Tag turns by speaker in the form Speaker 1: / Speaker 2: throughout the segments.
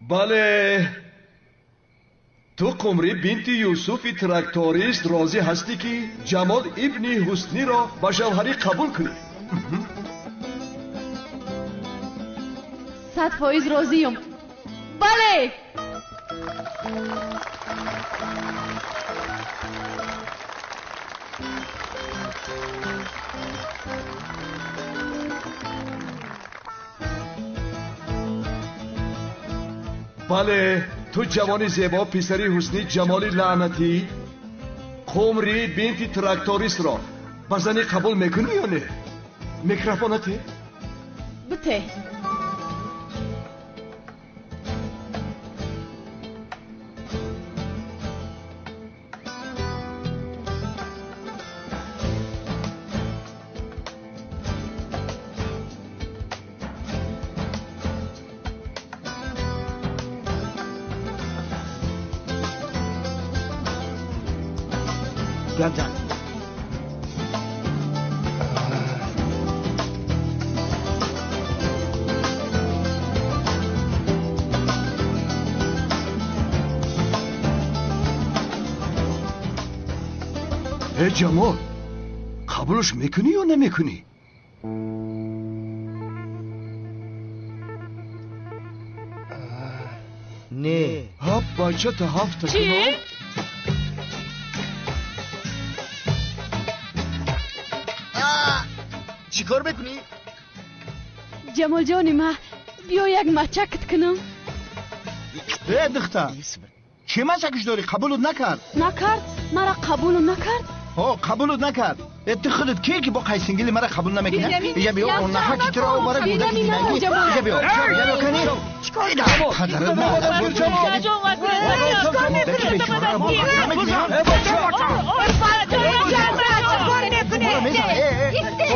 Speaker 1: Бале, ту Қумрӣ бинти Юсуфи тракторист розӣ ҳастӣ, ки Ҷамол ибни Ҳусниро ба шавҳарӣ қабул кунӣ?
Speaker 2: 100% розиюм. Бале!
Speaker 1: Бале, ту ҷавони зебо, писари Ҳусни Ҷамоли лаънатӣ, Қумрӣ бинти трактористро ба занӣ қабул мекунӣ ё не? Микрофонате?
Speaker 2: Бите.
Speaker 3: Гап зан.
Speaker 1: Э Ҷамол, қабулш мекунӣ ё намекунӣ?
Speaker 3: Не.
Speaker 1: Ҳа, бачата ҳафта.
Speaker 2: Чӣ?
Speaker 3: Чӣ кор мекунӣ?
Speaker 2: Ҷамолҷони ма, биё як мачакт кунам.
Speaker 4: Э духтар, чӣ мачакш дорӣ? Қабулут накард?
Speaker 2: Накард? Мара қабулу накард?
Speaker 4: Ҳо, қабулут накард. Э ту худат ке ки бо қайсингили мара қабул намекунӣ? Ия биё, онаҳа ки туро овара гудаки динагӣ. Ия биё, ия биё кани. Падарат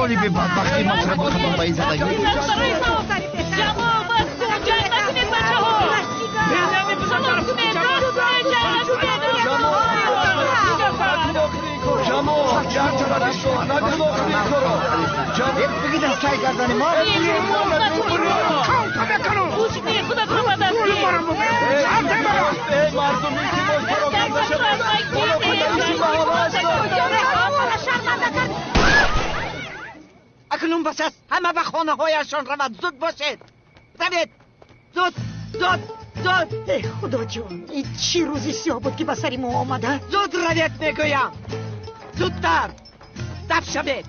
Speaker 4: Оли бе бадбахтӣ ман туро бо ба ин задагӣ.
Speaker 5: Ҷамол, бас кун, ҷанг накунед, бачаҳо.
Speaker 1: Ҷамол, як тараф накун охири ин корро.
Speaker 3: Бигид аз тай гардани мо.
Speaker 1: Эй мардум, илтимос, пароканда шавед. Боло падариши маҳалла ҳастанд.
Speaker 6: Акнун бас аст, ҳама ба хонаҳояшон равад. Зуд бошед, равед, зуд, зуд, зуд.
Speaker 7: Э Худоҷон, ин чӣ рӯзи сиёҳ буд, ки ба сари мо омада?
Speaker 6: Зуд равед, мегӯям, зудтар даф шавед.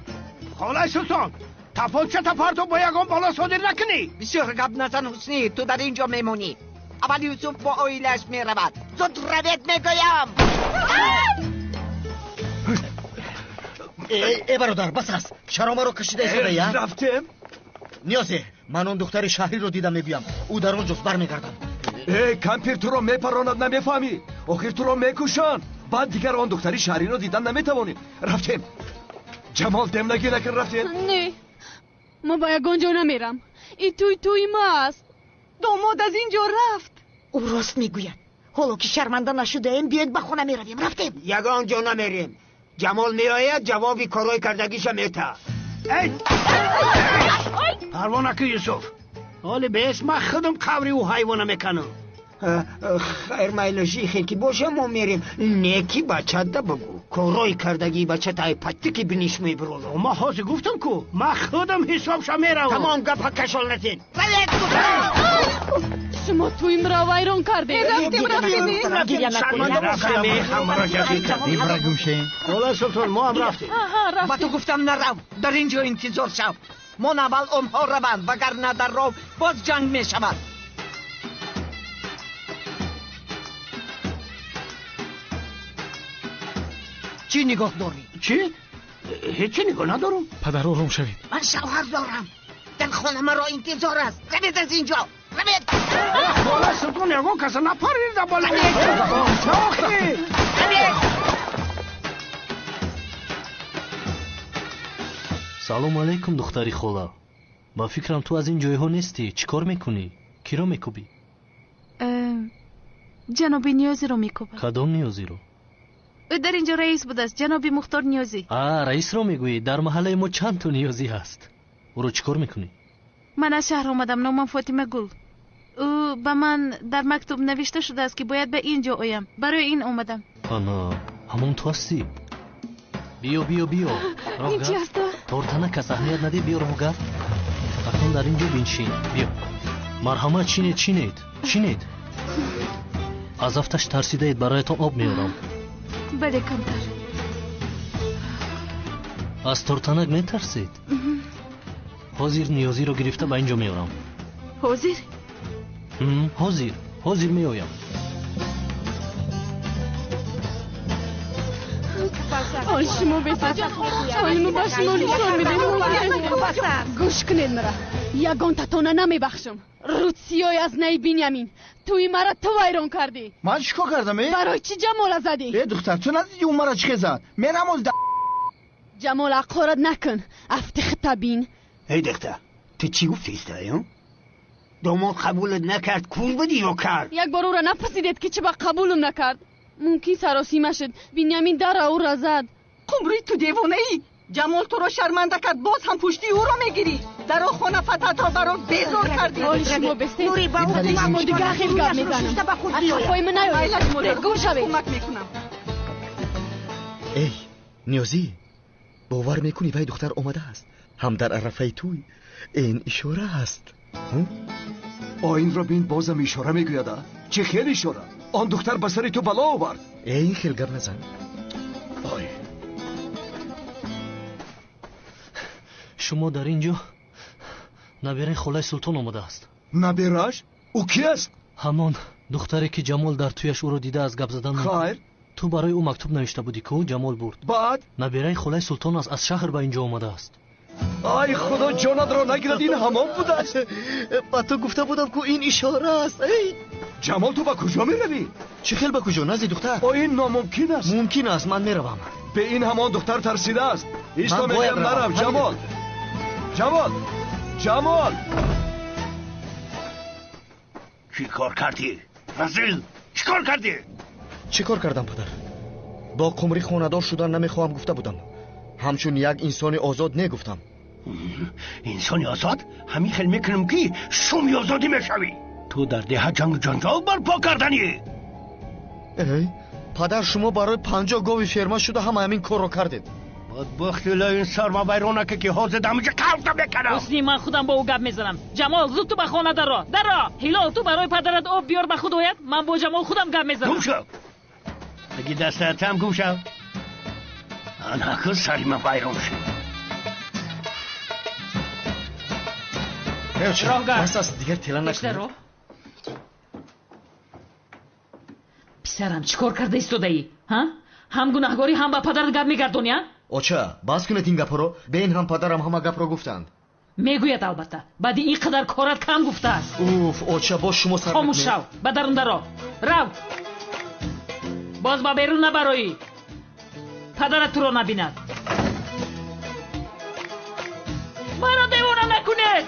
Speaker 8: Холаи Султон, тапочата парто бо ягон бало содир накунӣ.
Speaker 6: Бисёр гап назан, Ҳуснӣ, ту дар ин ҷо мемонӣ. Аввал Юсуф бо оилааш меравад. Зуд равед, мегӯям.
Speaker 3: Э бародар, бас аст, чаро маро кашида истодаӣ?
Speaker 1: Рафтем.
Speaker 3: Ниёзе, ман он духтари шаҳриро дидам, мегӯям, ӯ дар он ҷост, бармегардам.
Speaker 1: Э кампир туро мепаронад, намефаҳмӣ? Охир туро мекушанд, баъд дигар он духтари шаҳриро дидан наметавонӣ. Рафтем, Ҷамол, демнагӣ накун, рафтем.
Speaker 2: Не, ман ба ягон ҷо намерам. Ин тӯй тӯи ма аст.
Speaker 7: Домод аз ин ҷо рафт. Ӯ рост мегӯяд. Ҳоло ки шарманда нашудаем, биёед ба хона меравем. Рафтем.
Speaker 8: Ягон ҷо намерем. Ҷамол меояд, ҷавоби корҳои кардагиша метаҳад. Парво накун, Юсуф, ҳоли бес ман худам қабри ӯ ҳайвона меканам.
Speaker 9: Хайр, майлаши хел ки боша, мо мерем. Не ки бачата бигӯ, корҳои кардагии бачата ай патти ки биниш мебуроло.
Speaker 8: Ман ҳозир гуфтам ку, ман худам ҳисобша меравам.
Speaker 9: Тамом, гапа кашол натен.
Speaker 6: Равед!
Speaker 2: Шумо тӯимро вайрон кардед.
Speaker 7: Рафтем, рафтем.
Speaker 8: Ҳамаро ҷазир кардем.
Speaker 3: Ибра гумшем.
Speaker 8: Холаи Султон, мо ҳам рафтем.
Speaker 6: Ба ту гуфтам, нарав, дар ин ҷо интизор шав. Мон аввал онҳо раванд, вагарна дар роҳ боз ҷанг мешавад. Чӣ нигоҳ дорӣ?
Speaker 8: Чӣ? Ҳечи нигоҳ надорам.
Speaker 10: Падар, ором шавед.
Speaker 6: Ман шавҳар дорам, дар хона маро интизор аст. Равед аз ин ҷо, равед.
Speaker 8: Холаи Султон, ягон каса напарида боло.
Speaker 6: Равед.
Speaker 11: Салом алейкум, духтари хола. Ба фикрам, ту аз ин ҷойҳо нестӣ. Чӣ кор мекунӣ? Киро мекӯбӣ?
Speaker 2: Ҷаноби Ниёзиро мекӯбам.
Speaker 11: Кадом Ниёзиро?
Speaker 2: Ӯ дар ин ҷо раис будааст, ҷаноби Мухтор Ниёзӣ.
Speaker 11: А, раисро мегӯӣ? Дар маҳаллаи мо чанд то Ниёзӣ ҳаст. Ӯро чӣ кор мекунӣ?
Speaker 2: Ман аз шаҳр омадам, номам Фотима Гул.
Speaker 10: Ӯ ба ман дар мактуб навишта шудааст, ки бояд ба ин ҷо оям. Барои ин омадам.
Speaker 11: Ана, ҳамон ту ҳастӣ? Биё, биё, биё.
Speaker 2: Ин чи аст?
Speaker 11: Тортанак аст, аҳамият надиҳ, биё роҳгард. Акнун дар ин ҷо биншин. Биё. Марҳамат, чинед, чинед, чинед. Аз афташ тарсидаед, бароятон об меорам.
Speaker 10: Бале, камтар.
Speaker 11: Аз тортанак метарсед? Ҳозир Ниёзиро гирифта ба ин ҷо меорам.
Speaker 10: Ҳозир?
Speaker 11: Ҳозир, ҳозир меоям.
Speaker 2: Ой, шумо бесад. Ой, мо ба шумо нишон медем. Гӯш кунед мара. Ягон татона намебахшам. Рӯдсиёй аз наи Бинямин. Туи мара ту вайрон кардӣ.
Speaker 4: Ман чӣ кор кардам, э?
Speaker 2: Барои чӣ Ҷамола задӣ?
Speaker 4: Э, духтар, ту надидӣ ӯ мара чӣ хел зад? Мерам оз
Speaker 2: Ҷамол, ақорат накун. Афти хита бин.
Speaker 9: Эй духтар, ту чӣ гуфтӣ истаё? Домод қабулат накард, кур будӣ ё кар?
Speaker 2: Як бор ӯра напурсидед, ки чӣ ба қабулам накард. Мумкин саросима шуд. Бинямин дара ӯра зад.
Speaker 5: Қумрӣ, ту девонаӣ. Ҷамол туро шарманда кард, боз ҳам пушти ӯро мегирӣ. Даро хона фататро барор безор кардӣ.
Speaker 2: Ҳоли шумо бестед. Шумо дигар хел гап мезанам. Аз қафои ман наёед. Гум шавед.
Speaker 5: Кӯмак мекунам.
Speaker 3: Эй, Ниёзӣ, бовар мекунӣ вай духтар омадааст? Ҳам дар арафаи туй ин ишора аст.
Speaker 1: Оинро бин, бозам ишора мегӯяд. Чӣ хел ишора? Он духтар ба сари ту бало овард.
Speaker 3: Э, ин хел гап назан.
Speaker 1: Ой.
Speaker 11: Шумо дар ин ҷо набераи холаи Султон омадааст.
Speaker 1: Наберааш? Ӯ ки аст?
Speaker 11: Ҳамон духтаре, ки Ҷамол дар туяш ӯро дида аз гап задан.
Speaker 1: Хайр.
Speaker 11: Ту барои ӯ мактуб навишта будӣ, ку Ҷамол бурд.
Speaker 1: Баъд?
Speaker 11: Набераи холаи Султон аст, аз шаҳр ба ин ҷо омадааст.
Speaker 1: Ай, худо ҷонатро нагирад, ин ҳамон будааст.
Speaker 3: Ба ту гуфта будам, ку ин ишора аст. Эй
Speaker 1: Ҷамол, ту ба куҷо меравӣ?
Speaker 3: Чӣ хел ба куҷо? Назди духтар.
Speaker 1: О, ин номумкин аст.
Speaker 3: Мумкин аст, ман меравам.
Speaker 1: Бе ин ҳамон духтар тарсидааст. Исто, мегӯям, нарав. Ҷамол, Ҷамол, Ҷамол!
Speaker 8: Чӣ кор кардӣ, разил? Чӣ кор кардӣ?
Speaker 3: Чӣ кор кардам, падар? Бо Қумрӣ хонадор шудан намехоҳам гуфта будам. Ҳамчун як инсони озод негуфтам.
Speaker 8: Инсони озод? Ҳамин хел мекунам, ки шуми озодӣ мешавӣ. Ту дар деҳа ҷангу ҷанҷол барпо карданӣ.
Speaker 3: Эй падар, шумо барои 50 гови ферма шуда ҳама ҳамин корро кардед.
Speaker 8: Бадбахти ин сарма вайронака, ки ҳозир дамиҷа калта мекунам.
Speaker 12: Ҳусни, ман худам бо ӯ гап мезанам. Ҷамол, зуд ту ба хона даро, даро. Ҳилол, ту барои падарат об биёр, ба худ ояд. Ман бо Ҷамол худам гап мезанам.
Speaker 8: Гум шав, аги дастаатам гум шав. Анаку сари ман вайрон шуд.
Speaker 3: Бас аст, дигар тела накун.
Speaker 12: Писарам, чӣ кор карда истодаӣ? Ҳа, ҳам гунаҳгорӣ, ҳам ба падарат гап мегардонӣ, а?
Speaker 3: Оча, бас кунед ин гапҳоро. Бе ин ҳам падарам ҳама гапро гуфтанд.
Speaker 12: Мегӯяд, албатта. Баъди ин қадар корат кам гуфтааст.
Speaker 3: Уф, оча, боз шумо сар.
Speaker 12: Хомӯш шав, ба дарун даро рав. Боз ба берун набароӣ, падарат туро набинад. Маро девона накунед.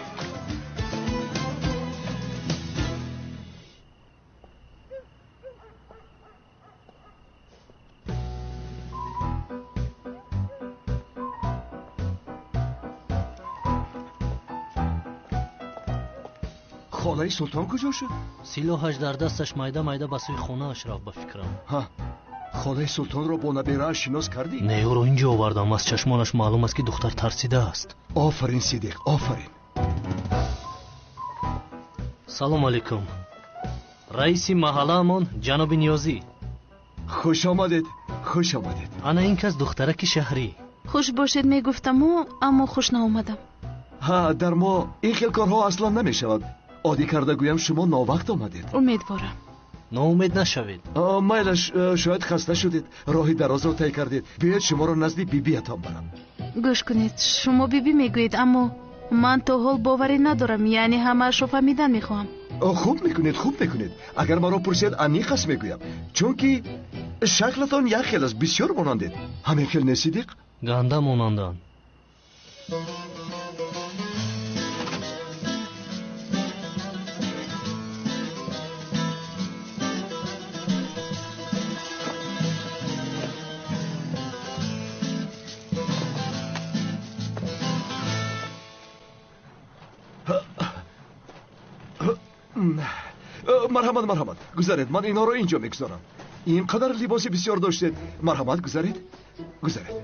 Speaker 1: Холаи Султон куҷо шуд?
Speaker 11: Силоҳаш дар дасташ майда майда ба сӯи хонааш рафт, ба фикрам.
Speaker 1: Ҳа, холаи Султонро бо наберааш шинос кардӣ?
Speaker 11: Не, ӯро ин ҷо овардам. Аз чашмонаш маълум аст, ки духтар тарсидааст.
Speaker 1: Офарин, Сидиқ, офарин.
Speaker 11: Салом алейкум, раиси маҳаллаамон ҷаноби Ниёзӣ.
Speaker 1: Хуш омадед, хуш омадед.
Speaker 11: Ана ин кас духтараки шаҳрӣ.
Speaker 10: Хуш бошед мегуфтаму, аммо хуш наомадам.
Speaker 1: Ҳа, дар мо ин хел корҳо аслан намешавад. Оддӣ карда гӯям, шумо новақт омадед.
Speaker 10: Умедворам.
Speaker 11: Ноумед нашавед.
Speaker 1: Майлаш, шояд хаста шудед, роҳи дарозро тай кардед. Биёед, шуморо назди бибиятон барам.
Speaker 10: Гӯш кунед, шумо бибӣ мегӯед, аммо ман то ҳол боварӣ надорам, яъне ҳамаашро фаҳмидан мехоҳам.
Speaker 1: Хуб мекунед, хуб мекунед. Агар маро пурсед, аниқ аст мегӯям, чунки шаклатон як хел аст, бисёр монандед. Ҳамин хел не, Сидиқ?
Speaker 11: Ганда монанданд.
Speaker 1: Марҳамат, марҳамат, гузаред, ман инҳоро инҷо мегузорам. Ин қадар либоси бисёр доштед. Марҳамат, гузаред, гузаред.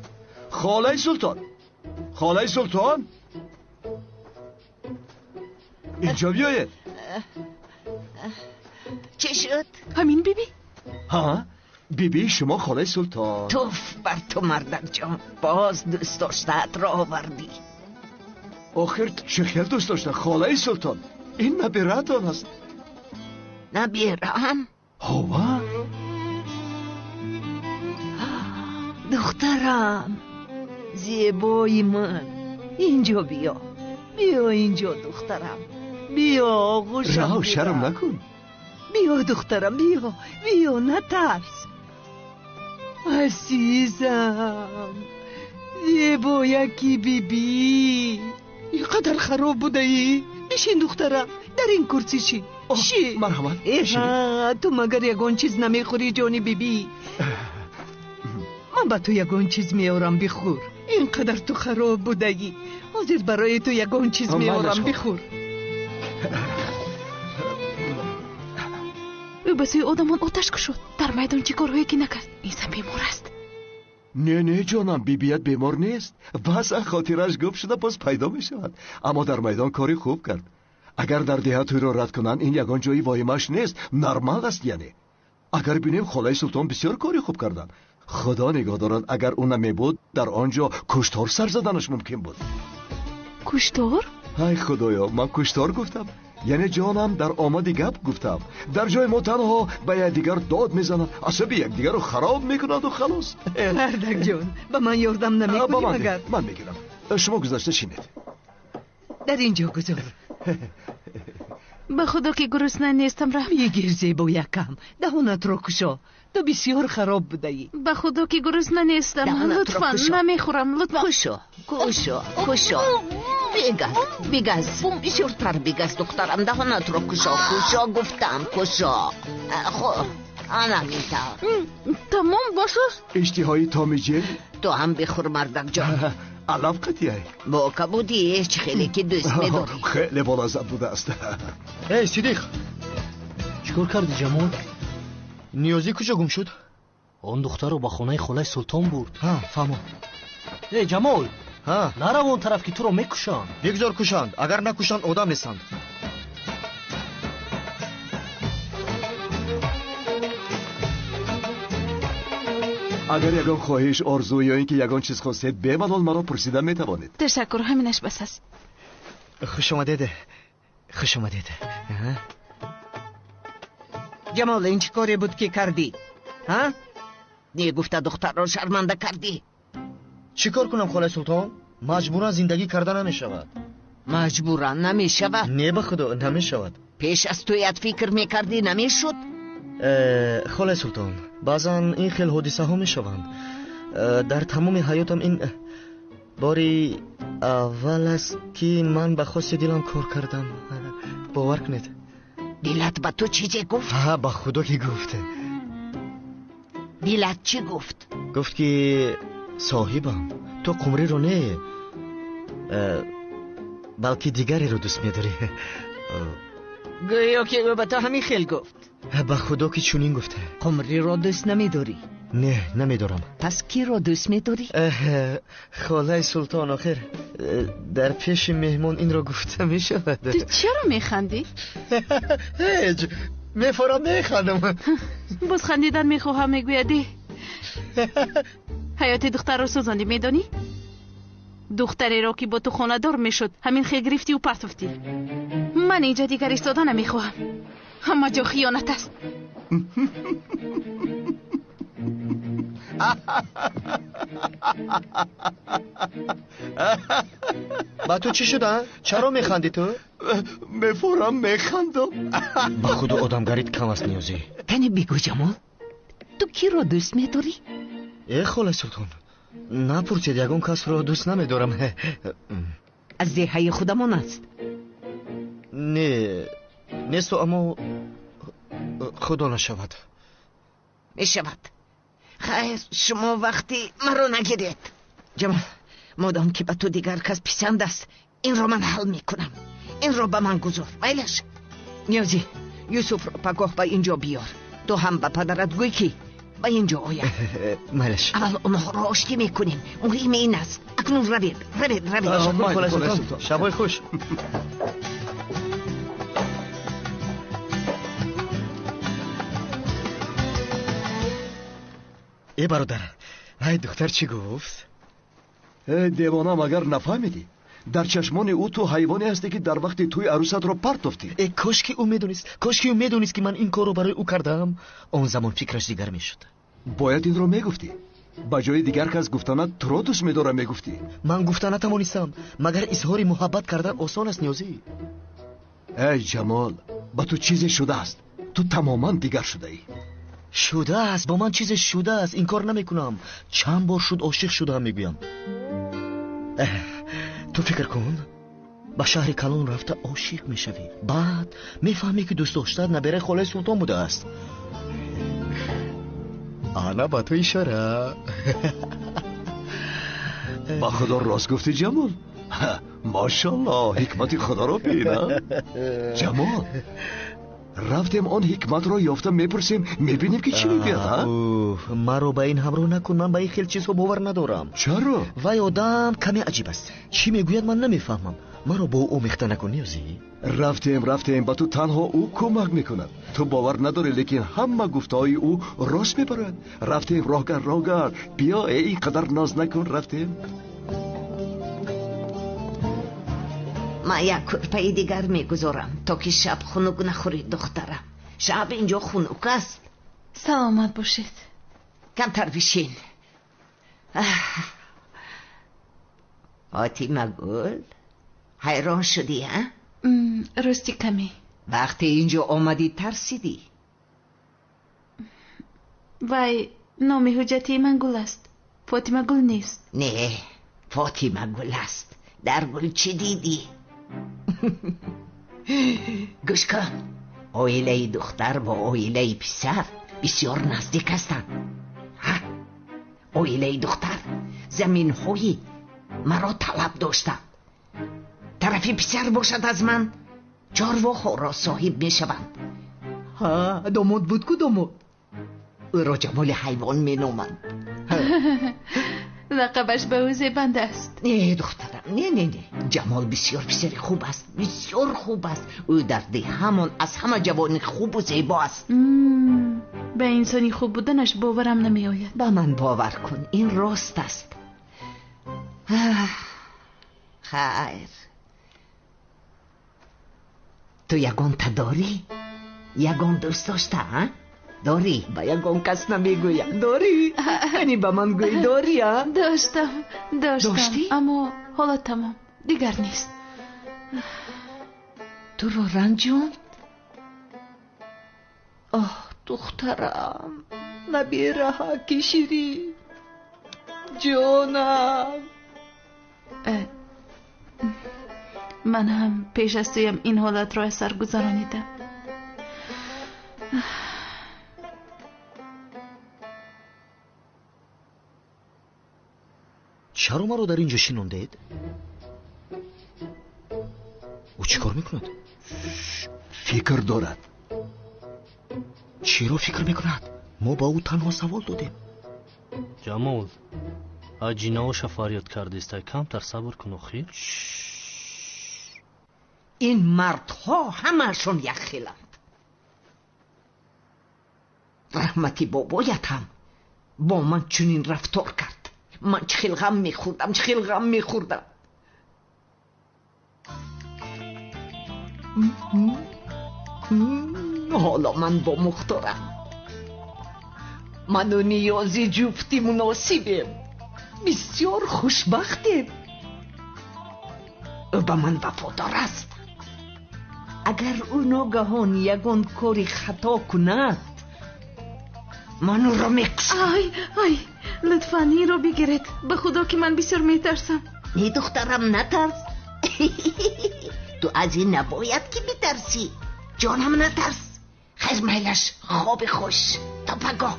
Speaker 1: Холаи Султон, холаи Султон, инҷо биёед.
Speaker 6: Чӣ шуд?
Speaker 10: Ҳамин биби?
Speaker 1: Ҳа, биби шумо холаи Султон.
Speaker 6: Туф бар ту, мардакҷон, боз дӯст доштаатро овардӣ.
Speaker 1: Охир чӣ хел дӯст дошта, холаи Султон? Ин набираатон аст.
Speaker 6: Набираам?
Speaker 1: Ҳова?
Speaker 5: Духтарам, зебои ман, инҷо биё. Биё инҷо, духтарам. Биё, оғӯшам.
Speaker 1: Рав, шарм накун.
Speaker 5: Биё, духтарам, биё, биё, натарс. Азизам, зебояки бибӣ, ин қадар хароб будаӣ. Бишин, духтарам, дар ин курсӣ шин. Шин.
Speaker 1: Марҳамат.
Speaker 5: Эҳа, ту магар ягон чиз намехӯрӣ, ҷони бибӣ? Ман ба ту ягон чиз меорам, бихӯр. Ин қадар ту хароб будаӣ. Ҳозир барои ту ягон чиз меорам, бихӯр.
Speaker 10: Ӯ ба сӯи одамон оташ кушод. Дар майдон чӣ корҳое ки накард. Инсан бемор аст.
Speaker 1: Не, не, ҷонам, бибият бемор нест. Баъзан хотираш гум шуда боз пайдо мешавад. Аммо дар майдон кори хуб кард. Агар дар деҳа тӯйро рад кунанд, ин ягон ҷои воҳимаш нест, нормал аст яъне. Агар бинем, холаи Султон бисёр кори хуб карданд. Худо нигоҳ дорад, агар ӯ намебуд, дар он ҷо куштор сар заданаш мумкин буд.
Speaker 10: Куштор?
Speaker 1: Ай худоё, ман куштор гуфтам. Яъне ҷонам, дар омади гап гуфтам. Дар ҷои мо танҳо ба якдигар дод мезананд, асаби якдигарро хароб мекунанду халос.
Speaker 5: Мардакҷон, ба ман ёрдам намекунӣ магар?
Speaker 1: Ман мегирам. Шумо гузашта шинед.
Speaker 5: Дар ин ҷо гузор.
Speaker 10: Ба худо ки гурусна нестам, раҳм.
Speaker 5: Бигир, зебоякам, даҳонатро кушо. Ту бисёр хароб будаӣ.
Speaker 10: Ба худо ки гурусна нестам. Лутфан, намехӯрам, лутфан.
Speaker 6: Кушо, кушо, кушо. Бигаз, бигаз, бисёртар бигаз, духтарам, даҳонатро кушо, кушо гуфтам, кушо. Хӯр, ана митавр.
Speaker 10: Тамом, бошош.
Speaker 1: Иштиҳои томи ҷел?
Speaker 6: Ту ҳам бихӯр, мардакҷон.
Speaker 1: Алаф қатияй.
Speaker 6: Бо кабудӣ чӣ хеле ки дӯст медорӣ.
Speaker 1: Хеле болаззат будааст.
Speaker 3: Эй, Сидиқ!
Speaker 11: Чӣ кор кардӣ, Ҷамол?
Speaker 3: Ниёзӣ куҷо гум шуд?
Speaker 11: Он духтарро ба хонаи холаи Султон бурд.
Speaker 3: Ҳа, фаҳмо.
Speaker 11: Эй, Ҷамол!
Speaker 3: Ҳа?
Speaker 11: Нарав он тараф, ки туро мекушанд.
Speaker 3: Бигзор кушанд. Агар накушанд, одам нестанд.
Speaker 1: Агар ягон хоҳиш, орзу ё ин ки ягон чиз хостед, бемалол маро пурсида метавонед.
Speaker 10: Ташаккур, ҳаминаш бас аст.
Speaker 3: Хуш омадед, хуш омадед.
Speaker 6: Ҷамол, ин чӣ коре буд ки кардӣ? Ҳа? Не гуфта духтарро шарманда кардӣ.
Speaker 3: Чӣ кор кунам, холаи Султон? Маҷбуран зиндагӣ карда намешавад.
Speaker 6: Маҷбуран намешавад?
Speaker 3: Не, ба худо намешавад.
Speaker 6: Пеш аз тӯят фикр мекардӣ, намешуд?
Speaker 3: Холаи Султон, баъзан ин хел ҳодисаҳо мешаванд. Дар тамоми ҳаётам ин бори аввал аст, ки ман ба хости дилам кор кардам. Бовар кунед.
Speaker 6: Дилат ба ту чизе гуфт?
Speaker 3: Ҳа, ба худо ки гуфт.
Speaker 6: Дилат чӣ гуфт?
Speaker 3: Гуфт ки соҳибам, ту қумриро не, балки дигареро дӯст медорӣ.
Speaker 5: Гӯё ки ӯ ба ту ҳамин хел гуфт.
Speaker 3: Ба худо ки чунин гуфта.
Speaker 5: Қумриро дӯст намедорӣ?
Speaker 3: Не, намедорам.
Speaker 6: Пас киро дӯст медорӣ?
Speaker 3: Холаи Султон, охир дар пеши меҳмон инро гуфта мешавад.
Speaker 10: Ту чаро механдӣ?
Speaker 3: Ҳеҷ, мефорам механдам.
Speaker 10: Боз хандидан мехоҳам, мегӯядӣ. Ҳаёти духтарро сӯзондӣ, медонӣ? Духтареро ки бо ту хонадор мешуд, ҳамин хел гирифтиву партофтӣ. Ман инҷа дигар истода намехоҳам. Ҳама ҷо хиёнат аст.
Speaker 3: Ба ту чӣ шуда? Чаро механдӣ ту?
Speaker 1: Мефорам механдам.
Speaker 3: Ба худо одамгарит кам аст, Ниёзӣ.
Speaker 6: Кани бигӯ, Ҷамол, ту киро дӯст медорӣ?
Speaker 3: Э, холаи Султон, напурсед, ягон касро дӯст намедорам.
Speaker 6: Аз деҳаи худамон аст?
Speaker 3: Не, несту, аммо худо нашавад.
Speaker 6: Мешавад. Хайр, шумо вақти маро нагиред. Ҷамол, модом ки ба ту дигар кас писанд аст, инро ман ҳал мекунам. Инро ба ман гузор, майлаш. Ниёзӣ, Юсуфро пагоҳ ба инҷо биёр. Ту ҳам ба падарат гӯй, ки ба инҷо ояд.
Speaker 3: Майлаш.
Speaker 6: Аввал онҳоро оштӣ мекунем. Муҳим ин аст. Акнун равед, равед, равед.
Speaker 3: Холаи Султон, шабои хуш. Э бародар, вай духтар чӣ гуфт?
Speaker 1: Э девона, магар нафаҳмидӣ? Дар чашмони ӯ ту ҳайвоне ҳастӣ, ки дар вақти тӯи арӯсатро партофтӣ.
Speaker 3: Э кошки ӯ медонист, кошки ӯ медонист, ки ман ин корро барои ӯ кардаам, он замон фикраш дигар мешуд.
Speaker 1: Бояд инро мегуфтӣ. Ба ҷои дигар кас гуфтанат туро дӯст медорам мегуфтӣ.
Speaker 3: Ман гуфта натавонистам. Магар изҳори муҳаббат кардан осон аст, Ниёзӣ?
Speaker 1: Эй Ҷамол, ба ту чизе шудааст. Ту тамоман дигар шудаӣ.
Speaker 3: Шудааст, бо ман чизе шудааст, инкор намекунам. Чанд бор шуд ошиқ шудаам, мегӯям. Ту фикр кун, ба шаҳри калон рафта ошиқ мешавӣ, баъд мефаҳмӣ, ки дӯст доштаат набераи холаи Султон будааст. Ана ба ту ишора.
Speaker 1: Ба Худо рост гуфтӣ, Ҷамол. Машаллоҳ, ҳикмати Худоро бин. Ҷамол, рафтем он ҳикматро ёфта мепурсем, мебинем, ки чӣ мегӯяд.
Speaker 3: Маро ба ин ҳамроҳ накун, ман ба ин хел чизҳо бовар надорам.
Speaker 1: Чаро?
Speaker 3: Вай одам каме аҷиб аст. Чӣ мегӯяд, ман намефаҳмам. Маро бо ӯ омехта накун, Ниёзӣ.
Speaker 1: Рафтем, рафтем, ба ту танҳо ӯ кӯмак мекунад. Ту бовар надорӣ, лекин ҳама гуфтаҳои ӯ рост мебарад. Рафтем, роҳгар, роҳгар, биё, э ин қадар ноз накун, рафтем.
Speaker 6: Ман як кӯрпаи дигар мегузорам, то ки шаб хунук нахӯрӣ, духтарам. Шаб инҷо хунук аст.
Speaker 10: Саломат бошед.
Speaker 6: Камтар бишин. Фотимагул, ҳайрон шудӣ, а?
Speaker 10: Рости каме.
Speaker 6: Вақте инҷо омадӣ тарсидӣ?
Speaker 10: Вай номи ҳуҷҷатии ман Гул аст, Фотимагул нест.
Speaker 6: Не, Фотимагул аст. Дар гул чӣ дидӣ? Гӯш кун, оилаи духтар бо оилаи писар бисёр наздик ҳастанд. Оилаи духтар заминҳои маро талаб доштанд. Тарафи писар бошад, аз ман чорвоҳоро соҳиб мешаванд. Ҳа, домод буд ку домод. Ӯро Ҷамоли ҳайвон меноманд.
Speaker 10: Лақабаш ба ӯ зебанда аст.
Speaker 6: Не, духтарам, не, не, не. Ҷамол бисёр писари хуб аст, бисёр хуб аст. Ӯ дар деҳамон аз ҳама ҷавони хубу зебо аст.
Speaker 10: Ба инсони хуб буданаш боварам намеояд.
Speaker 6: Ба ман бовар кун, ин рост аст. Хайр, ту ягонта дорӣ? Ягон дӯст дошта, а? Дорӣ? Ба ягон кас намегӯям. Дорӣ? Яъне ба ман гӯй, дорӣ, а?
Speaker 10: Доштам, доштам.
Speaker 6: Доштӣ?
Speaker 10: Аммо ҳоло тамом, дигар нест.
Speaker 6: Туро ранҷонд? Оҳ, духтарам, набераҳа киширӣ, ҷонам.
Speaker 10: Ман ҳам пеш аз туям ин ҳолатро аз сар гузаронидам.
Speaker 3: Чаро маро дар ин ҷо шинондед? Ӯ чӣ кор мекунад?
Speaker 1: Фикр дорад.
Speaker 3: Чиро фикр мекунад? Мо ба ӯ танҳо савол додем.
Speaker 11: Ҷамол, аҷинаоша фарёд кардистай, камтар сабр кун охир.
Speaker 6: Ин мардҳо ҳамаашон якхеланд. Раҳмати бобоят ҳам бо ман чунин рафтор кард. Ман чӣ хел ғам мехӯрдам, чӣ хел ғам мехӯрдам. Ҳоло ман бо Мухторам. Ману Ниёзи ҷуфти муносибем, бисёр хушбахтем. Ӯ ба ман вафодор аст. Агар ӯ ногаҳон ягон кори хато кунад, ман ӯро мекушам.
Speaker 10: Ай, ай, лутфан инро бигиред. Ба худо ки ман бисёр метарсам.
Speaker 6: Не, духтарам, натарс. Ту аз ин набояд ки битарсӣ. Ҷонам, натарс. Хайр, майлаш, хоби хуш. То пагоҳ.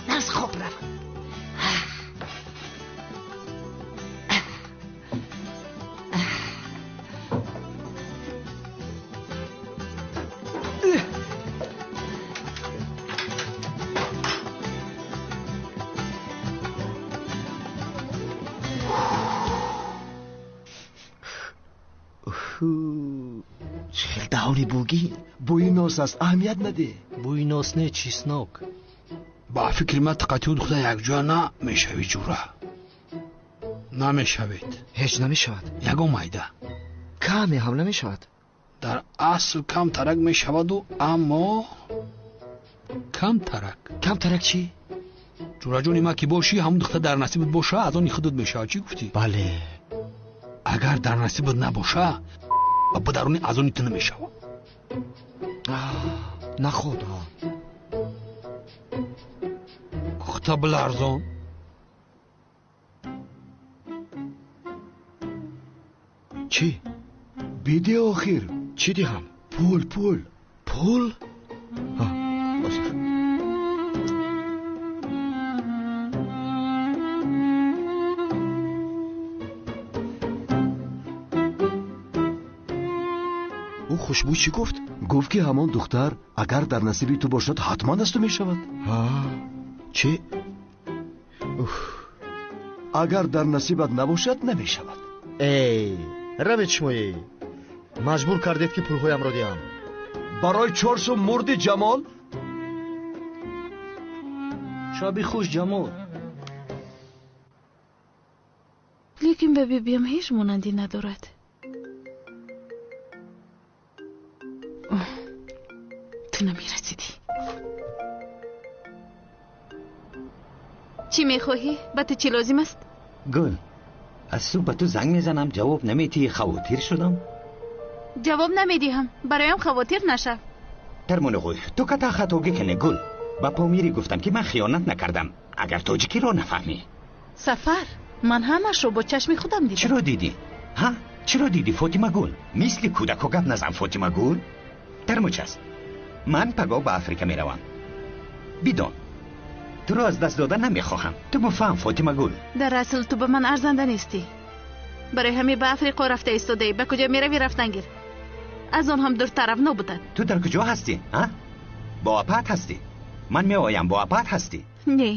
Speaker 6: Нарс, хоб рав.
Speaker 3: Ку чӣ хел даҳони бугин.
Speaker 1: Бӯи нос аст, аҳамият надеҳ.
Speaker 11: Бӯи нос не, чеснок.
Speaker 8: Ба фикри ман ту қатъи духтар якҷоя намешавӣ, ҷура. Намешавед.
Speaker 3: Ҳеҷ намешавад.
Speaker 8: Ягон майда.
Speaker 3: Каме ҳам намешавад.
Speaker 8: Дар асл камтарак мешаваду, аммо камтарак.
Speaker 3: Камтарак чӣ?
Speaker 8: Ҷураҷони ман ки бошӣ, ҳамон духтар дар насибат боша, аз они худат мешавад. Чӣ гуфтӣ?
Speaker 3: Бале.
Speaker 8: Агар дар насибат набоша, ба даруни аз они ту намешавад.
Speaker 3: Нахудо.
Speaker 8: Худта биларзон.
Speaker 3: Чӣ?
Speaker 1: Бидеҳ охир.
Speaker 3: Чӣ диҳам?
Speaker 1: Пул, пул.
Speaker 3: Пул? Ҳозир. Ӯ хушбӯй чӣ гуфт?
Speaker 1: Гуфт ки ҳамон духтар агар дар насиби ту бошад, ҳатман аз ту мешавад.
Speaker 3: Чӣ?
Speaker 1: Агар дар насибат набошад, намешавад.
Speaker 3: Эй, равед шумоӣ. Маҷбур кардед ки пулҳоямро диҳам.
Speaker 1: Барои 4 сум мурди Ҷамол?
Speaker 11: Шаби хуш, Ҷамол.
Speaker 10: Лекин ба бибиям ҳеҷ монандӣ надорад. Ту намерасидӣ. Чӣ мехоҳӣ? Ба ту чӣ лозим аст?
Speaker 13: Гул, аз субҳ ба ту занг мезанам, ҷавоб намедиҳӣ, хавотир шудам.
Speaker 10: Ҷавоб намедиҳам, бароям хавотир нашав.
Speaker 13: Тармонуғӯй, ту ката хатогӣ кунӣ, Гул. Ба Помирӣ гуфтам ки ман хиёнат накардам, агар тоҷикиро нафаҳмӣ.
Speaker 10: Сафар, ман ҳамашро бо чашми худам дидам.
Speaker 13: Чиро дидӣ? Ҳа? Чиро дидӣ, Фотима Гул? Мисли кӯдако гап назан, Фотима Гул. Тармуч аст. Ман пагоҳ ба Африка меравам. Бидон, туро аз даст дода намехоҳам. Ту муфаҳм, Фотима Гул.
Speaker 10: Дар асл ту ба ман арзанда нестӣ. Барои ҳамин ба Африқо рафта истодаӣ. Ба куҷо меравӣ, рафтан гир. Аз он ҳам дуртарав нобудад.
Speaker 13: Ту дар куҷо ҳастӣ? А? Бо апаат ҳастӣ? Ман меоям, бо апаат ҳастӣ?
Speaker 10: Не.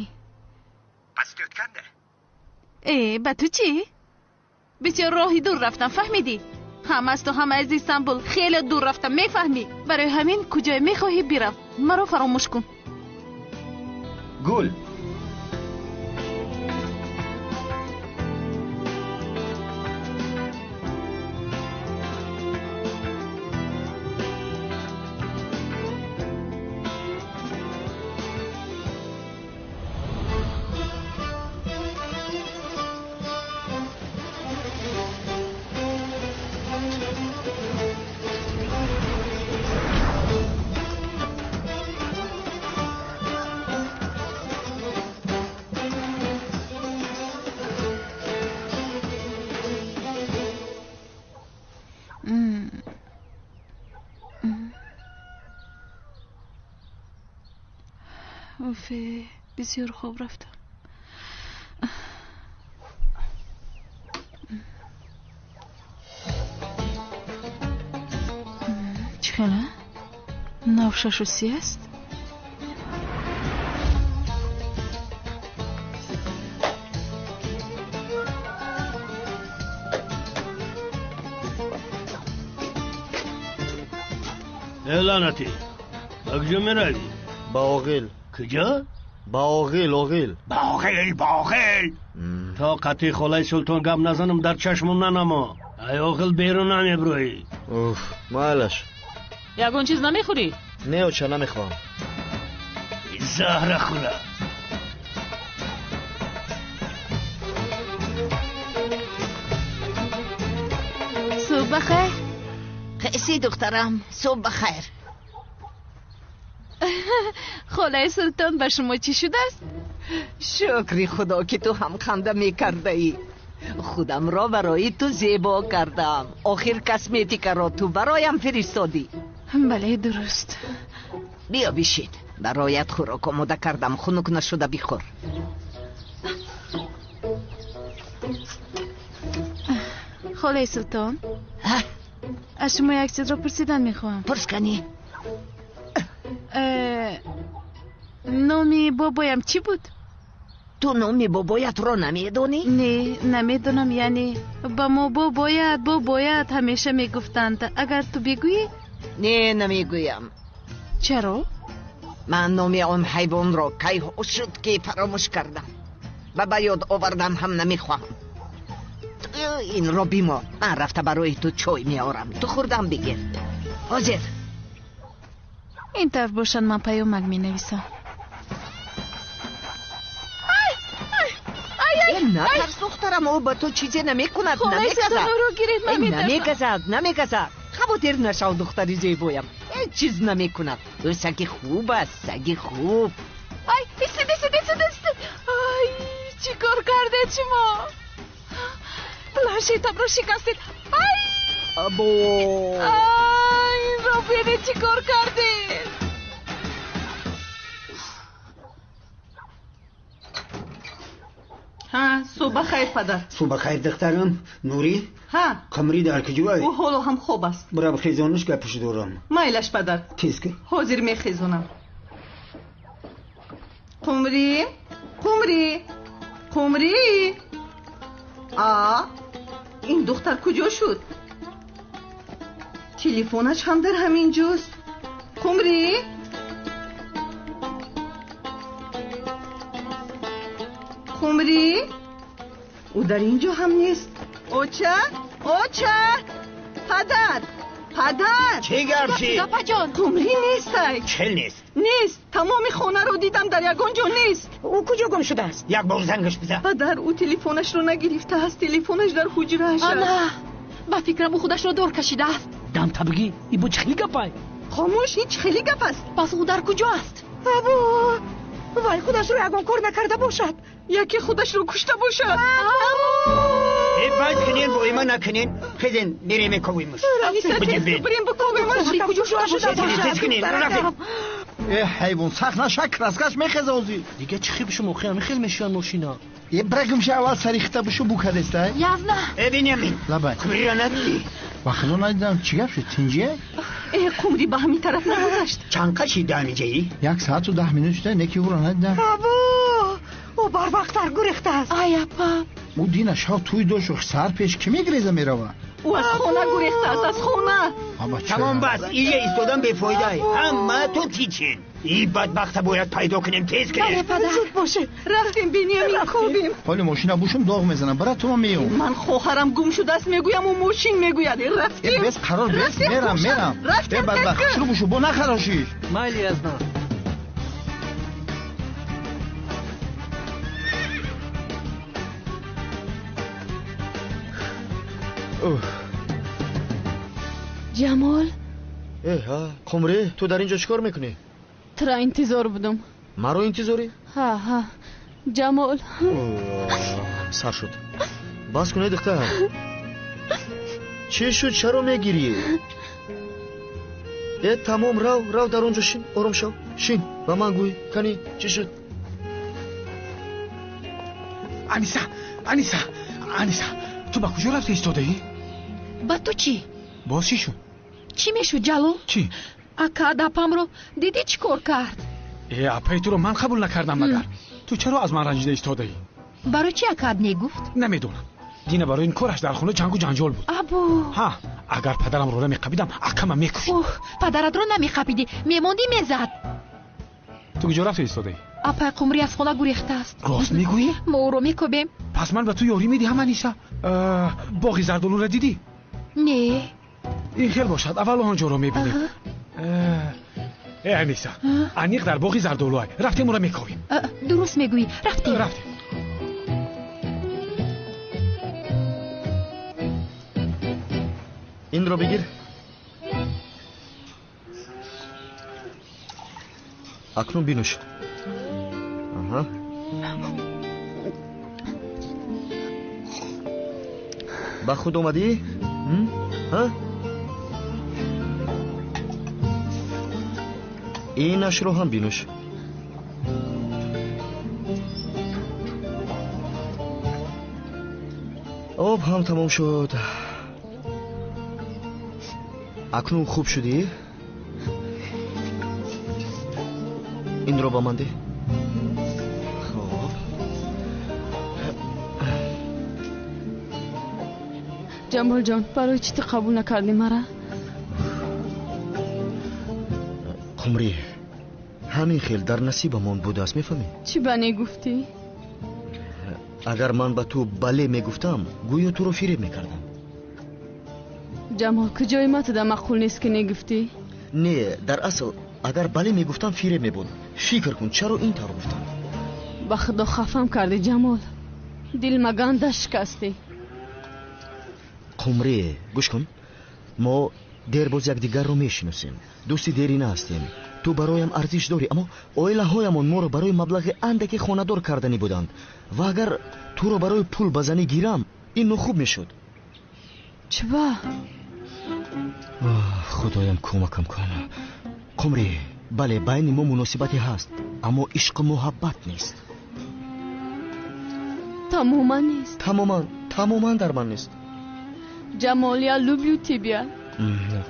Speaker 13: Пас тӯтканда?
Speaker 10: Э, ба ту чӣ? Бисёр роҳи дур рафтам, фаҳмидӣ? Ҳам аз ту, ҳам аз Истанбул хеле дур рафтам, мефаҳмӣ? Барои ҳамин куҷое мехоҳӣ бирав, маро фаромӯш кун.
Speaker 13: Гул.
Speaker 10: Уфе, бисёр хоб рафтам. Чӣ хела? Нав 6:30 аст?
Speaker 8: Э, лаънатӣ, ба куҷо меравӣ?
Speaker 3: Ба оғил.
Speaker 8: Куҷо?
Speaker 3: Ба оғил, оғил.
Speaker 8: Ба оғил, ба оғил. То қатъи холаи Султон гап назанам, дар чашмам нанамо. Ай оғил берун намеброӣ.
Speaker 3: Уф, майлаш.
Speaker 12: Ягон чиз намехӯрӣ?
Speaker 3: Не, оча, намехоҳам.
Speaker 8: Заҳра хӯра.
Speaker 10: Субҳ бахайр.
Speaker 6: Қиси духтарам, субҳ бахайр.
Speaker 10: Холаи Султон, ба шумо чӣ шудааст?
Speaker 6: Шукри Худо ки ту ҳам ханда мекардаӣ. Худамро барои ту зебо кардам. Охир косметикаро ту бароям фиристодӣ.
Speaker 10: Бале, дуруст.
Speaker 6: Биё бишин. Бароят хӯрок омода кардам, хунук нашуда бихӯр.
Speaker 10: Холаи Султон, аз шумо як чизро пурсидан мехоҳам.
Speaker 6: Пурс кани.
Speaker 10: Номи бобоям чӣ буд?
Speaker 6: Ту номи бобоятро намедонӣ?
Speaker 10: Не, намедонам. Яъне ба мо бобоят, бобоят ҳамеша мегуфтанд. Агар ту бигӯӣ?
Speaker 6: Не, намегӯям.
Speaker 10: Чаро?
Speaker 6: Ман номи он ҳайвонро кайҳо шуд ки фаромӯш кардам ва ба ёд овардан ҳам намехоҳам. Ту инро бимо, ман рафта барои ту чой меорам. Ту хӯрдан бигир. Ҳозир.
Speaker 10: Ин тавр бошад, ман паёмак менависам.
Speaker 6: Натарс, духтарам, ӯ ба ту чизе намекунад. Намегазад, намегазад, намегазад. Хавотир нашав, духтари зебоям, ҳеҷ чиз намекунад. Ӯ саги хуб аст, саги хуб.
Speaker 10: Ай, истед, истед, истед, истед. Ай, чӣ кор кардед шумо? Планшетамро шикастед. Ай!
Speaker 6: Або!
Speaker 10: Ай, инро бинед, чӣ кор кардед?
Speaker 5: Ҳа, субҳ бахайр, падар.
Speaker 9: Субҳ бахайр, духтарам. Нурӣ?
Speaker 5: Ҳа.
Speaker 9: Қамрӣ дар куҷой?
Speaker 5: Ӯ ҳоло ҳам хоб аст.
Speaker 9: Бирав хезонаш, гапаш дорам.
Speaker 5: Майлаш, падар.
Speaker 9: Тез кун.
Speaker 5: Ҳозир мехезонам. Қумрӣ, Қумрӣ, Қумрӣ. А, ин духтар куҷо шуд? Телефонаш ҳам дар ҳамин ҷост. Қумрӣ? Қумрӣ? Ӯ дар ин ҷо ҳам нест. Оча, оча, падар, падар.
Speaker 9: Чӣ гап чӣ?
Speaker 2: Апаҷон.
Speaker 5: Қумрӣ нестай.
Speaker 9: Чӣ нест?
Speaker 5: Нест. Тамоми хонаро дидам, дар ягон ҷо нест.
Speaker 7: Ӯ куҷо гум шудааст?
Speaker 9: Як бор зангаш бизан.
Speaker 5: Падар, ӯ телефонашро нагирифтааст. Телефонаш дар ҳуҷрааш аст.
Speaker 2: Ана, ба фикрам ӯ худашро дор кашидааст.
Speaker 12: Дам табигӣ, ин бо чӣ хели гапай?
Speaker 5: Хомӯш, ин чӣ хели гап аст?
Speaker 2: Пас ӯ дар куҷо аст?
Speaker 7: Або, вай худашро ягон кор накарда бошад.
Speaker 5: Яке худашро кушта бошад.
Speaker 9: Э, баз кунен, воима накунен. Хезен, мерем мековимуш.
Speaker 5: Бирем бикобимуш.
Speaker 9: Тез кунен, рафтем.
Speaker 4: Э, ҳайвон, сахт наша, краскаш мехеза озӣ.
Speaker 11: Дига чӣ хел шумо ҳамин хел мешаванд мошина?
Speaker 4: Э, брагумша аввал сари хита бушу букадеста.
Speaker 2: Язна.
Speaker 9: Э, Бенямин.
Speaker 4: Лабай.
Speaker 9: Қумриро надидӣ?
Speaker 4: Ба худо надидам, чӣ гап шуд? Тинҷие?
Speaker 5: Э, Қумрӣ ба ҳамин тараф нагузашт.
Speaker 9: Чанд қашида ҳаминҷаӣ?
Speaker 4: 1 соату 10 минут шуда, неки ӯро надидам.
Speaker 7: Або, ӯ барвақттар гурехтааст.
Speaker 2: Ай, апа.
Speaker 4: Ӯ дина шав тӯй дошт, саҳар пеш кӣ мегреза мерава?
Speaker 5: Ӯ аз хона гурехтааст, аз хона.
Speaker 9: Тамом, бас, ия истодан бефоида. Ҳамаатон тичин. И бадбахта бояд пайдо кунем, тез кунем.
Speaker 2: Бале, падар.
Speaker 7: Зуд бошед.
Speaker 5: Рафтем, Бенямин, кобем.
Speaker 4: Ҳоли мошина бушум доғ мезанам, брат, тума меём.
Speaker 5: Ман хоҳарам гум шудааст мегӯям, ӯ мошин мегӯяд. Рафтем.
Speaker 4: Бес қарор, бес, мерам, мерам.
Speaker 5: Рафтем,
Speaker 4: Э, бадбахт, шурӯ бушу, бо нахарошиш.
Speaker 11: Майли, Язна.
Speaker 2: Ҷамол.
Speaker 3: Э, ҳа, Қумрӣ, ту дар ин ҷо чӣ кор мекунӣ?
Speaker 2: Тура интизор будам.
Speaker 3: Маро интизорӣ?
Speaker 2: Ҳа, ҳа, Ҷамол.
Speaker 3: Сар шуд. Бас кунед, духтар. Чӣ шуд, чаро мегирӣ? Э, тамом, рав, рав дар он ҷо шин, ором шав. Шин, ба ман гӯй, кани, чӣ шуд?
Speaker 8: Аниса, Аниса, Аниса, ту ба куҷо рафта истодаӣ?
Speaker 2: Ба ту чӣ?
Speaker 8: Боз чӣ шуд?
Speaker 2: Чӣ мешуд, Ҷалол?
Speaker 8: Чӣ?
Speaker 2: Ака, дапамро дидӣ чӣ кор кард?
Speaker 8: Э, апаи туро ман қабул накардам магар? Ту чаро аз ман ранҷида истодаӣ?
Speaker 2: Барои чӣ акаат негуфт?
Speaker 8: Намедонам. Дина барои ин кораш дар хона ҷангу ҷанҷол буд.
Speaker 2: Або.
Speaker 8: Ҳа, агар падарамро намеқапидам, акама мекушт.
Speaker 2: Оҳ, падаратро намеқапидӣ, мемондӣ мезад.
Speaker 8: Ту куҷо рафта истодаӣ?
Speaker 2: Апай Қумрӣ аз хона гурехтааст.
Speaker 8: Рост мегӯӣ?
Speaker 2: Мо ӯро мекобем.
Speaker 8: Пас ман ба ту ёрӣ медиҳам, Аниса. Боғи зардолуро дидӣ?
Speaker 2: Не.
Speaker 8: Ин хел бошад, аввал он ҷоро мебинем. Э, Аниса, аниқ дар боғи зардолуай. Рафтем, ӯро мекобем.
Speaker 2: Дуруст мегӯӣ, рафтем.
Speaker 8: Рафтем.
Speaker 3: Инро бигир. Акнун бинӯш. Аҳа. Ба худ омадӣ? Ҳа? Инашро ҳам бинӯш. Об ҳам тамом шуд. Акнун хуб шудӣ? Инро ба ман деҳ. Хоб.
Speaker 2: Ҷамолҷон, барои чӣ ту қабул накардӣ мара?
Speaker 3: Қумрӣ, ҳамин хел дар насибамон будааст, мефаҳмӣ?
Speaker 2: Чӣ ба не гуфтӣ?
Speaker 3: Агар ман ба ту бале мегуфтам, гӯё туро фиреб мекардам.
Speaker 2: Ҷамол, куҷои ма туда маъқул нест ки негуфтӣ?
Speaker 3: Не, дар асл агар бале мегуфтам, фиреб мебуд. Фикр кун, чаро ин тавр гуфтам?
Speaker 2: Ба худо хафам кардӣ, Ҷамол. Дил маганда шикастӣ.
Speaker 3: Қумрӣ, гӯш кун, мо дербоз якдигарро мешиносем, дӯсти дерина ҳастем. Ту бароям арзиш дорӣ, аммо оилаҳоямон моро барои маблағи андаке хонадор карданӣ буданд, ва агар туро барои пул ба занӣ гирам, ин нохуб мешуд.
Speaker 2: Чиба?
Speaker 3: Худоям, кӯмакам кун. Қумрӣ, бале, байни мо муносибате ҳаст, аммо ишқу муҳаббат нест.
Speaker 2: Тамоман нест?
Speaker 3: Тамоман, тамоман дар ман нест.
Speaker 2: Ҷамол, я люблю тебя.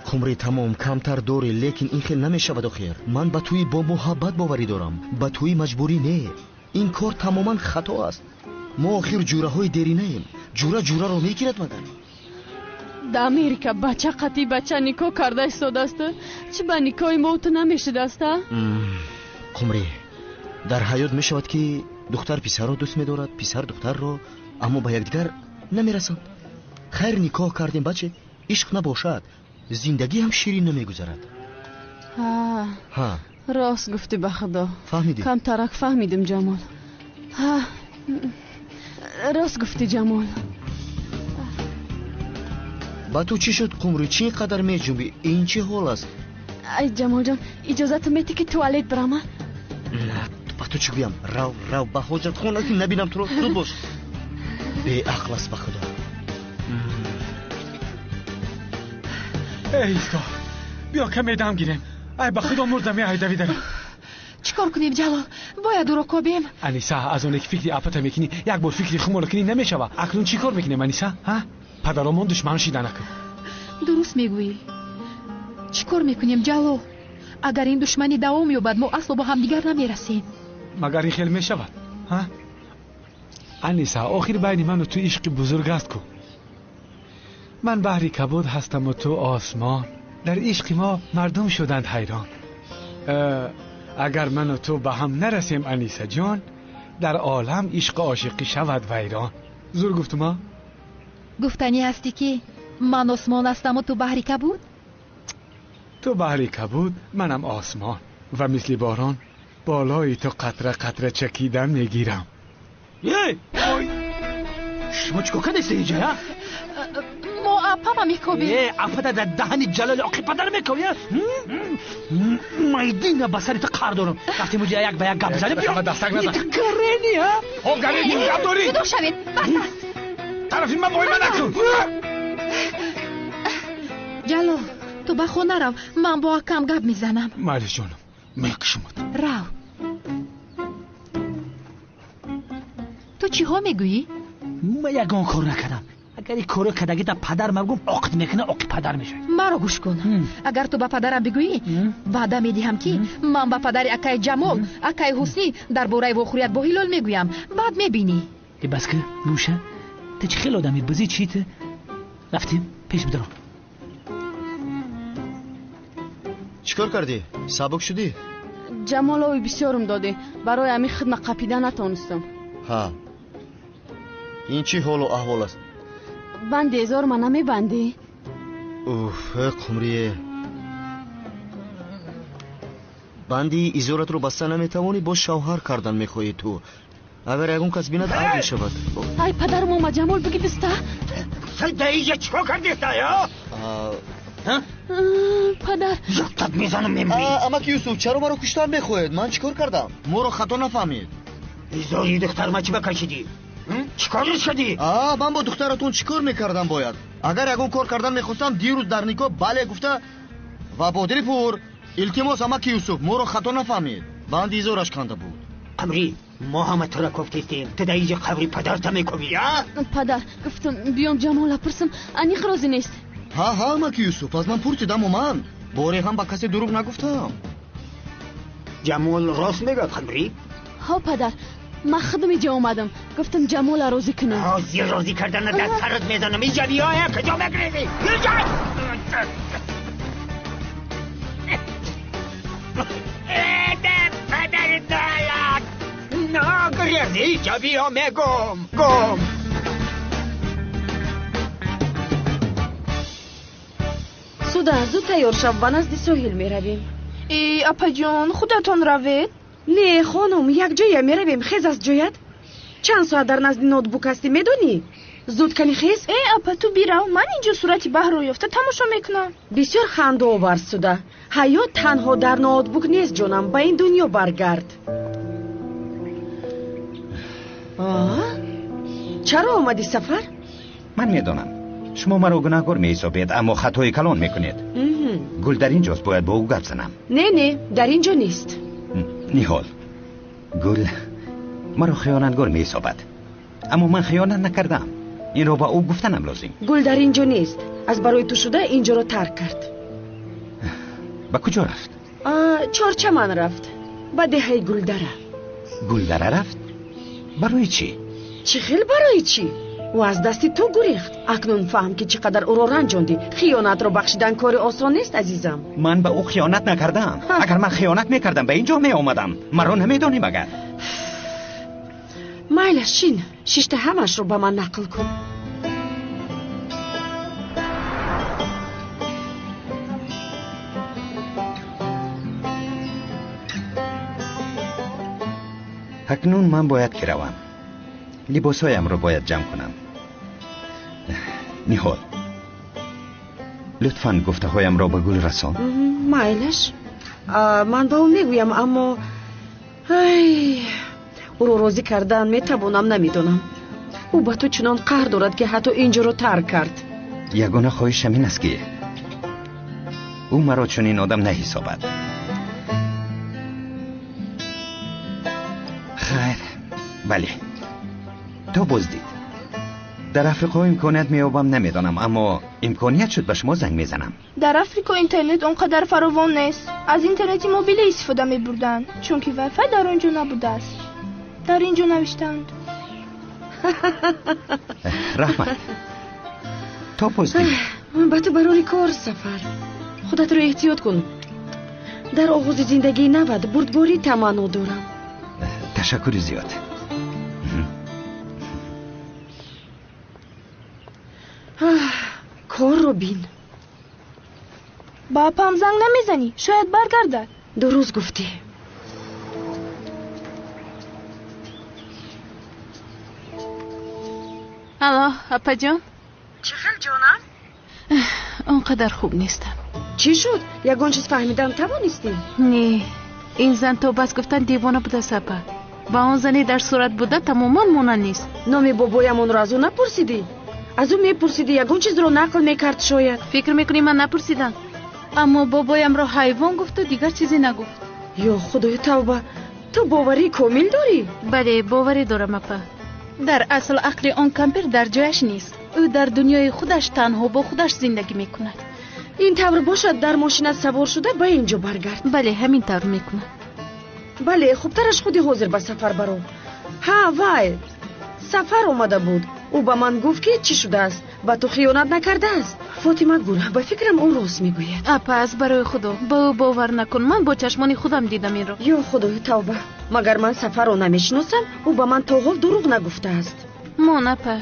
Speaker 3: Қумрӣ, тамом, камтар дорӣ, лекин ин хел намешавад охир. Ман ба тӯи бо муҳаббат боварӣ дорам, ба тӯи маҷбурӣ не. Ин кор тамоман хато аст. Мо охир ҷураҳои деринаем. Ҷура ҷураро мегирад магар?
Speaker 2: Да Америка бача қатъи бача никоҳ карда истодааст. Чӣ ба никоҳи мо ту намешудааст, а?
Speaker 3: Қумрӣ, дар ҳаёт мешавад ки духтар писарро дӯст медорад, писар духтарро, аммо ба якдигар намерасанд. Хайр, никоҳ кардем, баче, ишқ набошад, зиндагӣ ҳам ширин намегузарад.
Speaker 2: Ҳа, рост гуфтӣ, ба худо.
Speaker 3: Фаҳмидӣ?
Speaker 2: Камтарак фаҳмидим, Ҷамол. Ҳа, рост гуфтӣ, Ҷамол.
Speaker 3: Ба ту чӣ шуд, Қумрӣ? Чӣ қадар меҷунбӣ? Ин чӣ ҳол аст?
Speaker 2: Ай, Ҷамолҷон, иҷозату метӣ ки туалет бирама?
Speaker 3: Ба ту чӣ гӯям? Рав, рав ба ҳоҷатхона, ки набинам туро. Зуд бош. Беақл аст, ба худо.
Speaker 14: Эй, исто, биё каме дам гирем. Ай, ба худо мурдам, ай давидарам.
Speaker 10: Чӣ кор кунем, Ҷалол? Бояд ӯро кобем.
Speaker 14: Аниса, аз оне ки фикри апата мекунӣ, як бор фикри хуморо кунӣ намешава. Акнун чӣ кор мекунем, Аниса? Ҳа? Падаромон душман шида накун.
Speaker 10: Дуруст мегӯӣ. Чӣ кор мекунем, Ҷалол? Агар ин душманӣ давом ёбад, мо асло бо ҳамдигар намерасем.
Speaker 14: Магар ин хел мешавад? Ҳа? Аниса, охир байни ману ту ишқи бузург аст ку. Ман баҳри кабуд ҳастаму ту осмон. Дар ишқи мо мардум шуданд ҳайрон. Агар ману ту ба ҳам нарасем, Аниса ҷон, дар олам ишқу ошиқӣ шавад вайрон. Зур гуфтум, а?
Speaker 10: Гуфтанӣ ҳастӣ ки ман осмон ҳастаму ту баҳри кабуд?
Speaker 14: Ту баҳри кабуд, манам осмон, ва мисли борон болои ту қатра қатра чакидан мегирам.
Speaker 8: Шумо чӣ кор кардастед инҷа?
Speaker 10: Мо апама мекобем.
Speaker 8: Э, апата дар даҳани Ҷалоли оқи падар мекобӣ? Майдина ба сари ту қар дорам. Рафтем уҷа як ба як гап занем.
Speaker 14: Дастак назан.
Speaker 8: Гарени, ҳа?
Speaker 14: Ҳо, гарени, гап дорӣ?
Speaker 10: Ҷудо шавед, бас аст.
Speaker 14: Тарафи ман войма накун.
Speaker 10: Ҷалол, ту ба хона рав, ман бо акам гап мезанам.
Speaker 14: Майли, ҷонам, мекушумат.
Speaker 10: Рав. Ту чиҳо мегӯӣ?
Speaker 8: Ман ягон кор накардам. Агар ин коро кардагӣ да падар мабгум, оқд мекуна, оқи падар мешавад.
Speaker 10: Маро гӯш кун. Агар ту ба падарам бигӯӣ, ваъда медиҳам ки ман ба падари акаи Ҷамол, акаи Ҳуснӣ дар бораи вохӯрият бо Ҳилол мегӯям. Баъд мебинӣ.
Speaker 8: Э, бас ки, гӯша, ту чӣ хел одамӣ? Бузӣ чӣ ту? Рафтем, пеш бидорам.
Speaker 3: Чӣ кор кардӣ? Сабук шудӣ?
Speaker 2: Ҷамол, ови бисёрум додӣ. Барои ҳамин хидма қапида натонистам.
Speaker 3: Ҳа, ин чӣ ҳолу аҳвол аст?
Speaker 2: Банди эзор ма намебандӣ?
Speaker 3: Уф, Қумрие, банди изоратро баста наметавонӣ, боз шавҳар кардан мехоҳӣ ту. Агар ягон кас бинад, айб мешавад.
Speaker 2: Ай, падарам омад, Ҷамол, биги биста.
Speaker 9: Даиҷа чӣ кор кардеста, ё?
Speaker 2: Падар.
Speaker 9: Ёфтат мезанам, мемрӣ.
Speaker 3: Амаки Юсуф, чаро маро куштан мехоҳед? Ман чӣ кор кардам? Моро хато нафаҳмед.
Speaker 9: Изори духтарма чӣ ба кашидӣ? Чӣ кор шудӣ?
Speaker 3: Ман бо духтаратон чӣ кор мекардам бояд? Агар ягон кор кардан мехостам, дирӯз дар никоҳ бале гуфта ва бо дили пур. Илтимос, амаки Юсуф, моро хато нафаҳмед. Банди изораш канда буд.
Speaker 9: Қамрӣ, мо ҳама тура кофтистем. Ту дар инҷа қабри падарта мекобӣ, а?
Speaker 2: Падар, гуфтам биём Ҷамола пурсам, аниқ розӣ нест.
Speaker 3: Ҳа, ҳа, амаки Юсуф, аз ман пурсид, аммо ман боре ҳам ба касе дурӯғ нагуфтам.
Speaker 9: Ҷамол рост мегӯяд, Қамрӣ?
Speaker 2: Ҳо, падар, Ман худам инҷо омадам. Гуфтам Ҷамола розӣ кунам.
Speaker 9: Ҳозир розӣ кардана дар сарат мезанам. Инҷа биё, куҷо мегрезӣ? Инҷа! Падари налат! Нагрез, инҷа биё мегум. Гум.
Speaker 15: Суда, зуд тайёр шав, ба назди соҳил меравем.
Speaker 16: Э, апаҷон, худатон равед.
Speaker 15: Не, хонум, якҷоя меравем. Хез аз ҷоят. Чанд соат дар назди ноутбук ҳастӣ, медонӣ? Зуд кани хез.
Speaker 16: Э, апа, ту бирав, ман инҷо сурати баҳрро ёфта тамошо мекунам.
Speaker 15: Бисёр хандаовар, Суда. Ҳаёт танҳо дар ноутбук нест, ҷонам, ба ин дунё баргард. Чаро омадӣ, Сафар?
Speaker 13: Ман медонам. Шумо маро гунаҳгор меҳисобед, аммо хатои калон мекунед. Гул дар ин ҷост, бояд бо ӯ гап занам.
Speaker 15: Не, не, дар ин ҷо нест.
Speaker 13: Ниҳол, Гул маро хиёнатгор меҳисобад, аммо ман хиёнат накардам. Инро ба ӯ гуфтанам лозим.
Speaker 15: Гул дар ин ҷо нест. Аз барои ту шуда ин ҷоро тарк кард.
Speaker 13: Ба куҷо рафт?
Speaker 15: Чорчаман рафт, ба деҳаи Гулдара.
Speaker 13: Гулдара рафт? Барои чӣ?
Speaker 15: Чӣ хел барои чӣ? Ӯ аз дасти ту гурехт. Акнун фаҳм, ки чӣ қадар ӯро ранҷондӣ. Хиёнатро бахшидан кори осон нест, азизам.
Speaker 13: Ман ба ӯ хиёнат накардам. Агар ман хиёнат мекардам, ба ин ҷо меомадам. Маро намедонӣ магар?
Speaker 15: Майла, шин. Шишта ҳамаашро ба ман нақл кун.
Speaker 13: Акнун ман бояд ки равам. Либосҳоямро бояд ҷамъ кунам. Ниҳол, лутфан гуфтаҳоямро ба Гул расон.
Speaker 15: Майлаш, ман ба ӯ мегӯям, аммо ай, ӯро розӣ кардан метавонам, намедонам. Ӯ ба ту чунон қаҳр дорад, ки ҳатто ин ҷоро тарк кард.
Speaker 13: Ягона хоҳишам ин аст, ки ӯ маро чунин одам наҳисобад. Хайр, бале, то боздид. Дар Африқо имконият меёбам, намедонам, аммо имконият шуд, ба шумо занг мезанам.
Speaker 16: Дар Африко интернет он қадар фаровон нест. Аз интернети мобилӣ истифода мебурданд, чунки вайфай дар он ҷо набудааст. Дар ин ҷо навиштанд.
Speaker 13: Раҳмат. То боздид.
Speaker 15: Ба ту барори кор, Сафар. Худатро эҳтиёт кун. Дар оғози зиндагии нават бурдборӣ таманно дорам.
Speaker 13: Ташаккури зиёд.
Speaker 15: Корро бин.
Speaker 16: Ба апам занг намезанӣ? Шояд баргардад.
Speaker 15: Дуруст гуфтӣ.
Speaker 10: Алло, апаҷон.
Speaker 15: Чӣ хел, ҷонам?
Speaker 10: Он қадар хуб нестам.
Speaker 15: Чӣ шуд? Ягон чиз фаҳмидан тавонистӣ?
Speaker 10: Не, ин зан то бас гуфтан девона будааст, апа. Ба он зане дар сурат буда тамоман монанд нест.
Speaker 15: Номи бобоямонро аз ӯ напурсидӣ? Аз ӯ мепурсидӣ, ягон чизро нақл мекард шояд.
Speaker 10: Фикр мекунӣ ман напурсидам? Аммо бобоямро ҳайвон гуфту дигар чизе нагуфт.
Speaker 15: Ё худои тавба, ту боварии комил дорӣ?
Speaker 10: Бале, боварӣ дорам, апа. Дар асл ақли он кампир дар ҷояш нест. Ӯ дар дунёи худаш танҳо бо худаш зиндагӣ мекунад.
Speaker 15: Ин тавр бошад, дар мошина савор шуда ба ин ҷо баргард.
Speaker 10: Бале, ҳамин тавр мекунам.
Speaker 15: Бале, хубтараш худи ҳозир ба сафар баро. Ҳа, вай, Сафар омада буд. Ӯ ба ман гуфт, ки чӣ шудааст, ба ту хиёнат накардааст. Фотима Гул, ба фикрам ӯ рост мегӯяд.
Speaker 10: Апа, аз барои худо ба ӯ бовар накун. Ман бо чашмони худам дидам инро.
Speaker 15: Ё худои тавба, магар ман Сафарро намешиносам? Ӯ ба ман то ҳол дурӯғ нагуфтааст.
Speaker 10: Мон, апа,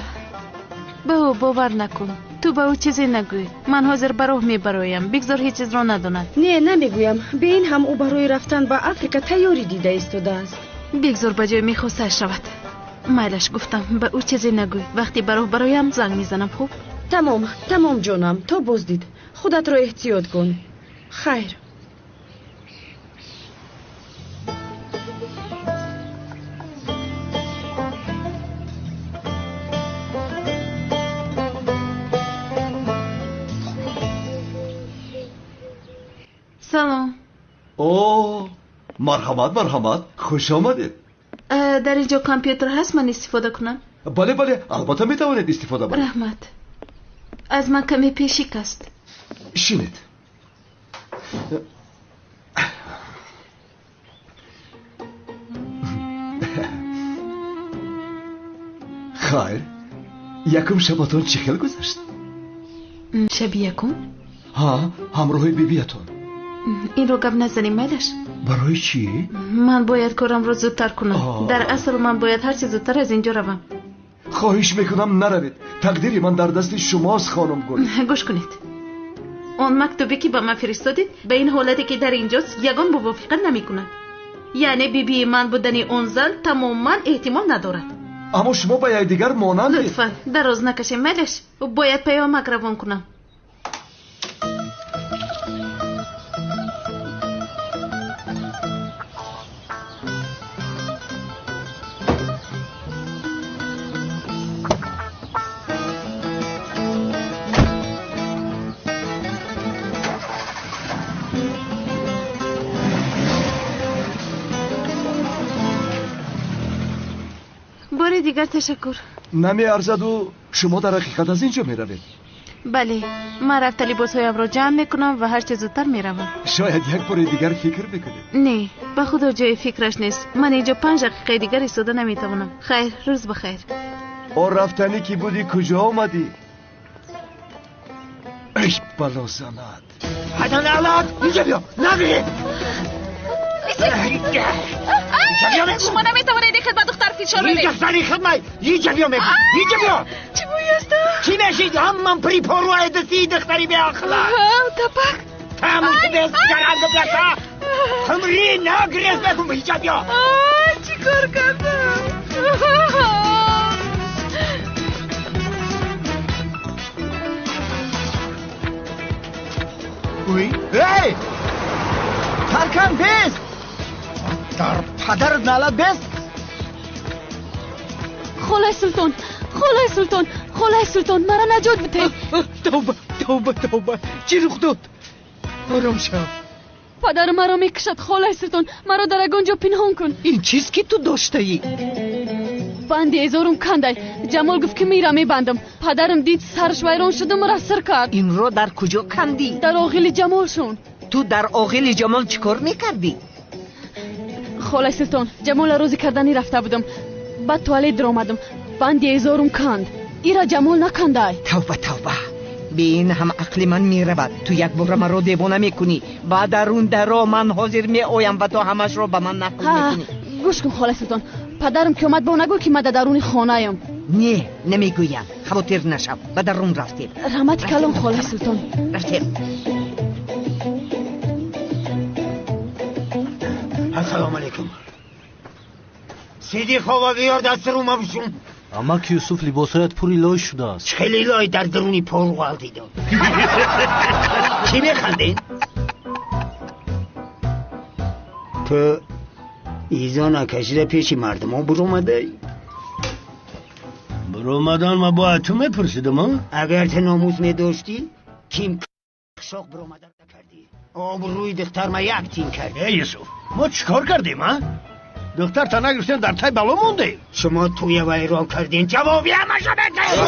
Speaker 10: ба ӯ бовар накун. Ту ба ӯ чизе нагӯй. Ман ҳозир ба роҳ мебароям. Бигзор ҳеҷ чизро надонад.
Speaker 15: Не, намегӯям. Бе ин ҳам ӯ барои рафтан ба Африка тайёрӣ дида истодааст.
Speaker 10: Бигзор ба ҷои мехостааш равад. Майлаш, гуфтам, ба ӯ чизе нагӯй. Вақте ба роҳ бароям занг мезанам, хуб?
Speaker 15: Тамом, тамом, ҷонам, то боздид. Худатро эҳтиёт кун. Хайр.
Speaker 10: Салом.
Speaker 1: О, марҳамат, марҳамат, хуш омадед.
Speaker 10: Дар ин ҷо компютер ҳаст, ман истифода кунам?
Speaker 1: Бале, бале, албатта метавонед истифода баред.
Speaker 10: Раҳмат. Аз ман каме пешик аст.
Speaker 1: Шинед. Хайр, якум шабатон чӣ хел гузашт?
Speaker 10: Шаби якум?
Speaker 1: Ҳа, ҳамроҳи бибиятон.
Speaker 10: Инро гап назанем, майлаш?
Speaker 1: Барои чӣ?
Speaker 10: Ман бояд корамро зудтар кунам. Дар асл ман бояд ҳарчи зудтар аз инҷо равам.
Speaker 1: Хоҳиш мекунам, наравед. Тақдири ман дар дасти шумост, хонум Гул.
Speaker 10: Гӯш кунед. Он мактубе ки ба ман фиристодед, ба ин ҳолате ки дар инҷост ягон мувофиқа намекунад. Яъне бибии ман будани он зан тамоман эҳтимол надорад.
Speaker 1: Аммо шумо ба якдигар монандед.
Speaker 10: Лутфан дароз накашем, майлаш? Бояд паёмак равон кунам. Бори дигар ташаккур.
Speaker 1: Намеарзаду шумо дар ҳақиқат аз ин ҷо меравед?
Speaker 10: Бале, ман рафта либосҳоямро ҷамъ мекунам ва ҳарчи зудтар меравам.
Speaker 1: Шояд як бори дигар фикр бикунед.
Speaker 10: Не, ба худо ҷои фикраш нест. Ман инҷо 5 дақиқаи дигар истода наметавонам. Хайр, рӯз ба хайр.
Speaker 1: О, рафтанӣ ки будӣ, куҷо омадӣ? Эй, бало занад!
Speaker 9: Ҳадан алат, инҷа биё, нагирӣ!
Speaker 10: Шумо наметавонед ин ба духтар фишор бидед.
Speaker 9: Инҷа сари хидмат, инҷа биё мегӯ, инҷа биё.
Speaker 10: Чӣ бояста?
Speaker 9: Чӣ мешид? Ҳаман при поруай дасти духтари беақла.
Speaker 10: Тапак.
Speaker 9: Тамом шудест, гаранг бляка. Хумри нагрез бегум, инҷа биё.
Speaker 10: Чӣ кор кардам?
Speaker 4: Уй, эй! Таркан бест! Дар падарат налат бест?
Speaker 2: Холаи султон, холаи султон, холаи султон, маро наҷот бидеҳ.
Speaker 9: Тавба, тавба, тавба, чӣ рух дод? Ором шав.
Speaker 2: Падарам маро мекушад, холаи султон, маро дар ягон ҷо пинҳон кун.
Speaker 6: Ин чиз ки ту доштаӣ?
Speaker 2: Банди эзорум кандай. Ҷамол гуфт ки мира мебандам. Падарам дид, сараш вайрон шуду маро сир кард.
Speaker 6: Инро дар куҷо кандӣ?
Speaker 2: Дар оғили Ҷамолшон.
Speaker 6: Ту дар оғили Ҷамол чӣ кор мекардӣ?
Speaker 2: Холаи султон, Ҷамолро розӣ карданӣ рафта будам. Баъд туалет даромадам. Банди эзорум канд. Ира Ҷамол накандай.
Speaker 6: Тавба, тавба. Бе ин ҳам ақли ман меравад. Ту якбора маро девона мекунӣ. Ба дарун даро, ман ҳозир меоям ва ту ҳамашро ба ман нақл мекунӣ.
Speaker 2: Гӯш кун, холаи султон. Падарам ки омад, бо нагӯ ки ман дар даруни хонаям.
Speaker 6: Не, намегӯям. Хавотир нашав. Ба дарун рафтем.
Speaker 2: Раҳмати калон, холаи султон.
Speaker 6: Рафтем.
Speaker 9: Ассалому алайкум. Сидиқова биёр дасти рӯма бишун.
Speaker 11: Амак Юсуф либосҳоят пури лой шудааст.
Speaker 9: Хеле лой дар даруни пору ғалтидам. Чӣ механдед? Ту изо накашида пеши мардумо буромадаӣ?
Speaker 8: Буромадан ма бояд ту мепурсидам, а?
Speaker 9: Агар ту номус медоштӣ, ким қишоқ буромада накардӣ. Обрӯи духтар ма як тин кард.
Speaker 8: Эй Юсуф, мо чӣ кор кардем, а? Духтар та нагирифтем, дар тай бало мондем.
Speaker 9: Шумо туя вайрон кардем, ҷавоби ҳамаша бедиҳед.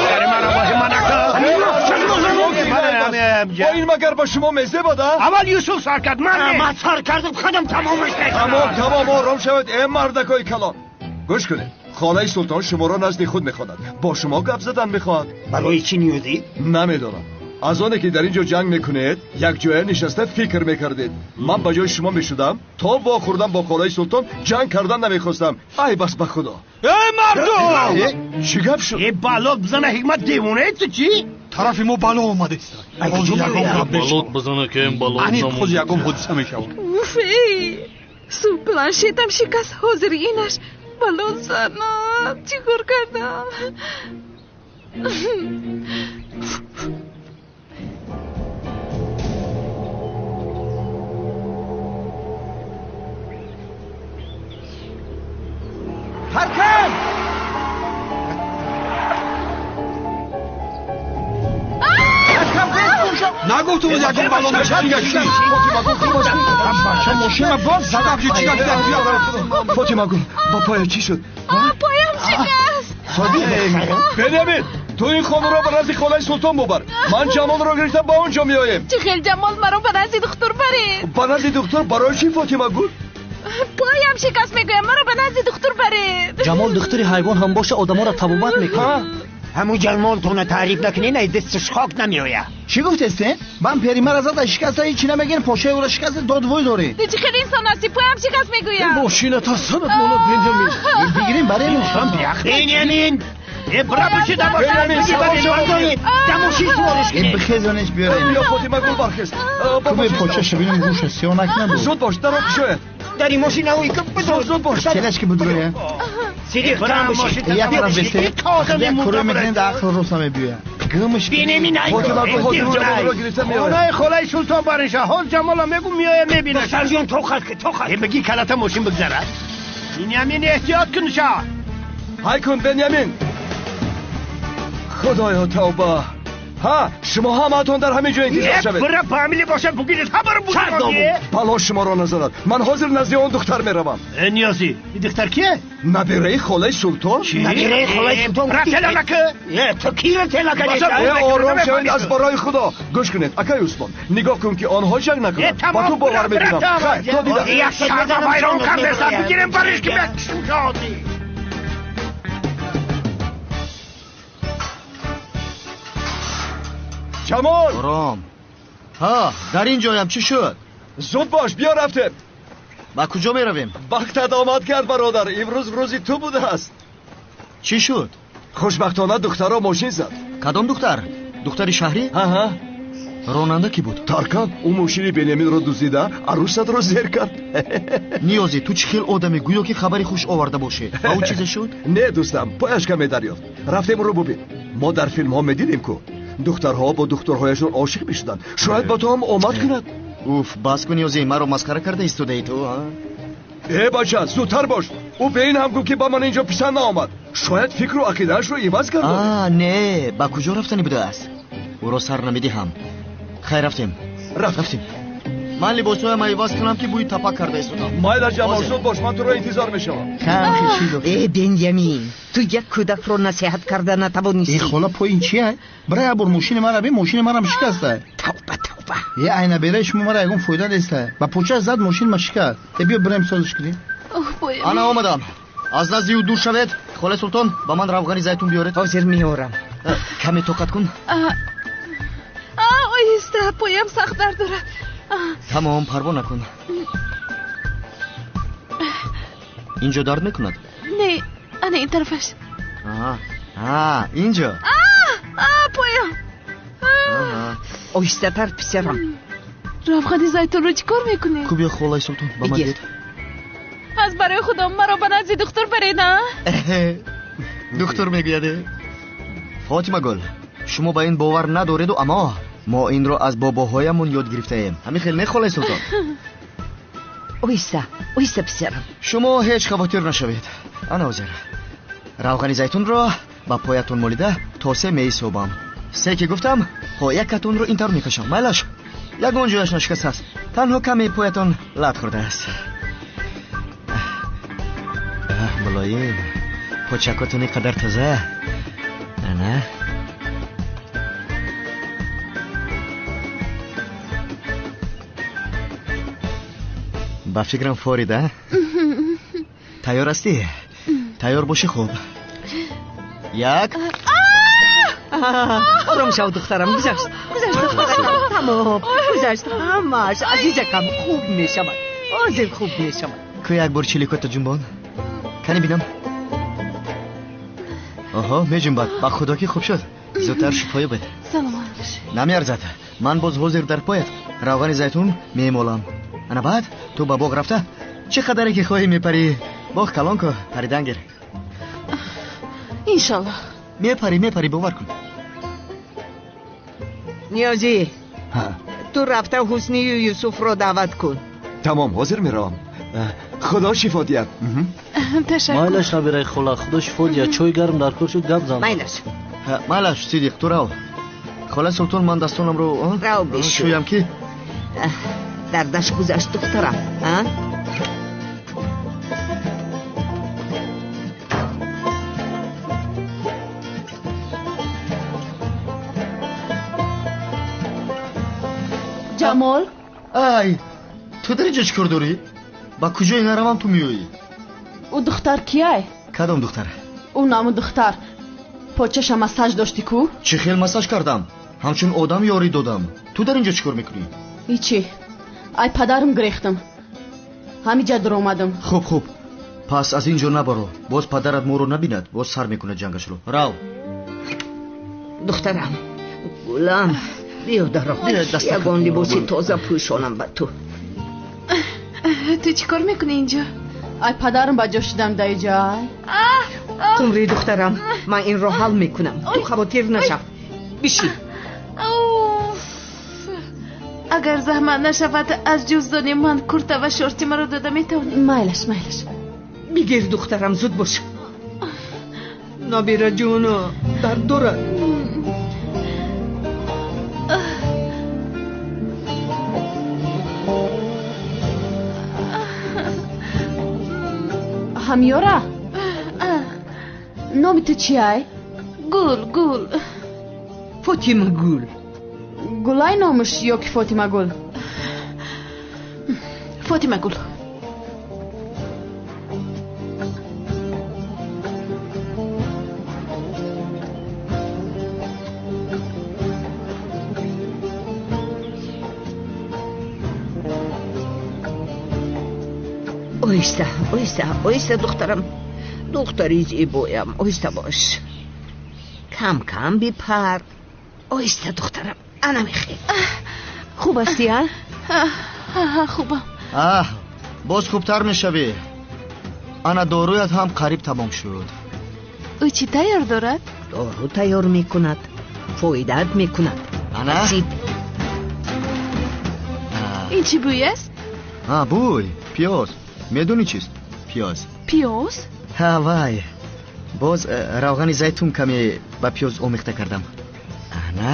Speaker 1: Ин магар ба шумо мезебад, а?
Speaker 8: Аввал Юсуф сар кард, ман не.
Speaker 9: Ман сар кардам, худам тамомаш мекунам.
Speaker 1: Тамом, тамом, ором шавед, э мардакои калон. Гӯш кунед, холаи султон шуморо назди худ мехонад. Бо шумо гап задан мехоҳад.
Speaker 9: Барои чӣ ниёзӣ?
Speaker 1: Намедонам. Аз оне ки дар ин ҷо ҷанг мекунед, якҷоя нишаста фикр мекардед. Ман ба ҷои шумо мешудам, то вохӯрдам бо холаи султон ҷанг кардан намехостам. Ай бас ба худо.
Speaker 8: Эй мардум!
Speaker 1: Чӣ гап шуд?
Speaker 8: Э балот бизана ҳикмат, девонаи ту чӣ?
Speaker 14: Тарафи мо бало омадааст.
Speaker 11: Балот бизана ки балот.
Speaker 14: Ани худ ягон ҳодиса мешавад.
Speaker 10: Уф, эй! Суб планшетам шикаст, ҳозир инаш. Балот зана, чӣ кор кардам?
Speaker 4: Таркан!
Speaker 14: Нагуфтум ягон бало мешавад. Бача мошина боз задам ки чӣ гап.
Speaker 1: Фотимагул, ба поя чӣ шуд?
Speaker 10: Поям шикаст.
Speaker 1: Бенямин, ту ин хонаро ба назди холаи султон бубар. Ман Ҷамолро гирифта ба он ҷо меоем.
Speaker 10: Чӣ хел Ҷамол маро ба назди духтур баред?
Speaker 1: Ба назди духтур барои чӣ, Фотимагул?
Speaker 10: Поям шикаст мегӯям, маро ба назди духтур баред.
Speaker 11: Ҷамол духтури ҳайвон ҳам боша, одаморо табобат мекунад.
Speaker 9: Ҳамун ҷалмолтона таъриф накунед, ай дасташ хок намеояд.
Speaker 4: Чӣ гуфтестен? Ман пери мара зада шикаста, ҳечи намегӯен, пошаи ӯро шикаста, додвой доред.
Speaker 10: Ту чӣ хел инсон ҳастӣ? Поям шикаст мегӯям.
Speaker 1: Мошинат аз санат монад, Бенямин.
Speaker 4: Бигирем, барем.
Speaker 9: Бенямин! Бира боши, да боши. Да мошин сувориш кунед.
Speaker 4: Бихезонеш биёрем.
Speaker 1: Биё, Фотима гул, бархез.
Speaker 4: Кубе почаша бинем, гӯша сиёнак набуд.
Speaker 1: Зуд бош, даро кушояд.
Speaker 9: Дар ин мошин ҳавои ки бизор.
Speaker 1: Зуд бош.
Speaker 4: Келаш ки будроя.
Speaker 9: Сидиқ, бира мошин.
Speaker 4: Як тараф бесте. Як кура мекунем, да ақл рост намебиёяд. Гумш.
Speaker 8: Бенямин, ай.
Speaker 1: Фотима гул, ҳозир Ҷамолро гирифта меояд.
Speaker 8: Хонаи холаи султон бариша. Ҳоз Ҷамола мегӯ меоя, мебинаш.
Speaker 9: Сарҷон, тоқат ки, тоқат.
Speaker 8: Бигӣ калата мошин бигзарад. Бенямин, эҳтиёт кун ша.
Speaker 1: Ҳай кун, Бенямин. Худоё, тавба. Ҳа, шумо ҳамаатон дар ҳамин ҷо интизор шавед.
Speaker 8: Бира фамили бошад, бугиред, ҳамаро бугиред.
Speaker 1: Бало шуморо назанад. Ман ҳозир назди он духтар меравам.
Speaker 8: Ниёзӣ, ин духтар кие?
Speaker 1: Набираи холаи султон.
Speaker 9: Набираи холаи султон.
Speaker 8: Бира тела накӣ.
Speaker 9: Ту киро тела кардӣ?
Speaker 1: Ором шавед, аз барои Худо. Гӯш кунед, акай Усмон. Нигоҳ кун, ки онҳо ҷанг накунанд. Ба ту бовар мекунам. Хайр, то дида.
Speaker 8: Як шарма вайрон кардеста, бигирем бариш ки бекушем шоди.
Speaker 1: Ҷамол!
Speaker 3: Ором. Ҳа, дар ин ҷоям, чӣ шуд?
Speaker 1: Зуд бош, биё рафтем.
Speaker 3: Ба куҷо меравем?
Speaker 1: Бахтат омад кард, бародар. Имрӯз рӯзи ту будааст.
Speaker 3: Чӣ шуд?
Speaker 1: Хушбахтона духтарро мошин зад.
Speaker 3: Кадом духтар? Духтари шаҳрӣ?
Speaker 1: Аҳа.
Speaker 3: Ронанда кӣ буд?
Speaker 1: Таркан. Ӯ мошини Беняминро дуздида, арӯсатро зер кард.
Speaker 3: Ниёзӣ, ту чӣ хел одамӣ? Гӯё ки хабари хуш оварда бошӣ. Ба ӯ чизе шуд?
Speaker 1: Не, дӯстам, пояш каме дарёфт. Рафтем ӯро бубин. Мо дар филмҳо медидем ку духтарҳо бо духтурҳояшон ошиқ мешуданд. Шояд ба ту ҳам омад кунад.
Speaker 3: Уф, бас кун, Ниёзӣ, маро масхара карда истодаи ту, а?
Speaker 1: Э, бача, зудтар бош. Ӯ бе ин ҳам гуфт, ки ба ман инҷо писанд наомад. Шояд фикру ақидаашро иваз кардод.
Speaker 3: А, не, ба куҷо рафтанӣ будааст? Ӯро сар намедиҳам. Хайр, рафтем. Рафтем. Ман либосҳоям иваз кунам, ки бӯи тапак карда истодам.
Speaker 1: Майла, Ҷамол, зуд бош, ман туро интизор мешавам.
Speaker 6: Э, Бенямин, ту як кӯдакро насиҳат карда натавонистӣ.
Speaker 4: Э, хола, пои ин чия? Бира як бор мошини мара бин, мошини марам шикаста.
Speaker 6: Тавба, тавба.
Speaker 4: Е, ай набераи шумо мара ягон фоида неста. Ба почааш зад, мошини ма шикаст. Э, биё бираем созиш кунем.
Speaker 3: Ана омадам. Аз назди ӯ дур шавед. Холаи султон, ба ман равғани зайтун биёред.
Speaker 6: Ҳозир меорам.
Speaker 3: Каме тоқат кун.
Speaker 10: Оҳиста, поям сахт дард дорад.
Speaker 3: Тамом, парво накун. Инҷо дард мекунад?
Speaker 10: Не, ана ин тарафаш.
Speaker 3: Инҷо.
Speaker 10: Поям.
Speaker 6: Оҳистатар, писарам.
Speaker 10: Равғани зайтунро чӣ кор мекунӣ?
Speaker 3: Ку биё, холаи султон, ба ман диҳед.
Speaker 10: Аз барои Худо маро ба назди духтур баред, а?
Speaker 3: Духтур мегӯяд. Фотимагул, шумо ба ин бовар надореду, аммо мо инро аз бобоҳоямон ёд гирифтаем. Ҳамин хел не, холаи султон?
Speaker 6: Оҳиста, оҳиста, писарам.
Speaker 3: Шумо ҳеҷ хавотир нашавед. Ана ҳозир равғани зайтунро ба поятон молида то се меҳисобам. Се ки гуфтам, якатонро ин тавр мекашам. Майлаш, ягон ҷояш нашикастааст, танҳо каме поятон лат хӯрдааст. Мулоим, почакотон ин қадар тоза. Ана ба фикрам форида. Тайёр ҳастӣ? Тайёр бошӣ, хуб. Як.
Speaker 6: Ором шав, духтарам. Гузашт, гузашт, духтаракам. Тамом, гузашт ҳамааш. Азизакам, хуб мешавад, ҳозир хуб мешавад.
Speaker 3: Ку як бор чиликота ҷунбон. Кани бинам. Оҳо, меҷунбад. Ба Худо ки хуб шуд. Зудтар шифо ёбед.
Speaker 10: Саломат бошед.
Speaker 3: Намеарзад. Ман боз ҳозир дар поят равғани зайтун мемолам. Ана баъд ту ба боғ рафта чӣ қадаре ки хоҳӣ мепарӣ. Боғ калон ку, паридан гир.
Speaker 10: Иншоллоҳ.
Speaker 3: Мепарӣ, мепарӣ, бовар кун.
Speaker 6: Ниёзӣ, ту рафта Ҳуснию Юсуфро даъват кун.
Speaker 1: Тамом, ҳозир меравам. Худо шифо диҳад.
Speaker 10: Ташаккур.
Speaker 11: Майлаш, набираи хола, Худо шифо диҳад. Чой гарм дар кор шуд, гап зан.
Speaker 6: Майлаш.
Speaker 3: Майлаш, Сидиқ, ту рав. Хола султон, ман дастонамро
Speaker 6: рав бишӯ.
Speaker 3: Шӯям ки?
Speaker 6: Дардаш гузашт, духтарам.
Speaker 2: Ҷамол?
Speaker 3: Ай, ту дар инҷо чӣ кор дорӣ? Ба куҷое наравам ту меоӣ?
Speaker 2: Ӯ духтар кияй?
Speaker 3: Кадом духтар?
Speaker 2: Ӯ наму духтар. Почаша массаж дошти ку?
Speaker 3: Чӣ хел массаж кардам? Ҳамчун одам ёрӣ додам. Ту дар ин ҷо чӣ кор мекунӣ?
Speaker 2: Ҳичи. Ай падарам гирехтам. Ҳамиҷа дуромадам.
Speaker 3: Хуб, хуб. Пас аз ин ҷо набаро. Боз падарат моро набинад, боз сар мекунад ҷангашро. Рав.
Speaker 6: Духтарам, гулам, биё даро. Ягон либоси тоза пӯшонам ба ту.
Speaker 10: Ту чӣ кор мекунӣ инҷо?
Speaker 2: Ай падарам ба ҷо шудам дар иҷо.
Speaker 6: Қумри духтарам, ман инро ҳал мекунам. Ту хавотир нашав. Бишин.
Speaker 10: Агар заҳмат нашавад, аз ҷуздони ман курта ва шорти маро дода метавонӣ?
Speaker 2: Майлаш, майлаш.
Speaker 6: Бигир духтарам, зуд бош. Набира ҷоно, дард дорад.
Speaker 2: Ҳамёра? Номи ту чиай?
Speaker 10: Гул, Гул.
Speaker 6: Фотима Гул.
Speaker 2: Гулай номаш ё ки Фотима Гул?
Speaker 10: Фотима Гул.
Speaker 6: Оҳиста, оҳиста, оҳиста духтарам. Духтари зебоям, оҳиста бош. Кам кам бипар. Оҳиста духтарам, ана мехел. Хуб ҳастӣ, а?
Speaker 10: Хубам.
Speaker 3: Аҳ, боз хубтар мешавӣ. Ана доруят ҳам қариб тамом шуд.
Speaker 10: Ӯ чӣ тайёр дорад?
Speaker 6: Дору тайёр мекунад, фоидаат мекунад.
Speaker 3: Ана?
Speaker 10: Ин чӣ бӯй аст?
Speaker 3: Бӯй, пиёз. Медонӣ чист? Пиёз.
Speaker 10: Пиёз?
Speaker 3: Ҳа, вай. Боз равғани зайтун каме ба пиёз омехта кардам. Ана,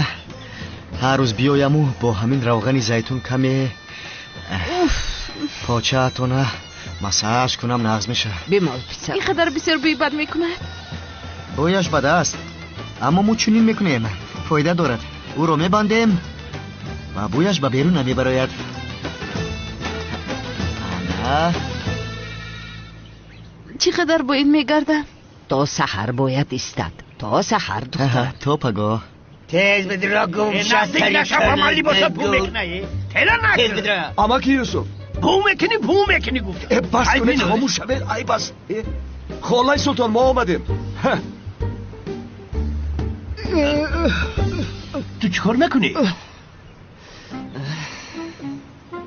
Speaker 3: ҳар рӯз биёяму бо ҳамин равғани зайтун каме почаатона массаж кунам, нағз мешавад.
Speaker 6: Бимол писар.
Speaker 10: Ин қадар бисёр бӯи бад мекунад.
Speaker 3: Бӯяш бад аст, аммо мо чунин мекунем, фоида дорад. Ӯро мебандем ва бӯяш ба берун намебарояд. Ана.
Speaker 10: Чӣ қадар бо ин мегардам?
Speaker 6: То саҳар бояд истад. То саҳар, духтар.
Speaker 3: То пагоҳ.
Speaker 9: Тез бидро, гум
Speaker 8: наздик нашав, ба ман либоса бӯ мекунӣ. Тела накун.
Speaker 1: Амаки Юсуф.
Speaker 8: Бӯ мекунӣ, бӯ мекунӣ гуфт.
Speaker 1: Бас кунед, хомӯш шавед, ай бас. Холаи Султон, мо омадем.
Speaker 8: Ту чӣ кор мекунӣ?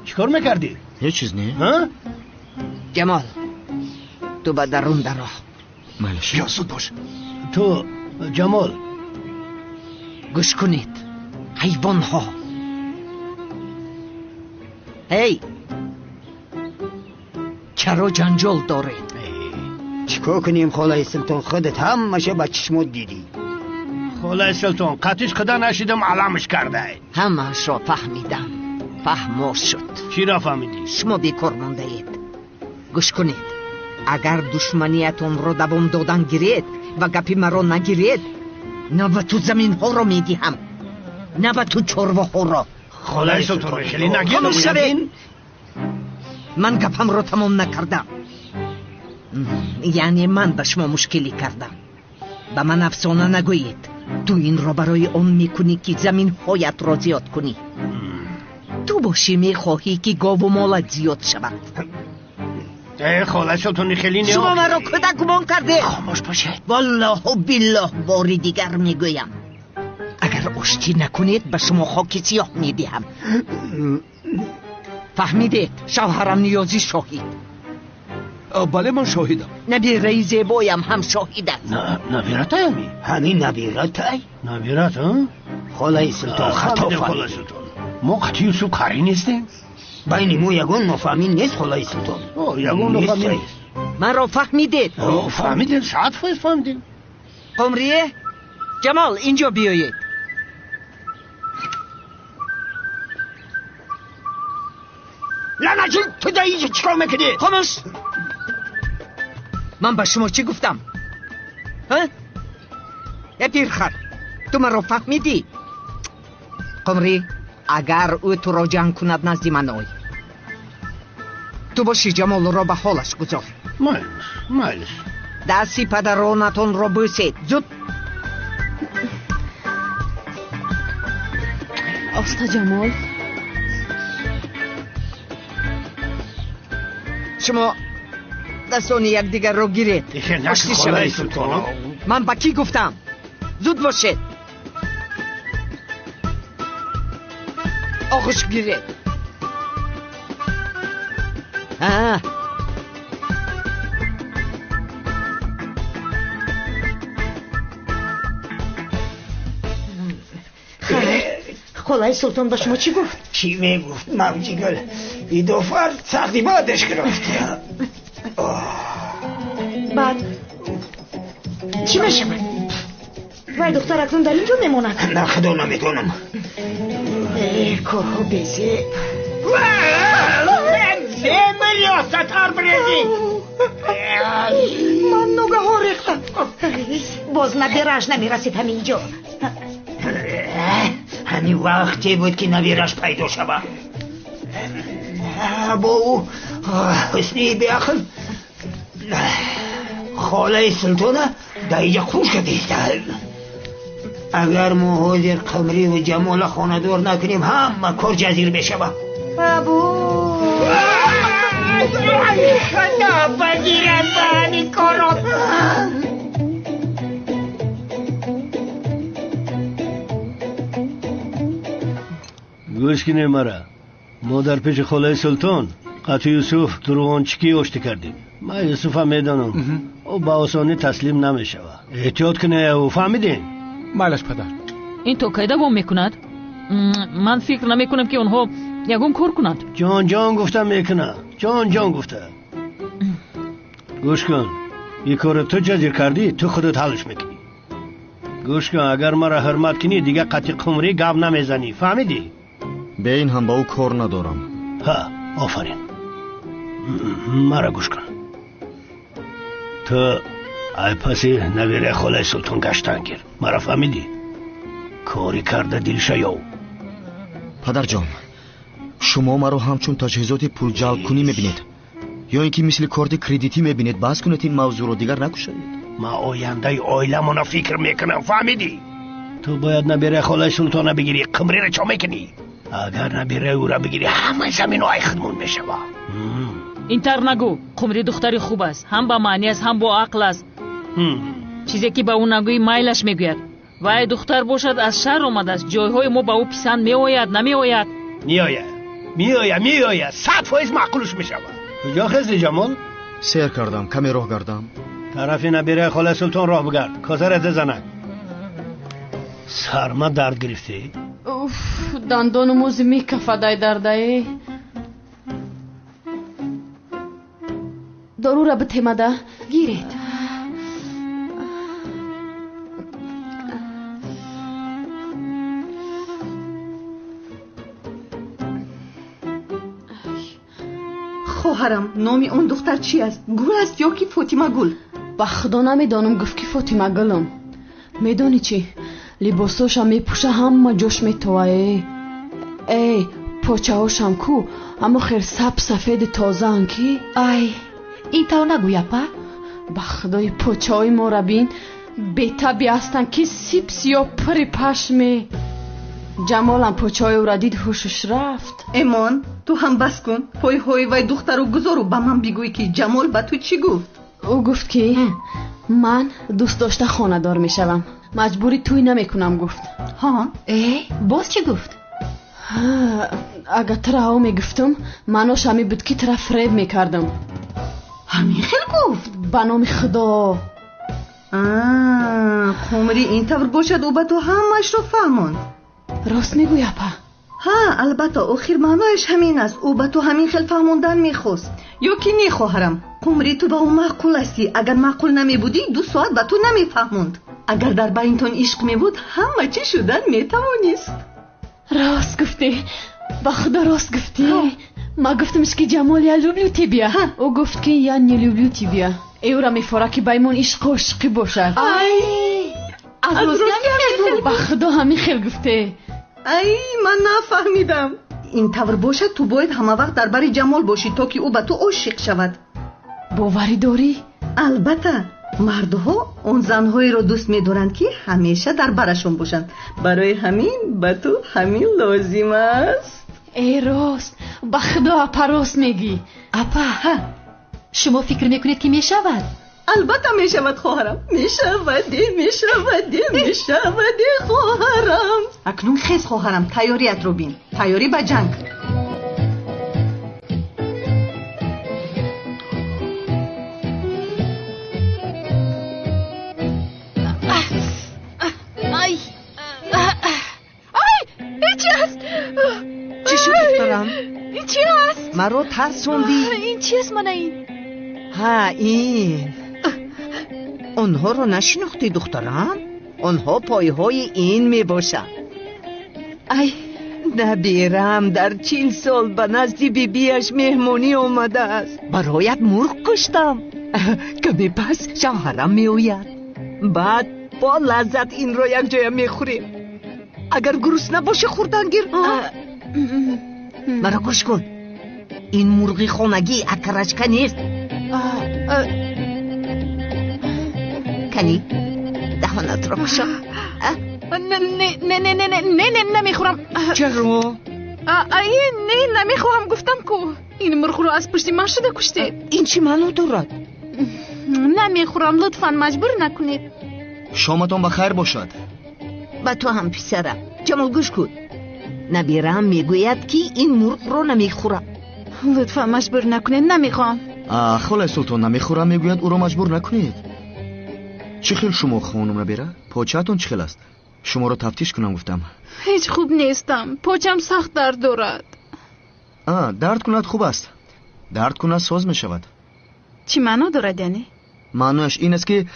Speaker 8: Чӣ кор мекардӣ?
Speaker 3: Ҳеҷ чиз не.
Speaker 6: Ҷамол, ту ба дарун даро.
Speaker 3: Майлаш.
Speaker 1: Биё, зуд бош.
Speaker 8: Ту, Ҷамол.
Speaker 6: Гӯш кунед, ҳайвонҳо. Эй, чаро ҷанҷол доред?
Speaker 9: Чӣ кор кунем, холаи Султон? Худат ҳамаша ба чишмот дидӣ.
Speaker 8: Холаи Султон, қатиш қида нашидам, аламш кардай.
Speaker 6: Ҳамаашро фаҳмидам. Фаҳмо шуд.
Speaker 8: Чиро фаҳмидӣ?
Speaker 6: Шумо бекор мондаед. Гӯш кунед, агар душманиятонро давом додан гиред ва гапи маро нагиред, на ба ту заминҳоро медиҳам, на ба ту чорвоҳоро.
Speaker 8: Холаи Султон, хеле нагир.
Speaker 6: Хомӯш шавед. Ман гапамро тамом накардам. Яъне ман ба шумо мушкилӣ кардам. Ба ман афсона нагӯед. Ту инро барои он мекунӣ, ки заминҳоятро зиёд кунӣ. Ту бошӣ мехоҳӣ, ки гову молат зиёд шавад.
Speaker 8: Холаи Султон, хеле не.
Speaker 6: Шумо маро кӯдак гумон кардед.
Speaker 8: Хомӯш бошед.
Speaker 6: Валлоҳу биллоҳ, бори дигар мегӯям, агар оштӣ накунед, ба шумо хоки сиёҳ медиҳам. Фаҳмидед? Шавҳарам Ниёзӣ шоҳид.
Speaker 1: Бале, ман шоҳидам.
Speaker 6: Набираи зебоям ҳам шоҳид аст.
Speaker 8: Набиратаями?
Speaker 9: Ҳамин набиратай?
Speaker 8: Набират,
Speaker 9: холаи Султон, хато
Speaker 8: фаҳмид. Султон, мо қатъи Юсуф қарӣ нестем.
Speaker 9: Байни мо ягон нофаҳмӣ нест, холаи Султон.
Speaker 8: Ягон нофаҳмӣ нест.
Speaker 6: Манро фаҳмидед?
Speaker 8: Фаҳмидем, 100% фаҳмидем.
Speaker 6: Қумрие, Ҷамол, инҷо биёед.
Speaker 9: Лаънатӣ, ту дар инҷо чӣ кор мекунӣ?
Speaker 6: Хомӯш! Ман ба шумо чӣ гуфтам? Э пирхар, ту маро фаҳмидӣ? Қумрӣ, агар ӯ туро ҷанг кунад, назди ман ой. Ту бошӣ Ҷамолро ба ҳолаш гузор.
Speaker 8: Майлиш, майлиш.
Speaker 6: Дасти падаронатонро бӯсед, зуд.
Speaker 2: Оста, Ҷамол.
Speaker 6: Шумо дастони якдигарро гиред. Оштӣ шавед. Ман ба кӣ гуфтам? Зуд бошед. Оғӯш гиред.
Speaker 7: Холаи Султон ба шумо чӣ гуфт?
Speaker 9: Чӣ мегуфт, мавҷигул? Идофар сахти бадаш гирифт.
Speaker 7: Баъд чӣ мешавад? Вай духтар акнун дар ин ҷо мемонад?
Speaker 9: На, худо намедонам.
Speaker 7: Корҳо безеб.
Speaker 9: Мемир брези.
Speaker 7: Ман ногаҳон рехтам. Боз набираш намерасид ҳамин ҷо.
Speaker 9: Ҳамин вақте буд, ки набираш пайдо шавад. Бо ӯ ҳуснии беақл холаи Султона дар инҷа хуш кардиста. Агар мо ҳозир Қумриву Ҷамола хонадор накунем, ҳама кор ҷазир мешавад.
Speaker 7: Абу!
Speaker 9: Худо багирад ба ҳамин корот.
Speaker 8: Гӯш кине мара. Мо дар пеши холаи Султон қатъи Юсуф дурӯғончикӣ оштӣ кардем. Ман Юсуфам медонам, ӯ ба осонӣ таслим намешавад. Эҳтиёт куне, ӯ фаҳмидем?
Speaker 14: Майлаш, падар.
Speaker 12: Ин то кай давом мекунад? Ман фикр намекунам, ки онҳо ягон кор кунанд.
Speaker 8: Ҷон ҷон гуфта мекунад, ҷон ҷон гуфта. Гӯш кун, ин корро ту ҷазир кардӣ, ту худат ҳаллш мекунӣ. Гӯш кун, агар маро ҳурмат кунӣ, дигар қатъи Қумрӣ гап намезанӣ, фаҳмидӣ?
Speaker 3: Бе ин ҳам ба ӯ кор надорам.
Speaker 8: Ҳа, офарин. Маро гӯш кун. Ту ай паси набираи холаи Султон гаштан гир. Маро фаҳмидӣ? Кори карда дилша ёв.
Speaker 3: Падарҷон, шумо маро ҳамчун таҷҳизоти пулҷалбкунӣ мебинед ё ин ки мисли корти кредитӣ мебинед? Баҳс кунед ин мавзӯъро, дигар накушавед.
Speaker 8: Ман ояндаи оиламона фикр мекунам, фаҳмидӣ? Ту бояд набираи холаи Султона бигирӣ. Қумриро чо мекунӣ? Агар набираи ӯро бигирӣ, ҳамаи замино ай худмон мешавад.
Speaker 12: Ин тавр нагӯ. Қумрӣ духтари хуб аст, ҳам ба маънӣ аст, ҳам бо ақл аст. Чизе ки ба ӯ нагӯӣ, майлаш мегӯяд. Вай духтар бошад, аз шаҳр омадааст. Ҷойҳои мо ба ӯ писанд меояд, намеояд?
Speaker 8: Меояд, меояд, меояд, 100% маъқулш мешавад. Куҷо хезди, Ҷамол?
Speaker 3: Сер кардам, каме роҳ гардам.
Speaker 8: Тарафи набираи холаи Султон роҳ бигард, косара дизанак. Сарма дард гирифтӣ?
Speaker 2: Уф, дандону мӯзи мекафадай дардае. Дорура битемада.
Speaker 10: Гиред.
Speaker 5: Хоҳарам, номи он духтар чи аст? Гул аст ё ки Фотимагул?
Speaker 2: Ба худо намедонам, гуфт ки Фотимагулам. Медонӣ чӣ? Либосошам мепӯша, ҳама ҷош метовае. Эй, почаҳошам ку, аммо хел саб сафеди тозаанд ки.
Speaker 10: Ай, ин тавр нагӯй, апа.
Speaker 2: Ба худои, почаҳои моро бин, бетаби ҳастанд ки сип сиёҳ, пури пашме. Ҷамолам почаҳои ӯра дид, ҳушаш рафт.
Speaker 5: Эмон, ту ҳам бас кун. Пойҳои вай духтару гузору ба ман бигӯй, ки Ҷамол ба ту чӣ гуфт?
Speaker 2: Ӯ гуфт, ки ман дӯст дошта хонадор мешавам, маҷбурӣ тӯй намекунам, гуфт.
Speaker 5: Ҳа?
Speaker 10: Э, боз чӣ гуфт?
Speaker 2: Агар тура ҳаво мегуфтам, маънош ҳамин буд, ки тура фиреб мекардам.
Speaker 5: Ҳамин хел гуфт?
Speaker 2: Ба номи худо.
Speaker 5: Қумрӣ, ин тавр бошад, ӯ ба ту ҳамаашро фаҳмонд.
Speaker 2: Рост мегӯй, апа?
Speaker 5: Ҳа, албатта, охир маънояш ҳамин аст. Ӯ ба ту ҳамин хел фаҳмондан мехост. Ё ки не, хоҳарам? Қумрӣ, ту ба ӯ маъқул ҳастӣ. Агар маъқул намебудӣ, 2 соат ба ту намефаҳмонд. Агар дар байнтон ишқ мебуд, ҳама чӣ шудан метавонист.
Speaker 2: Рост гуфтӣ, ба худо рост гуфтӣ. Ма гуфтамш, ки Ҷамол, я люблю тебя. Ӯ гуфт, ки я не люблю тебя. Эӯра мефора, ки баймон ишқу ошиқӣ бошад.
Speaker 5: Ай, аз рости?
Speaker 2: Ба худо, ҳамин хел гуфте.
Speaker 5: Ай, ман нафаҳмидам. Ин тавр бошад, ту бояд ҳама вақт дар бари Ҷамол бошӣ, то ки ӯ ба ту ошиқ шавад.
Speaker 2: Боварӣ дорӣ?
Speaker 5: Албатта, мардҳо он занҳоеро дӯст медоранд, ки ҳамеша дар барашон бошанд. Барои ҳамин ба ту ҳамин лозим аст.
Speaker 2: Эй, рост, ба худо апа, рост мегӯӣ.
Speaker 17: Апа, шумо фикр мекунед, ки мешавад?
Speaker 5: Албатта мешавад, хоҳарам. Мешаваде, мешаваде, мешаваде, хоҳарам. Акнун хез, хоҳарам, тайёриятро бин. Тайёрӣ ба ҷанг.
Speaker 10: Ай, ай, ин чи аст?
Speaker 6: Чӣ шуд, духтарам?
Speaker 10: Ин чи аст?
Speaker 6: Маро тарсондӣ.
Speaker 10: Ин чи аст, мана ин?
Speaker 6: Ҳа, ин. Онҳоро нашинохтӣ, духтарам? Онҳо пойҳои ин мебошанд. Ай, наберам дар 40 сол ба назди бибиаш меҳмонӣ омадааст. Бароят мурғ куштам. Каме пас шавҳарам меояд. Баъд бо лаззат инро якҷоя мехӯрем. Агар гурусна бошӣ, хӯрдан гир. Маро гӯш кун. Ин мурғи хонагӣ, окорочка нест. Кани, даҳонатро кушо.
Speaker 10: Не, не, не, не, не, не, намехӯрам.
Speaker 6: Чаро?
Speaker 10: Не, намехоҳам, гуфтам ку. Ин мурғро аз пушти ман шуда куштед.
Speaker 6: Ин чӣ маъно дорад?
Speaker 10: Намехӯрам, лутфан маҷбур накунед.
Speaker 3: Шоматон ба хайр бошад.
Speaker 6: Ба ту ҳам, писарам. Ҷамол, гӯш кун. Набираам мегӯяд, ки ин мурғро намехӯрам.
Speaker 10: Лутфан маҷбур накунед, намехоҳам.
Speaker 3: Холаи Султон намехӯрам мегӯяд, ӯро маҷбур накунед. Чӣ хел шумо, хонум набера? Почаатон чӣ хел аст? Шуморо тафтиш кунам гуфтам.
Speaker 10: Ҳеҷ хуб нестам, почам сахт дард дорад.
Speaker 3: Дард кунад хуб аст. Дард кунад соз мешавад.
Speaker 10: Чӣ маъно дорад, яъне?
Speaker 3: Маънояш ин аст, ки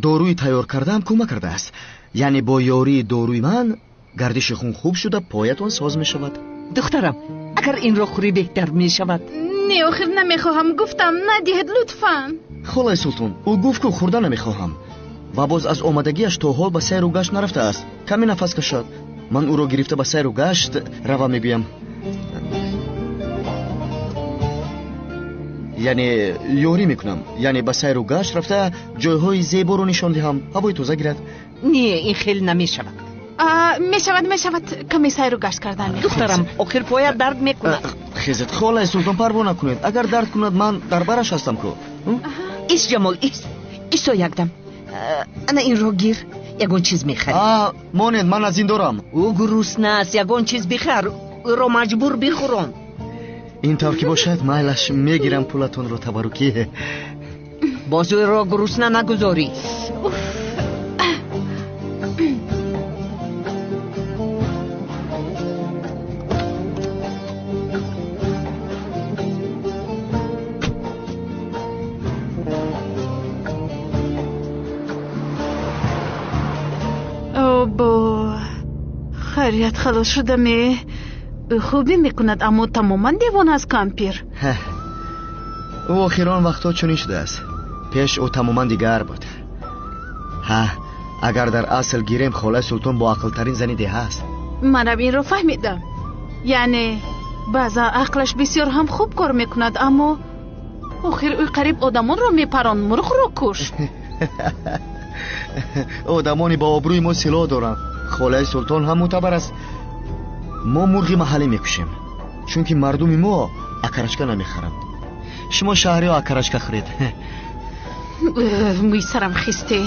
Speaker 3: доруи тайёр кардаам кӯмак кардааст. Яъне бо ёрии доруи ман гардиши хун хуб шуда, поятон соз мешавад.
Speaker 6: Духтарам, агар инро хӯрӣ беҳтар мешавад.
Speaker 10: Не, охир намехоҳам, гуфтам, надиҳед лутфан.
Speaker 3: Холаи Султон, ӯ гуфт, ку хӯрда намехоҳам. Ва боз аз омадагиаш то ҳол ба сайру гашт нарафтааст. Каме нафас кашад. Ман ӯро гирифта ба сайру гашт рава мегӯям. Яъне ёрӣ мекунам. Яъне ба сайру гашт рафта ҷойҳои зеборо нишон диҳам, ҳавои тоза гирад.
Speaker 6: Не, ин хел намешавад.
Speaker 10: Мешавад, мешавад, каме сайру гашт кардан мехоҳам.
Speaker 6: Духтарам, охир поят дард мекунад.
Speaker 3: Хезед, холаи Султон, парво накунед. Агар дард кунад, ман дар бараш ҳастам ку.
Speaker 6: Ис, Ҷамол, ис. Исо якдам. Ана инро гир, ягон чиз мехарӣ.
Speaker 3: Монед, ман аз ин дорам.
Speaker 6: Ӯ гурусна аст, ягон чиз бихар, ӯро маҷбур бихӯрон.
Speaker 3: Ин тавр ки бошад, майлаш, мегирам пулатонро табаррукӣ.
Speaker 6: Боз ӯро гурусна нагузорӣ.
Speaker 10: Обо, хайрият халос шудаме. Ӯ хубӣ мекунад, аммо тамоман девона аст кампир.
Speaker 3: Ӯ охирон вақтҳо чунин шудааст. Пеш ӯ тамоман дигар буд. Ҳа, агар дар асл гирем, холаи Султон боақлтарин зани деҳа аст.
Speaker 10: Манам инро фаҳмидам. Яъне баъзан ақлаш бисёр ҳам хуб кор мекунад, аммо охир ӯ қариб одамонро мепаронд, мурғро кушт.
Speaker 3: Одамони ба обрӯи мо силоҳ доранд. Холаи Султон ҳам мӯътабар аст. Мо мурғи маҳаллӣ мекушем, чунки мардуми мо окорочка намехаранд. Шумо шаҳриҳо окорочка хӯред.
Speaker 10: Мӯи сарам хисте.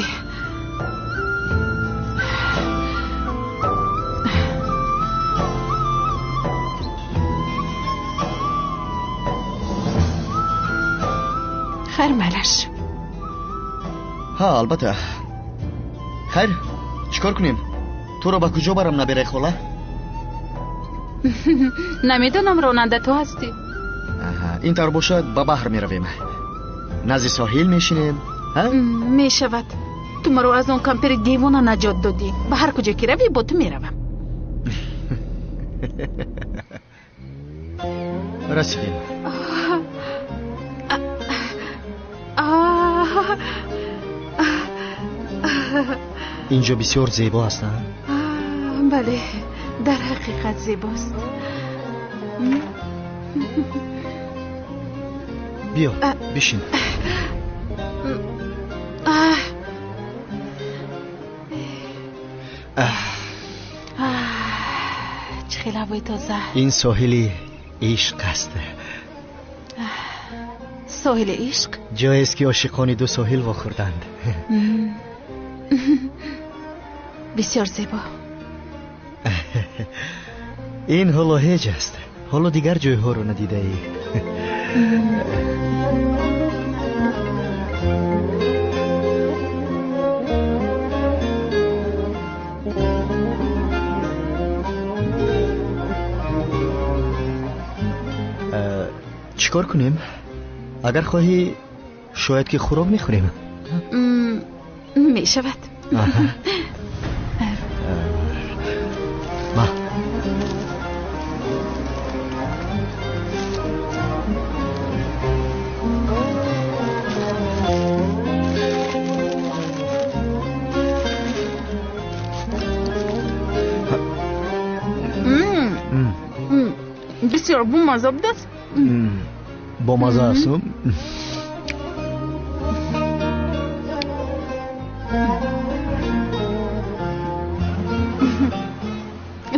Speaker 10: Хайр, майлаш.
Speaker 3: Ҳа, албатта. Хайр, чӣ кор кунем? Туро ба куҷо барам, набераи хола?
Speaker 10: Намедонам, ронанда ту ҳастӣ.
Speaker 3: Ин тавр бошад, ба баҳр меравем. Назди соҳил мешинем.
Speaker 10: Мешавад. Ту маро аз он кампири девона наҷот додӣ. Ба ҳар куҷо ки равӣ, бо ту меравам.
Speaker 3: Расидем. Инҷо бисёр зебо аст.
Speaker 10: Бале, дар ҳақиқат зебост.
Speaker 3: Биё, бишин.
Speaker 10: Чӣ хел ҳавои тоза.
Speaker 3: Ин соҳили ишқ аст.
Speaker 10: Соҳили ишқ?
Speaker 3: Ҷоест ки ошиқони ду соҳил вохӯрданд.
Speaker 10: Бисёр зебо.
Speaker 3: Ин ҳоло ҳеҷ аст. Ҳоло дигар ҷойҳоро надидаӣ. Чӣ кор кунем? Агар хоҳӣ, шояд ки хӯрок мехӯрем.
Speaker 10: Мешавад.
Speaker 3: Ма.
Speaker 10: Бисёр бомазза будааст.
Speaker 3: Бомазза аст?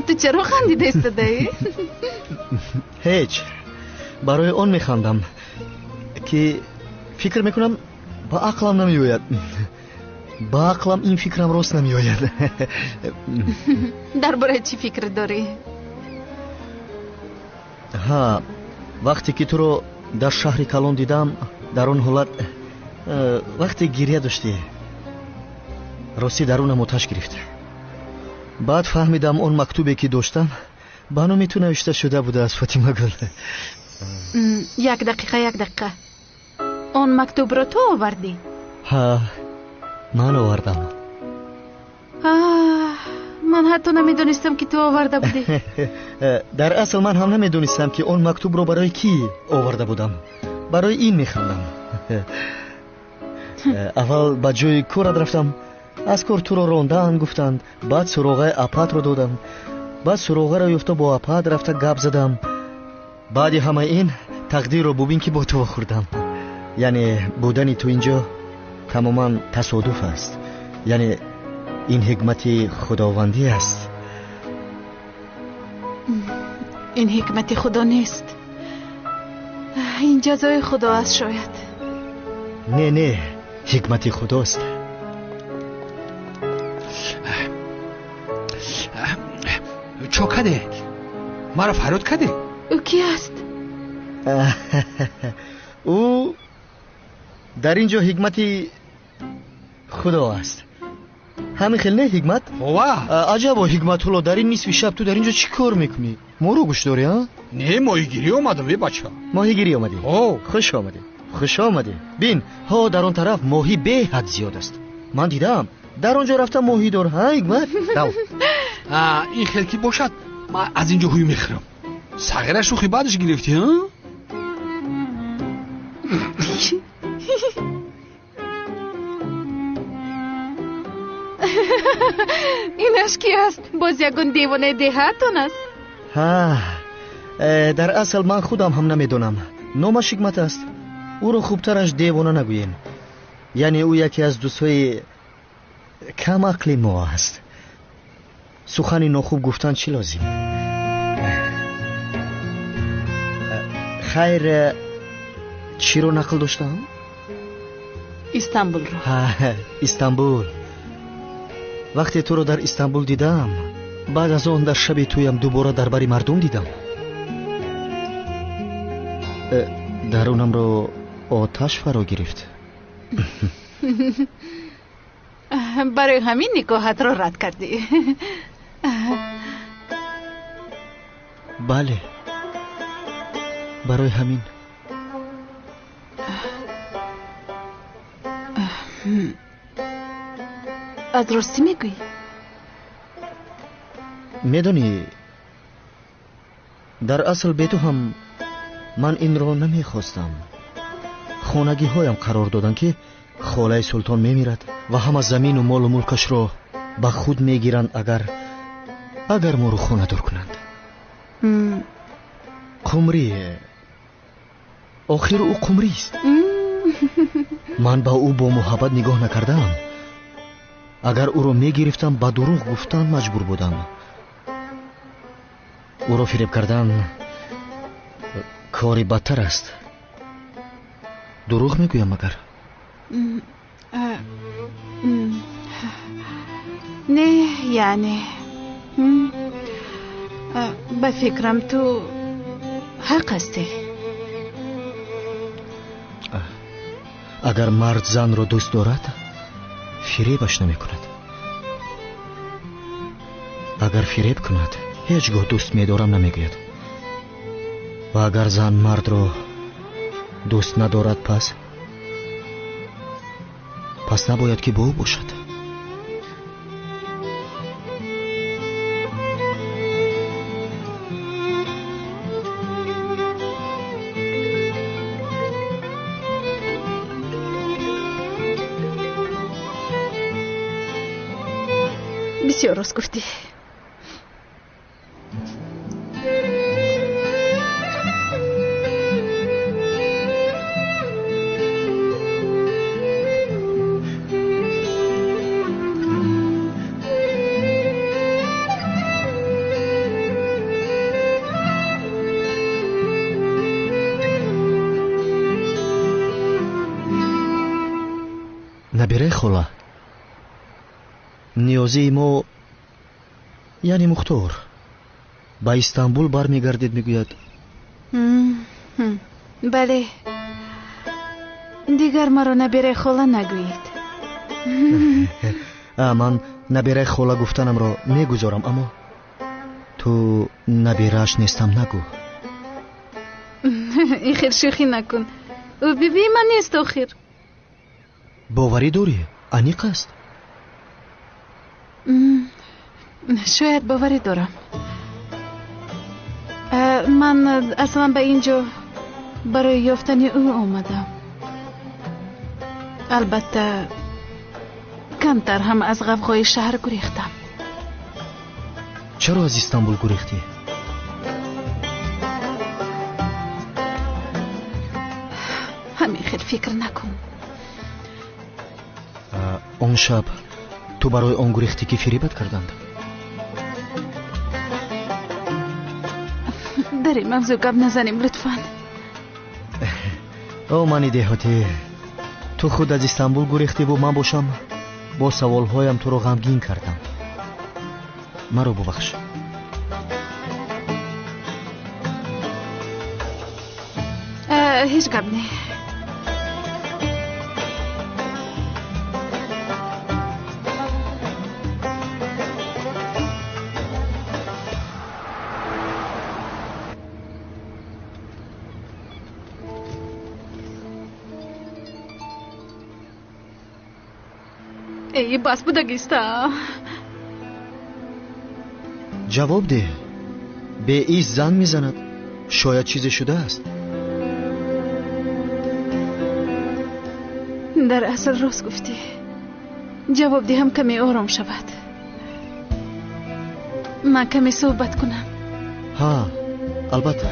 Speaker 10: Ту чаро хандида истодаӣ?
Speaker 3: Ҳеҷ. Барои он механдам ки фикр мекунам ба ақлам намеояд. Ба ақлам ин фикрам рост намеояд.
Speaker 10: Дар бораи чӣ фикр дорӣ?
Speaker 3: Ҳа, вақте ки туро дар шаҳри калон дидам, дар он ҳолат вақте гирья доштӣ, ростӣ дарунам оташ гирифт. Баъд фаҳмидам он мактубе ки доштам ба номи ту навишта шуда будааст, Фотимагул.
Speaker 10: Як дақиқа, як дақиқа. Он мактубро ту овардӣ?
Speaker 3: Ҳа, ман овардам.
Speaker 10: Ман ҳатто намедонистам ки ту оварда будӣ.
Speaker 3: Дар асл ман ҳам намедонистам ки он мактубро барои кӣ оварда будам. Барои ин механдам. Аввал ба ҷои корат рафтам, аз кор туро рондаанд гуфтанд, баъд суроғаи апатро додам, баъд суроғаро ёфта бо апат рафта гап задам. Баъди ҳамаи ин тақдирро бубин ки бо ту вохӯрдам. Яъне будани ту инҷо тамоман тасодуф аст. Яъне ин ҳикмати худовандӣ аст.
Speaker 10: Ин ҳикмати худо нест. Ин ҷазои худо аст шояд.
Speaker 3: Не, не, ҳикмати худост.
Speaker 14: Чо каде? Маро фарёд каде?
Speaker 10: Ӯ ки аст?
Speaker 3: Ӯ дар ин ҷо ҳикмати худо аст. Ҳамин хел не, ҳикмат?
Speaker 14: Ова.
Speaker 3: Аҷабо, Ҳикматулло, дар ин нисфи шаб ту дар ин ҷо чӣ кор мекунӣ? Моро гӯш дорӣ, а?
Speaker 14: Не, моҳигирӣ омадам, е бача.
Speaker 3: Моҳигирӣ омадӣ? Хуш омадӣ, хуш омадӣ. Бин, ҳо дар он тараф моҳӣ беҳад зиёд аст. Ман дидаам, дар он ҷо рафта моҳӣ дор, ҳа, Ҳикмат? Дав.
Speaker 14: Ин хел ки бошад, ман аз ин ҷо ҳуй мехӯрам. Сағира шӯхи баъдаш гирифтӣ, ҳа?
Speaker 10: Инаш ки аст? Боз ягон девонаи деҳаатон аст?
Speaker 3: Ҳа, дар асл ман худам ҳам намедонам. Номаш Ҳикмат аст. Ӯро хубтараш девона нагӯем. Яъне ӯ яке аз дӯстҳои камақли мо аст. Сухани нохуб гуфтан чӣ лозим? Хайр, чиро нақл доштам?
Speaker 10: Истанбулро.
Speaker 3: Ҳа, Истанбул. Вақте туро дар Истанбул дидам, баъд аз он дар шаби тӯям дубора дар бари мардум дидам. Дарунамро оташ фаро гирифт.
Speaker 10: Барои ҳамин никоҳатро рад кардӣ.
Speaker 3: Бале, барои ҳамин.
Speaker 10: Аз ростӣ мегӯӣ?
Speaker 3: Медонӣ, дар асл бе ту ҳам ман инро намехостам. Хонагиҳоям қарор доданд ки холаи султон мемирад ва ҳама замину молу мулкашро ба худ мегиранд, агар моро хонадор кунанд. Қумрӣ. Охир ӯ қумрист. Ман ба ӯ бо муҳаббат нигоҳ накардаам. Агар ӯро мегирифтам, ба дурӯғ гуфтан маҷбур будам. Ӯро фиреб кардан кори бадтар аст. Дурӯғ мегӯям магар?
Speaker 10: Не, яъне ба фикрам ту ҳақ ҳастӣ.
Speaker 3: Агар мард занро дӯст дорад, фиребаш намекунад. Агар фиреб кунад, ҳеҷ гоҳ дӯст медорам намегӯяд. Ва агар зан мардро дӯст надорад, пас набояд ки бо ӯ бошад.
Speaker 10: Бисёр рост гуфтӣ.
Speaker 3: Набираи хола, ниёзии мо, яъне Мухтор, ба Истанбул бармегардед, мегӯяд.
Speaker 10: Бале, дигар маро набираи хола нагӯед.
Speaker 3: Ман набираи хола гуфтанамро мегузорам, аммо ту набирааш нестам нагӯ.
Speaker 10: Ин хел шӯхӣ накун. Ӯ бибии ман нест охир.
Speaker 3: Боварӣ дорӣ? Аниқ аст?
Speaker 10: Шояд боварӣ дорам. Ман аслан ба ин ҷо барои ёфтани ӯ омадам. Албатта, камтар ҳам аз ғавғои шаҳр гурехтам.
Speaker 3: Чаро аз Истанбул гурехтӣ?
Speaker 10: Ҳамин хел фикр накун.
Speaker 3: Он шаб ту барои он гурехтӣ ки фиребат карданд?
Speaker 10: Дар ин мавзӯъ гап назанем, лутфан.
Speaker 3: О, мани деҳотӣ, ту худ аз Истанбул гурехтиву ман бошам бо саволҳоям туро ғамгин кардам. Маро бубахш.
Speaker 10: Ҳеҷ гап не. Эй, бас будагиста.
Speaker 3: Ҷавоб деҳ. Беиз зан мезанад. Шояд чизе шудааст.
Speaker 10: Дар асл рост гуфтӣ. Ҷавоб диҳам каме ором шавад. Ман каме суҳбат кунам.
Speaker 3: Ҳа, албатта.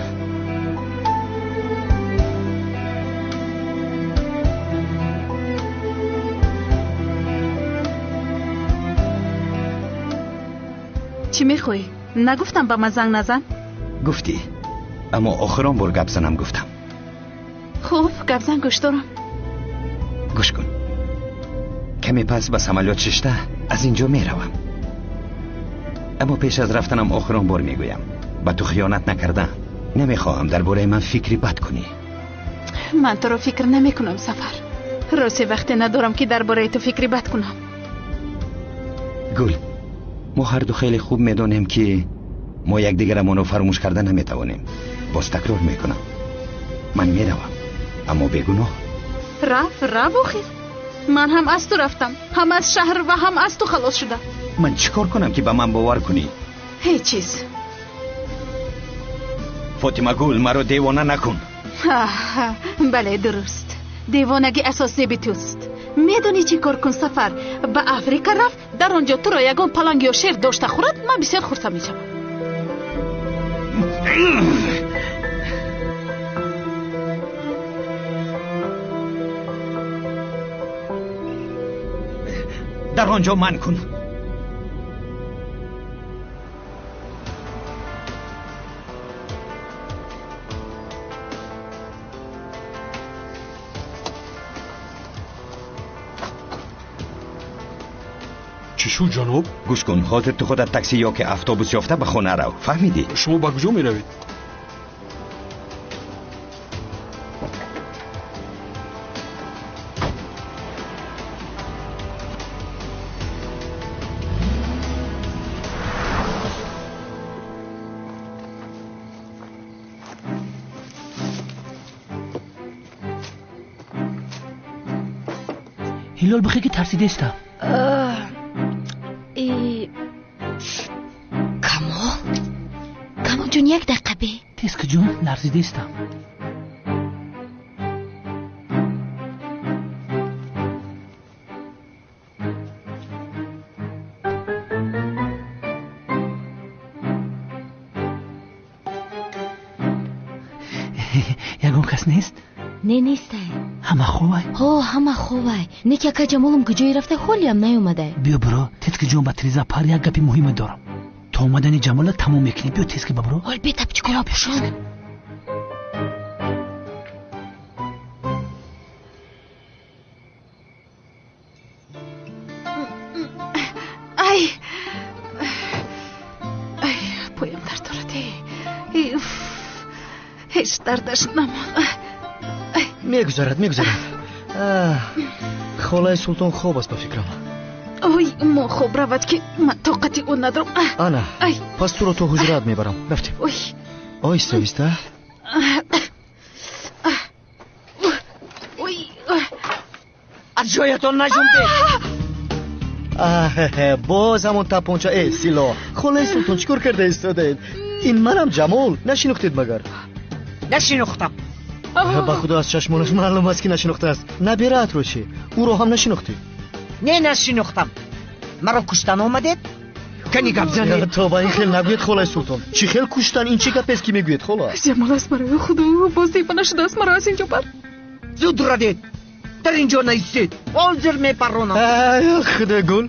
Speaker 10: Чӣ мехоҳӣ? Нагуфтам ба ман занг назан?
Speaker 13: Гуфтӣ, аммо охирон бор гап занам гуфтам.
Speaker 10: Хуб, гап зан, гӯш дорам.
Speaker 13: Гӯш кун. Каме пас ба самолёт шишта аз ин ҷо меравам. Аммо пеш аз рафтанам охирон бор мегӯям, ба ту хиёнат накардаам. Намехоҳам дар бораи ман фикри бад кунӣ.
Speaker 10: Ман туро фикр намекунам, Сафар. Росте вақте надорам ки дар бораи ту фикри бад кунам.
Speaker 13: Гул, мо ҳарду хеле хуб медонем ки мо якдигарамонро фаромӯш карда наметавонем. Боз такрор мекунам, ман меравам, аммо бегуноҳ.
Speaker 10: Рав, рав охир. Ман ҳам аз ту рафтам, ҳам аз шаҳр ва ҳам аз ту халос шудам.
Speaker 13: Ман чӣ кор кунам ки ба ман бовар кунӣ?
Speaker 10: Ҳеҷ чиз.
Speaker 13: Фотимагул, маро девона накун.
Speaker 10: Бале, дуруст. Девонагӣ асосеби туст. Медонӣ чӣ кор кун, Сафар? Ба Африка рафт, дар он ҷо туро ягон паланг ё шер дошта хӯрад, ман бисёр хурсанд мешавам.
Speaker 13: Дар он ҷо ман кун.
Speaker 18: Чӣ шуд, ҷаноб?
Speaker 13: Гӯш кун, ҳозир ту худат такси ё ки автобус ёфта ба хона рав. Фаҳмидӣ?
Speaker 18: Шумо ба куҷо меравед?
Speaker 9: Ҳилол, бихе ки тарсидаистам.
Speaker 17: Камол, Камол ҷон, як дақиқа бе.
Speaker 9: Тез ки ҷон, ларзидаистам. Ягон кас нест?
Speaker 17: Не, нестай.
Speaker 9: Ҳама хобай?
Speaker 17: Ҳо, ҳама хобай. Не ки ака Ҷамолам куҷое рафта, ҳолиам наёмадай.
Speaker 9: Биё биро, тез ки ҷон, ба тиреза пар, як гапи муҳиме дорам. То омадани Ҷамола тамом мекунем. Биё тез ки ба биро.
Speaker 17: Ҳол бе тапчикора пӯшон.
Speaker 10: Ай, ай, поям дард дорад. Эй, уф, ҳеҷ дардаш намонд.
Speaker 3: Мегузарад, мегузарад. Холаи Султон хоб аст, ба фикрам.
Speaker 10: Ой, мо хоб равад ки ман тоқати ӯ надорам.
Speaker 3: Ана,
Speaker 10: Ай.
Speaker 3: пас туро то ҳуҷраат мебарам. Рафтем.
Speaker 10: Ой.
Speaker 3: Оҳиста, оҳиста.
Speaker 10: Ой.
Speaker 6: Аз ҷоятон наҷунбед.
Speaker 3: Боз ҳамон тапонча. Э, сило, холаи Султон, чӣ кор карда истодаед? Ин манам, Ҷамол. Нашинохтед магар?
Speaker 6: Нашинохтам.
Speaker 3: Ба худо, аз чашмонаш маълум аст, ки нашинохтааст. Набираатро чӣ, ӯро ҳам нашинохтӣ?
Speaker 6: Не, нашинохтам. Маро куштан омадед? Кани гап занед.
Speaker 3: Тоба, ин хел нагӯед, холаи Султон. Чӣ хел куштан? Ин чӣ гапест, ки мегӯед, хола?
Speaker 10: Ҷамол аст, барои худо, боз девона шудааст, маро аз инҷо бар.
Speaker 6: Зуд равед, дар инҷо наистед, ҳозир мепаронам.
Speaker 3: Худогул,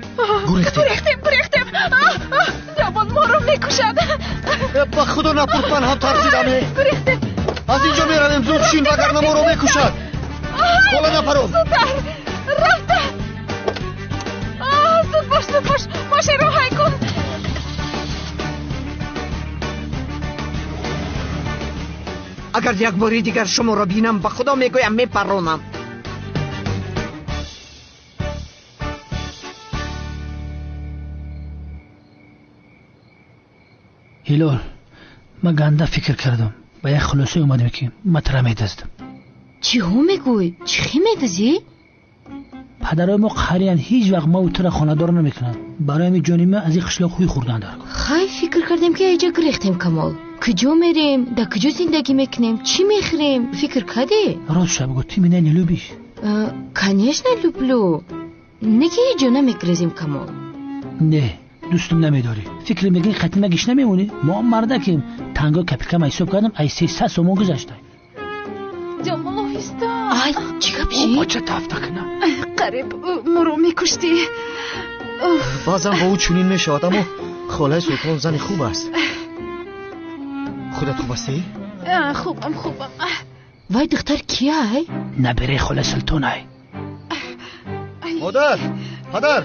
Speaker 3: гурехтем.
Speaker 10: Гурехтем, гурехтем. Ҷамол моро мекушад.
Speaker 3: Ба худо, напурс, ман ҳам тарсидам.
Speaker 10: Гурехтем.
Speaker 3: Аз инҷо меравем, зуд шин, вагарна моро мекушад. Хола, напарон.
Speaker 10: Зудтар рафта. Зуд бош, зуд бош, мошинро ҳай кун.
Speaker 6: Агар як бори дигар шуморо бинам, ба худо мегӯям, мепаронам.
Speaker 9: Ҳилол, ман ганда фикр кардам, ба як хулоса омадем, ки ман тура медаздам.
Speaker 17: Чиҳо мегӯй? Чӣ хел медазӣ?
Speaker 9: Падарои мо қариянд, ҳеҷ вақт маву тура хонадор намекунанд. Барои ҳамин ҷони ман, аз ин қишлоқ ҳуй хӯрдан дар кор.
Speaker 17: Хай, фикр кардем, ки айҷа гирехтем, Камол. Куҷо мерем, дар куҷо зиндагӣ мекунем, чӣ мехӯрем? Фикр кардӣ?
Speaker 9: Рост бигӯ, ты меня не любишь?
Speaker 17: Конечно, люблю. Не ки ҳеҷ ҷо намегирезем, Камол.
Speaker 9: Не, дӯстум намедорӣ. Фикр мекунӣ, қати ма гишна мемонӣ? Мо мардакем. Танго капилкама ҳисоб кардам, ай 300 сомон гузашта.
Speaker 10: Ҷамол, оҳиста.
Speaker 17: Ай, чӣ гап ши?
Speaker 9: Бача тафта кунам.
Speaker 10: Қариб моро мекуштӣ.
Speaker 3: Баъзан бо ӯ чунин мешавад, аммо холаи Султон зани хуб аст. Худат хуб ҳастӣ?
Speaker 10: Хубам, хубам.
Speaker 17: Вай духтар кияй?
Speaker 9: Набираи холаи Султонай.
Speaker 3: Модар, падар,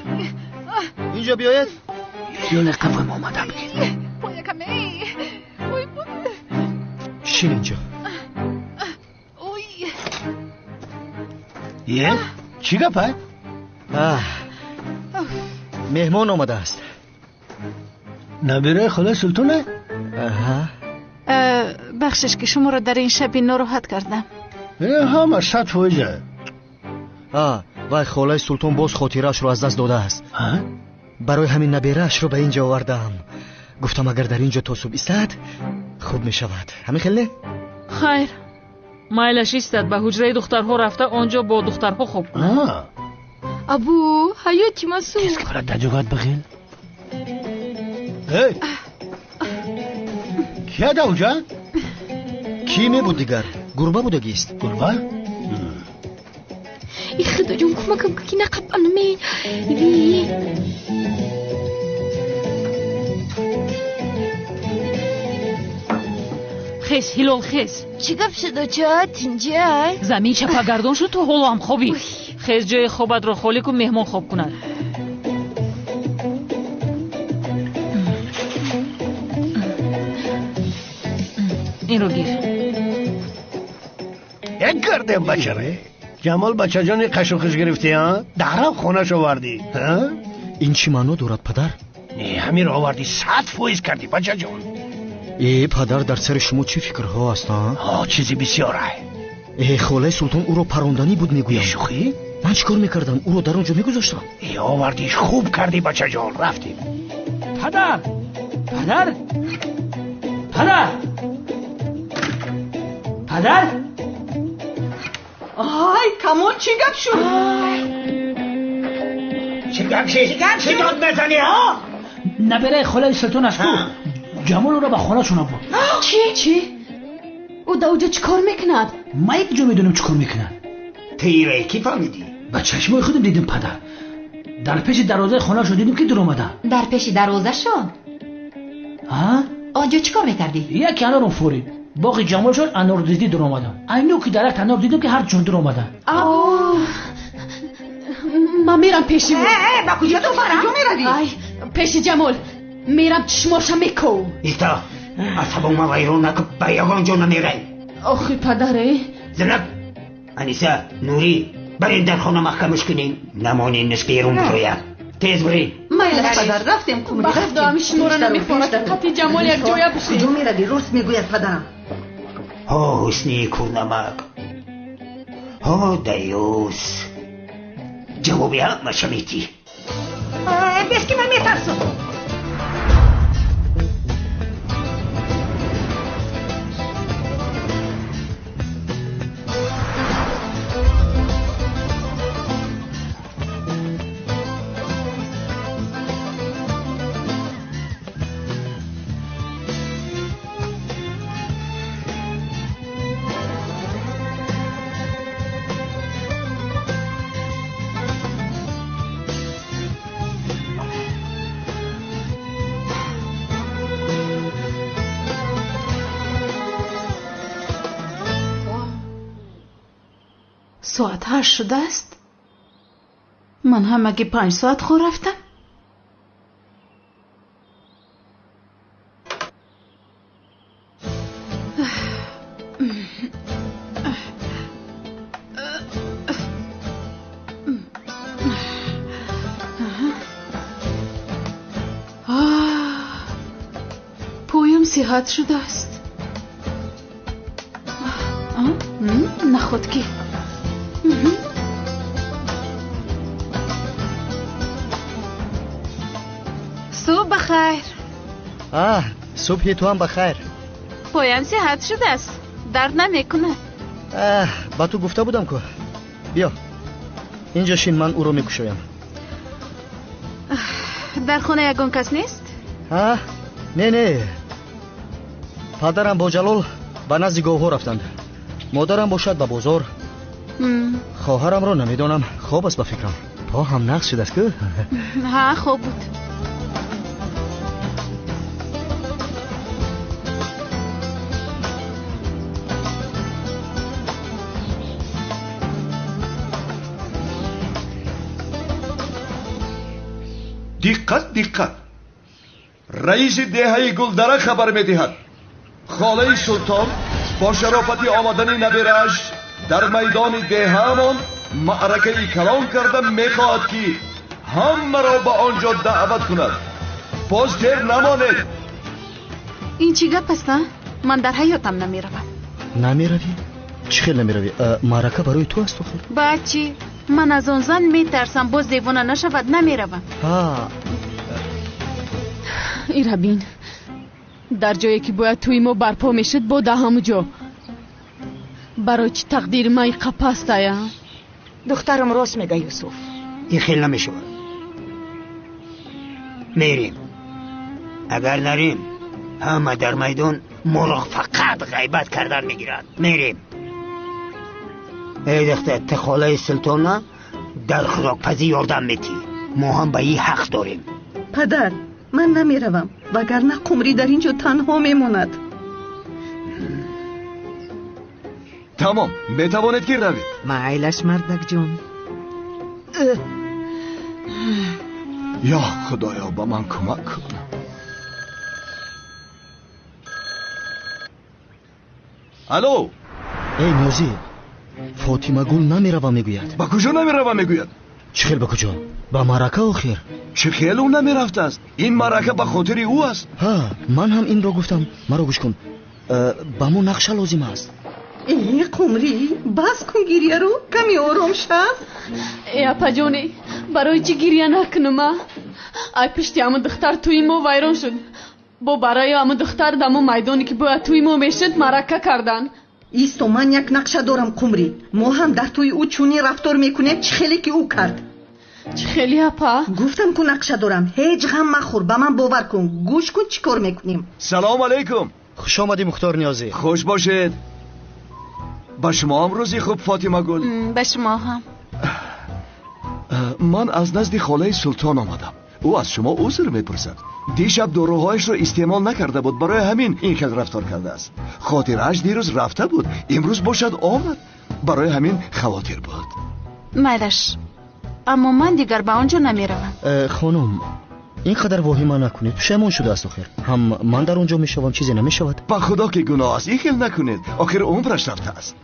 Speaker 3: инҷо биёед.
Speaker 9: Ҳилоли қафои мо омадам.
Speaker 10: Поякам, эй. Ой.
Speaker 3: Шин инҷо.
Speaker 10: Ой.
Speaker 8: Е, чӣ гапа?
Speaker 3: Меҳмон омадааст.
Speaker 8: Набираи холаи Султона?
Speaker 3: Аҳа.
Speaker 10: Бахшиш, ки шуморо дар ин шаби нороҳат кардам.
Speaker 8: Ҳама 100%.
Speaker 3: Вай холаи Султон боз хотираашро аз даст додааст. Барои ҳамин набираашро ба ин ҷо овардаам. Гуфтам, агар дар ин ҷо то субҳ истад, хуб мешавад. Ҳамин хел, не?
Speaker 12: Хайр, майлаш истад, ба ҳуҷраи духтарҳо рафта, он ҷо бо духтарҳо хоб кунад.
Speaker 17: Абу, ҳаёти ма сӯхт.
Speaker 9: Тез даҷогат бихел.
Speaker 8: Эй, кия давҷа?
Speaker 3: Кӣ мебуд дигар? Гурба будагист.
Speaker 8: Гурба?
Speaker 17: И худоҷон, кӯмакам кун, ки нақапанаме.
Speaker 12: Хез, Ҳилол, хез.
Speaker 17: Чӣ гап шуд, оча? Тинҷай?
Speaker 12: Замин чапагардон шуд, ту ҳоло ҳам хобӣ. Хез, ҷои хобатро холӣ кун, меҳмон хоб кунад. Инро гир.
Speaker 8: Як гардем, бачаре. Ҷамол бачаҷони қашу хиш гирифтӣ, а? Дарав хонаш овардӣ.
Speaker 3: Ин чӣ маъно дорад, падар?
Speaker 8: Не, ҳамиро овардӣ, 100% кардӣ, бачаҷон.
Speaker 3: Э, падар, дар сари шумо чӣ фикрҳо аст, а?
Speaker 8: Чизи бисёр ай.
Speaker 3: Э, холаи Султон ӯро паронданӣ буд, мегӯям.
Speaker 8: Шӯхӣ?
Speaker 3: Ман чӣ кор мекардам? Ӯро дар он ҷо мегузоштам.
Speaker 8: Э, овардиш, хуб кардӣ, бачаҷон, рафтем.
Speaker 9: Падар! Падар! Падар! Падар!
Speaker 5: Ай, Камол, чӣ гап шуд?
Speaker 9: Чӣ гап шуд? Чӣ дод мезанӣ, ҳа? Набераи холаи Султон аст ку? Ҷамол ӯро ба хонашон бурд.
Speaker 2: Чӣ? Чӣ? Ӯ дар оҷо чӣ кор мекунад?
Speaker 9: Ман як ҷо медонам чӣ кор мекунад.
Speaker 13: Ту ира кӣ фаҳмидӣ?
Speaker 9: Ба чашмои худам дидам, падар. Дар пеши дарвозаи хонашон дидам, ки дуромадам.
Speaker 19: Дар пеши дарвозашон?
Speaker 9: Ҳа?
Speaker 19: Он ҷо чӣ кор мекардӣ?
Speaker 9: Яке анорум фурид. Боғи ҷамолшон анордидӣ дуромадам. Айну ки дарахт анор дидам, ки ҳар ҷон дуромадам.
Speaker 2: Ман мерам пеши ӯ.
Speaker 7: Ба куҷо, духтарам?
Speaker 5: Куҷо меравӣ?
Speaker 2: Ай, пеши Ҷамол. Мерам, чишмоша меков.
Speaker 13: Иста, асабома вайрон накун, ба ягон ҷо намерай.
Speaker 2: Охи, падаре.
Speaker 13: Зинак, Аниса, Нурӣ, барин дар хона маҳкамаш кунем. Намоненаш берун бирояд. Тез бирин.
Speaker 5: Майлаш, падар, рафтем, Қумрӣ,
Speaker 2: Ба худо, ҳами шуморо намефорад, қати Ҷамол як ҷоя бишед.
Speaker 5: Куҷо меравӣ? Рост мегӯяд падарам.
Speaker 13: Ҳо, ҳусни курнамак, ҳо, даюс, ҷавоби ҳамаша метӣ.
Speaker 7: Бес, ки ман метарсам.
Speaker 10: Соат 8 шудааст. Ман ҳамагӣ 5 соат хоб рафтам. Поям сиҳат шудааст. Наход ки. Субҳ бахайр.
Speaker 3: Субҳи ту ҳам бахайр.
Speaker 10: Поям сиҳат шудааст, дард намекунад.
Speaker 3: Ба ту гуфта будам ку. Биё, инҷо шин, ман ӯро мекушоям.
Speaker 10: Дар хона ягон кас нест?
Speaker 3: Не, не, падарам бо Ҷалол ба назди говҳо рафтанд. Модарам бошад ба бозор. Хоҳарамро намедонам, хоб аст ба фикрам. По ҳам нақс шудааст ку?
Speaker 10: Ҳа, хоб буд.
Speaker 1: Диққат, диққат! Раиси деҳаи Гулдара хабар медиҳад. Холаи Султон бо шарофати омадани набирааш дар майдони деҳаамон маъракаи калон карда мехоҳад, ки ҳамаро ба он ҷо даъват кунад. Боз дер намонед.
Speaker 10: Ин чӣ гап аст, а? Ман дар ҳаётам намеравам.
Speaker 3: Намеравӣ? Чӣ хел намеравӣ? Маърака барои ту аст охир.
Speaker 10: Баъд чӣ? Ман аз он зан метарсам, боз девона нашавад, намеравам.
Speaker 2: Ирабин, дар ҷое ки бояд тӯи мо барпо мешуд, бо да ҳаму ҷо. Барои чӣ тақдири ман иқа пастая?
Speaker 7: Духтарам рост мега, Юсуф.
Speaker 9: Ин хел намешавад. Мерем. Агар нарем, ҳама дар майдон моро фақат ғайбат кардан мегиранд. Мерем. Эй духтар, ту холаи Султона дар хӯрокпазӣ ёрдам метӣ. Мо ҳам ба ин ҳақ дорем.
Speaker 5: Падар, ман намеравам, вагарна Қумрӣ дар ин ҷо танҳо мемонад.
Speaker 1: Тамом, метавонед ки равед.
Speaker 6: Майлаш, мардакҷон.
Speaker 1: Ё Худоё, ба ман кӯмак кун. Алло.
Speaker 3: Эй Ниёзӣ, Фотимагул намерава мегӯяд.
Speaker 1: Ба куҷо намерава мегӯяд?
Speaker 3: Чӣ хел ба куҷо? Ба маърака охир.
Speaker 1: Чӣ хел ӯ намерафтааст? Ин маърака ба хотири ӯ аст.
Speaker 3: Ҳа, ман ҳам инро гуфтам. Маро гӯш кун, ба мо нақша лозим аст.
Speaker 5: Э, Қумрӣ, бас кун гирьяро, каме ором шав.
Speaker 2: Э, апаҷоне, барои чӣ гирья накунам, а? Ай пишти ҳамун духтар тӯи мо вайрон шуд. Бо барои ҳамун духтар дамо майдоне ки бояд тӯи мо мешуд маърака кардан.
Speaker 5: Исто, ман як нақша дорам, Қумрӣ. Мо ҳам дар тӯи ӯ чунин рафтор мекунем, чӣ хеле ки ӯ кард.
Speaker 2: Чӣ хеле, апа?
Speaker 5: Гуфтам ку нақша дорам. Ҳеҷ ғам махӯр, ба ман бовар кун. Гӯш кун, чӣ кор мекунем.
Speaker 1: Салом алейкум.
Speaker 3: Хуш омадӣ, Мухтор Ниёзӣ.
Speaker 1: Хуш бошед. Ба шумо ҳам рӯзи хуб, Фотимагул.
Speaker 10: Ба шумо ҳам.
Speaker 1: Ман аз назди холаи Султон омадам. Ӯ аз шумо узр мепурсад. Дишаб доруҳояшро истеъмол накарда буд, барои ҳамин ин хел рафтор кардааст. Хотирааш дирӯз рафта буд, имрӯз бошад омад, барои ҳамин хавотир буд.
Speaker 10: Майлаш, аммо ман дигар ба он ҷо намеравам.
Speaker 3: Хонум, ин қадар воҳима накунед, пушаймон шудааст охир. Ҳам ман дар он ҷо мешавам, чизе намешавад.
Speaker 1: Ба худо ки гуноҳ аст, ин хел накунед, охир умраш рафтааст.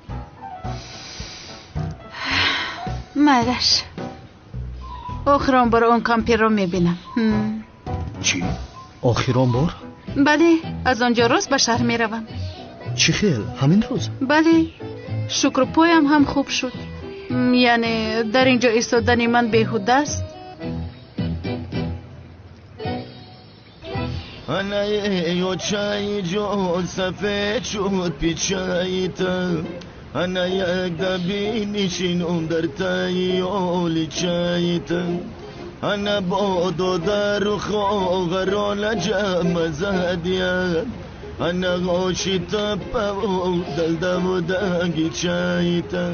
Speaker 10: Майлаш, охирон бор он кампирро мебинам.
Speaker 1: Чӣ?
Speaker 3: Охирон бор?
Speaker 10: Бале, аз он ҷо рост ба шаҳр меравам.
Speaker 3: Чӣ хел? Ҳамин рӯз?
Speaker 10: Бале, шукру поям ҳам хуб шуд. Яъне дар ин ҷо истодани ман беҳуда аст.
Speaker 20: Ана як даби нишинум дар таи оличаи ту. Ана бо додару хоҳарона ҷамъ задиям. Ана оши таппаву далдаву дангичаи ту.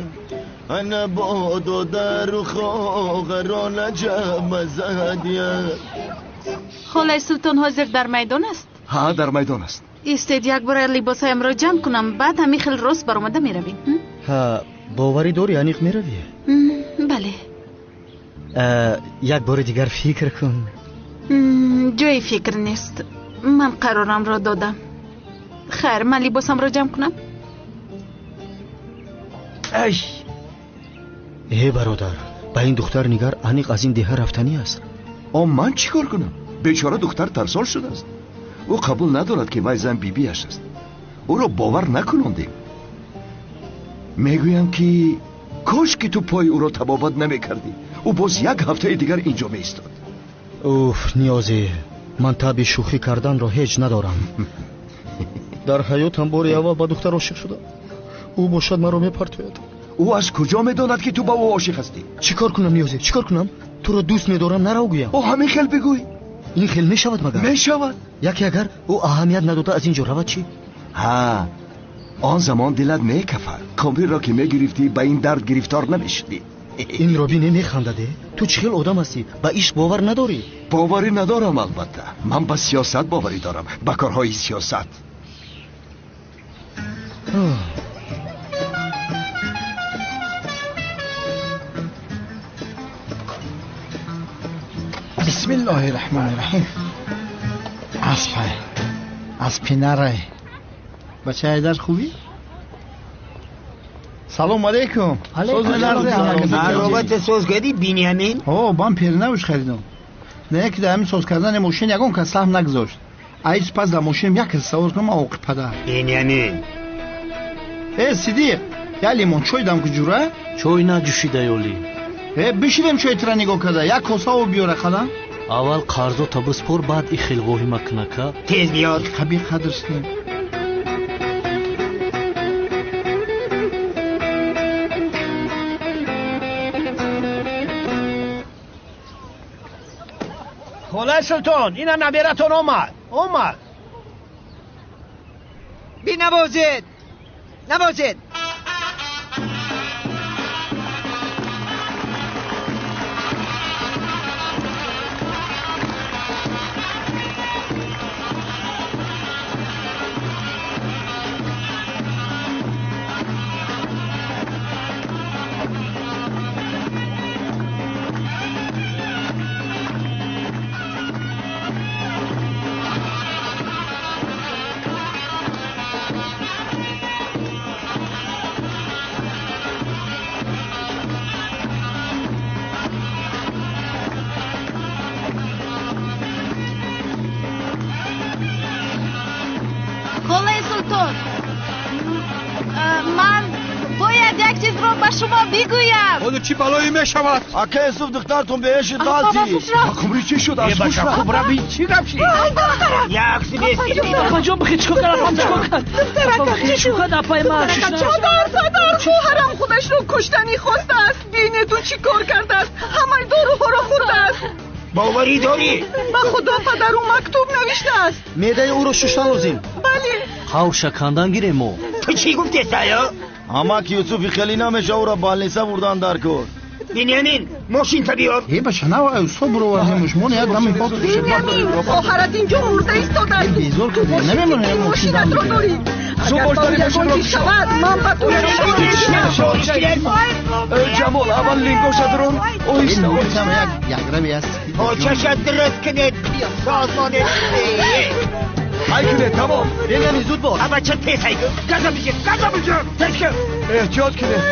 Speaker 20: Ана бо додару хоҳарона ҷамъ задиям.
Speaker 10: Холаи Султон ҳозир дар майдон аст?
Speaker 1: Ҳа, дар майдон аст.
Speaker 10: Истед, як бора либосҳоямро ҷамъ кунам, баъд ҳамин хел рост баромада меравем.
Speaker 3: Ҳа, боварӣ дорӣ аниқ меравӣ?
Speaker 10: Бале.
Speaker 3: Як бори дигар фикр кун.
Speaker 10: Ҷои фикр нест. Ман қарорамро додам. Хайр, ман либосамро ҷамъ кунам.
Speaker 3: Ай! Э, бародар, ба ин духтар нигар, аниқ аз ин деҳа рафтанӣ аст.
Speaker 1: О, ман чӣ кор кунам? Бечора духтар тарсон шудааст. Ӯ қабул надорад ки вай зан бибиаш аст. Ӯро бовар накунондем. Мегӯям ки кош ки ту пои ӯро табобат намекардӣ. Ӯ боз як ҳафтаи дигар ин ҷо меистод.
Speaker 3: Уф, Ниёзӣ, ман таби шӯхӣ карданро ҳеҷ надорам. Дар ҳаётам бори аввал ба духтар ошиқ шудам. Ӯ бошад маро мепартояд.
Speaker 1: Ӯ аз куҷо медонад ки ту ба ӯ ошиқ ҳастӣ?
Speaker 3: Чӣ кор кунам, Ниёзӣ, чӣ кор кунам? Туро дӯст медорам, нарав гӯям.
Speaker 1: О, ҳамин хел бигӯй.
Speaker 3: Ин хел мешавад магар?
Speaker 1: Мешавад.
Speaker 3: Яке агар ӯ аҳамият надода аз ин ҷо равад чӣ?
Speaker 1: Ҳа, он замон дилат мекафад. Қумриро ки мегирифтӣ, ба ин дард гирифтор намешудӣ.
Speaker 3: Инро бине, механдаде. Ту чӣ хел одам ҳастӣ? Ба ишқ бовар надорӣ?
Speaker 1: Боварӣ надорам, албатта. Ман ба сиёсат боварӣ дорам, ба корҳои сиёсат.
Speaker 4: Бисмиллоҳи раҳмони раҳим. Аспай, аспи нарай. Бача Айдар хубӣ? Салом алейкум.
Speaker 9: Аробата соз кардӣ, Биньямин?
Speaker 4: О, ман пернавш харидам. На яке дар ҳамин соз кардани мошин ягон кас саҳм нагузошт. Ай пас дар мошинам як кас савор кунам, оқи падар.
Speaker 9: Биньямин.
Speaker 4: Э, Сидиқ, я лимон чой дам ку ҷура?
Speaker 11: Чой наҷӯшида ёлӣ.
Speaker 4: Э, бишидем чой тира нигоҳ карда, як коса об биёра қалам.
Speaker 11: Аввал қарзота биспор, баъд и хел воҳима кунака.
Speaker 9: Тез биёр.
Speaker 4: Қаби қадр шудем.
Speaker 8: Холаи Султон, ина набератон омад. Омад.
Speaker 6: Бинавозед, навозед.
Speaker 10: чизро ба шумо бигӯям.
Speaker 18: Ҳоло чӣ балое мешавад?
Speaker 20: Ака Юсуф, духтартон беҳеши ғалти.
Speaker 1: Қумрӣ чӣ шуд? Аз ҳуш рафт.
Speaker 9: Кубра бин чӣ гап шид? Як
Speaker 12: Апаҷон, бихе чикор кард? Апам чикор кард?
Speaker 5: Духтаракам чӣ шуд?
Speaker 12: Кард апай ман?
Speaker 5: Падар, падар, хоҳарам худашро куштанӣ хостааст. Бинед, ӯ чӣ кор кардааст. Ҳамаи доруҳоро хӯрдааст.
Speaker 9: Боварӣ дорӣ?
Speaker 5: Ба худо, падар, ӯ мактуб навиштааст.
Speaker 3: Меъдаи ӯро шуштан лозим.
Speaker 5: Бале.
Speaker 11: Ҳавша кандан гирем мо.
Speaker 9: Ту чӣ гуфтӣ, саё?
Speaker 20: Амак Юсуфи хеле намеша, ӯро больница бурдан дар кор.
Speaker 9: Биньямин, мошинта биёр.
Speaker 4: Э, бача, нав Юсуф буровардемуш. Мо як дами пок.
Speaker 5: Биньямин, хоҳарат инҷо мурда истодааст.
Speaker 4: Безор кардӣ. Намемонем
Speaker 5: мошинатро дорӣ. Агар ба ӯ ягон чиз шавад, ман ба ту
Speaker 1: Ҷамол, аввал лингоша дурон. Оҳиста, оҳиста.
Speaker 4: Як рави аст.
Speaker 9: Почаша дуруст кунед. Созмонед.
Speaker 1: Ҳай кунед, тамом.
Speaker 3: Бенямин, зуд бош.
Speaker 9: Абача, тез ҳай. Газа бигир, газа бигир. Тез кун.
Speaker 1: Эҳтиёт кунед.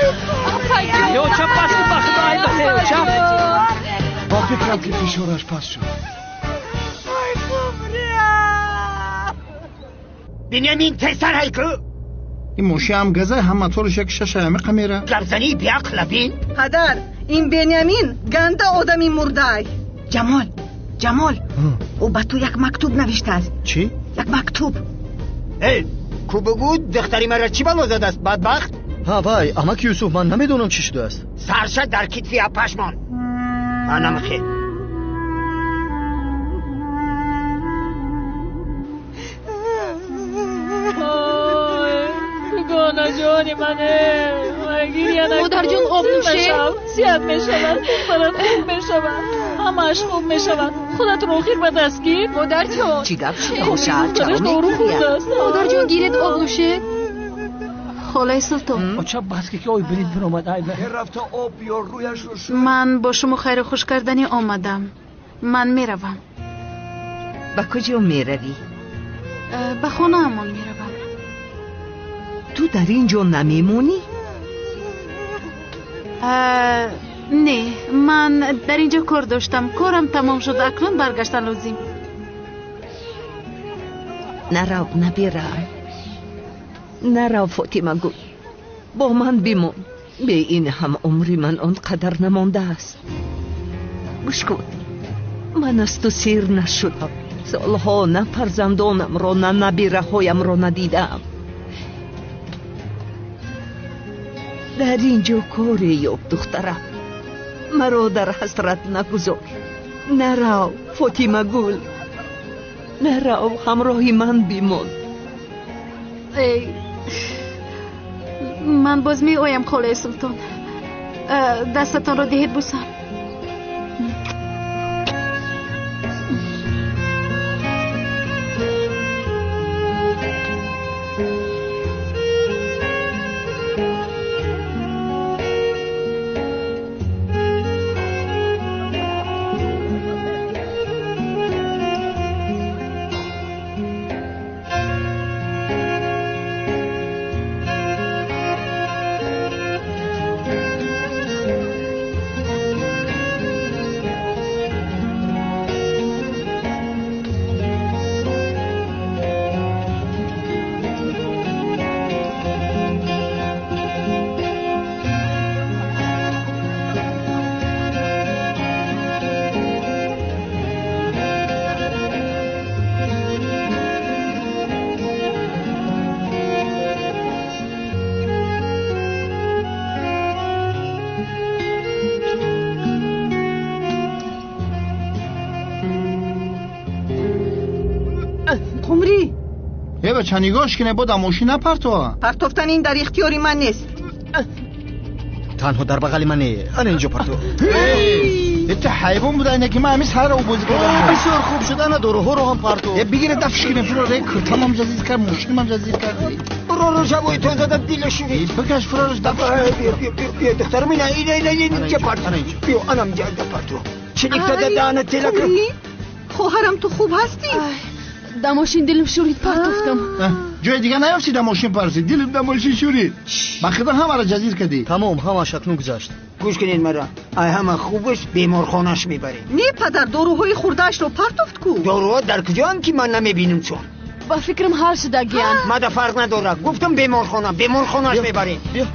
Speaker 12: Ё чап пас кун, ба худо, ай бахе, чап.
Speaker 1: Ба фикрам ки фишораш паст шуд.
Speaker 9: Биньямин, тезтар ҳай ку.
Speaker 4: Ин мошин ҳам газа, ҳам моторш як шаша ҳамиқа мера.
Speaker 9: Гапзании беақла бин.
Speaker 5: Падар, ин Бенямин ганда одами мурдаай. Ҷамол, Ҷамол, ӯ ба ту як мактуб навиштааст.
Speaker 4: Чӣ?
Speaker 5: Як мактуб.
Speaker 9: Эй, ку бугӯ, духтари маро чӣ бало задааст, бадбахт?
Speaker 3: Ҳа, вай, амаки Юсуф, ман намедонам чӣ шудааст.
Speaker 9: Сарша дар китфи апашмон. Анамхе.
Speaker 12: Дугона ҷони мане, гиря накун.
Speaker 2: Модарҷон, об нӯше.
Speaker 12: Сиҳат мешавад, духтарат хуб мешавад, ҳамааш хуб мешавад. Худатро охир ба даст гир.
Speaker 2: Модарҷон,
Speaker 6: чӣ гап шуда бошад? Чаро
Speaker 12: дору
Speaker 6: мегиря?
Speaker 12: хӯрдааст.
Speaker 2: Модарҷон, гиред, об нӯшед. Холаи Султон,
Speaker 12: Оча, бас ки ой бирид биромад, ай ба.
Speaker 1: Рафта об биёр, рӯяшро шӯ.
Speaker 10: Ман бо шумо хайру хуш карданӣ омадам. Ман меравам.
Speaker 6: Ба куҷо меравӣ?
Speaker 10: Ба хонаамон меравам.
Speaker 6: Ту дар ин ҷо намемонӣ?
Speaker 10: Не, ман дар ин ҷо кор доштам. Корам тамом шуд, акнун баргаштан лозим.
Speaker 6: Нарав, набирам. Нарав, Фотимагул. Бо ман бимон. Бе ин ҳам умри ман он қадар намондааст. Гӯш кун, ман аз ту сир нашудам. Солҳо на фарзандонамро, на набираҳоямро надидаам. Дар ин ҷо коре ёб, духтарам. Маро дар ҳасрат нагузор. Нарав, Фотимагул. Нарав, ҳамроҳи ман бимон.
Speaker 10: Эй, ман боз меоям, холаи Султон. Дастатонро диҳед бусам.
Speaker 5: Қумрӣ,
Speaker 4: Э, бача, нигоҳш кине, бо дар мошин напартова.
Speaker 5: Партофтан ин дар ихтиёри ман нест.
Speaker 3: Танҳо дар бағали мане. Ана инҷо партов.
Speaker 4: Э, ту ҳайвон буда, ине ки ман ҳамин сарро бозӣ кардам.
Speaker 3: Бисёр хуб шуд, ана доруҳоро ҳам партов.
Speaker 4: Э, бигире, дафш кине, фуро, э, куртамам ҷазиз кард, мошинам ҷазиз кард.
Speaker 9: Фурору шавои тон зада дилашури.
Speaker 4: Э, бикаш, фурораш, дафш
Speaker 9: Биё, биё, биё, биё, духтарам, ина, ина, ина, ина, инҷа парту. Биё, анам инҷа парту. Чилик зада даҳана тела кар.
Speaker 5: Қумрӣ, хоҳарам, ту хуб ҳастӣ?
Speaker 2: Дар мошин дилам шӯрид, партофтам.
Speaker 4: Ҷои дига наёфтӣ, дар мошин парсӣ. Дилат дар мошин шӯрид. Ба худо, ҳамаро ҷазир кардӣ.
Speaker 3: Тамом, ҳамааш акнун гузашт.
Speaker 9: Гӯш кунед мара. Ай ҳама хубаш беморхонаш мебарем.
Speaker 5: Не, падар, доруҳои хӯрдаашро партофт ку.
Speaker 9: Доруҳо дар куҷоам ки ман намебинам чон?
Speaker 2: Ба фикрам, ҳал шудагиян.
Speaker 9: Мада фарқ надорад. Гуфтам беморхона, беморхонаш мебарем.
Speaker 3: Биё.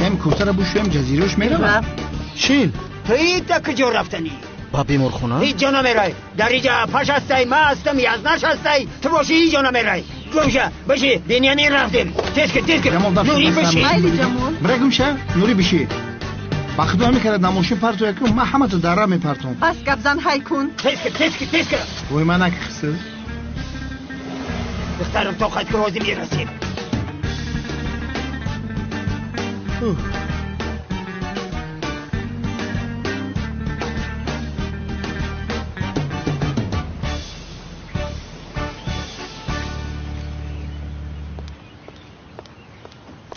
Speaker 4: Ям косара бушӯям, ҷазираш меравад.
Speaker 3: Шин.
Speaker 9: Ту ида куҷо рафтанӣ?
Speaker 3: Ба беморхона?
Speaker 9: Ҳеҷ ҷо намерай. Дар иҷа паш ҳастай, ма ҳастам, язнаш ҳастай. Ту бошӣ ҳеҷ ҷо намерай. Гумша, биши, Бенямин рафтем. Тез кун, тез кун. Нури биши.
Speaker 5: Майли Ҷамол.
Speaker 4: Бира гумша, Нури биши. Ба худо ҳамин карад намошин партоя кун, ман ҳамато дара мепартом.
Speaker 5: Пас гапзан ҳай кун.
Speaker 9: Тез кун, тез кун, тез кун.
Speaker 4: Вой ман накихсиз.
Speaker 9: Духтарам тоқат кун, ҳозир мерасем.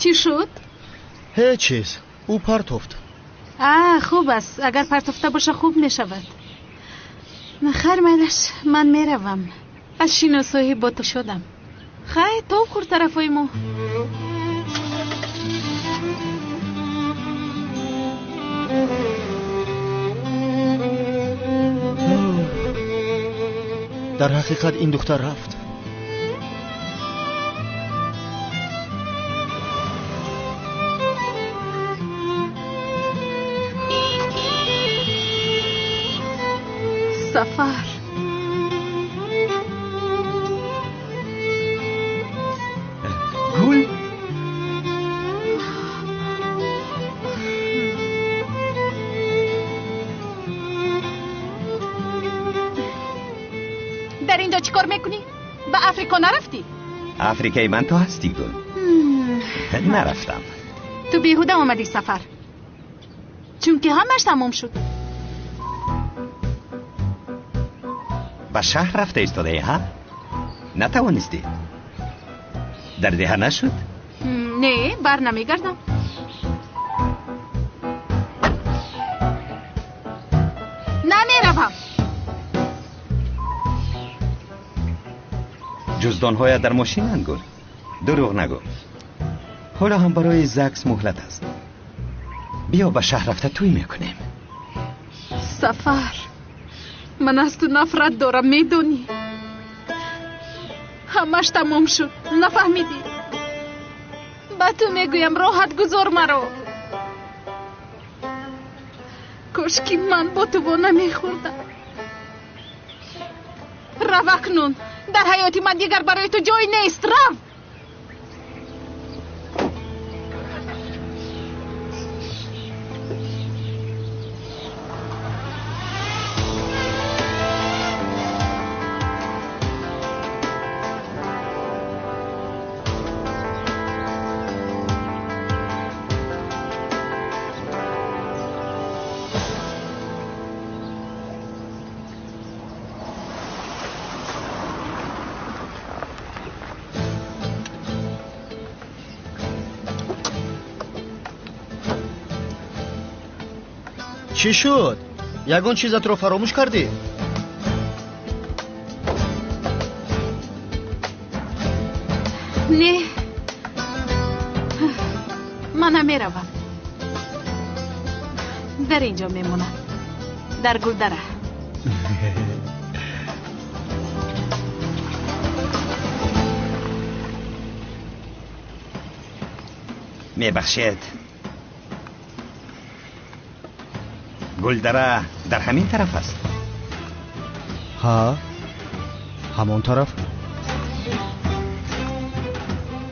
Speaker 10: Чӣ шуд?
Speaker 3: Ҳеҷ чиз. Ӯ партофт.
Speaker 10: Хуб аст. Агар партофта боша хуб мешавад. Хайр, майлаш, ман меравам. Аз шиносоӣ бо ту шудам. Хайр, тоб хӯр тарафҳои мо.
Speaker 3: Дар ҳақиқат ин духтар рафт.
Speaker 10: Сафар.
Speaker 13: Гул?
Speaker 10: Дар инҷо чӣ кор мекунӣ? Ба Африко нарафтӣ?
Speaker 13: Африкаи ман ту ҳастӣ, Гул. Нарафтам.
Speaker 10: Ту беҳуда омадӣ, Сафар. Чунки ҳамаш тамом шуд.
Speaker 13: Ба шаҳр рафта истодаӣ, ҳа? Натавонистӣ? Дар деҳа нашуд?
Speaker 10: Не, бар намегардам. Намеравам.
Speaker 13: Ҷуздонҳоят дар мошинанд, Гул. Дурӯғ нагӯ. Ҳоло ҳам барои ЗАГС муҳлат аст. Биё ба шаҳр рафта тӯй мекунем.
Speaker 10: Сафар, ман аз ту нафрат дорам, медонӣ. Ҳамаш тамом шуд, нафаҳмидӣ. Ба ту мегӯям, роҳат гузор маро. Кош ки ман бо ту во намехӯрдам. Рав акнун. Дар ҳаёти ман дигар барои ту ҷой нест. Рав.
Speaker 3: Чӣ шуд? Ягон чизатро фаромӯш кардӣ?
Speaker 10: Не, ман намеравам. Дар ин ҷо мемонам, дар Гулдара.
Speaker 13: Мебахшед, Гулдара дар ҳамин тараф аст?
Speaker 3: Ҳа, ҳамон тараф.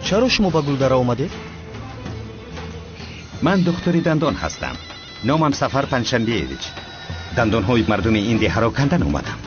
Speaker 3: Чаро шумо ба Гулдара омадед?
Speaker 13: Ман духтури дандон ҳастам. Номам Сафар Панҷшанбеевич. Дандонҳои мардуми ин деҳаро кандан омадам.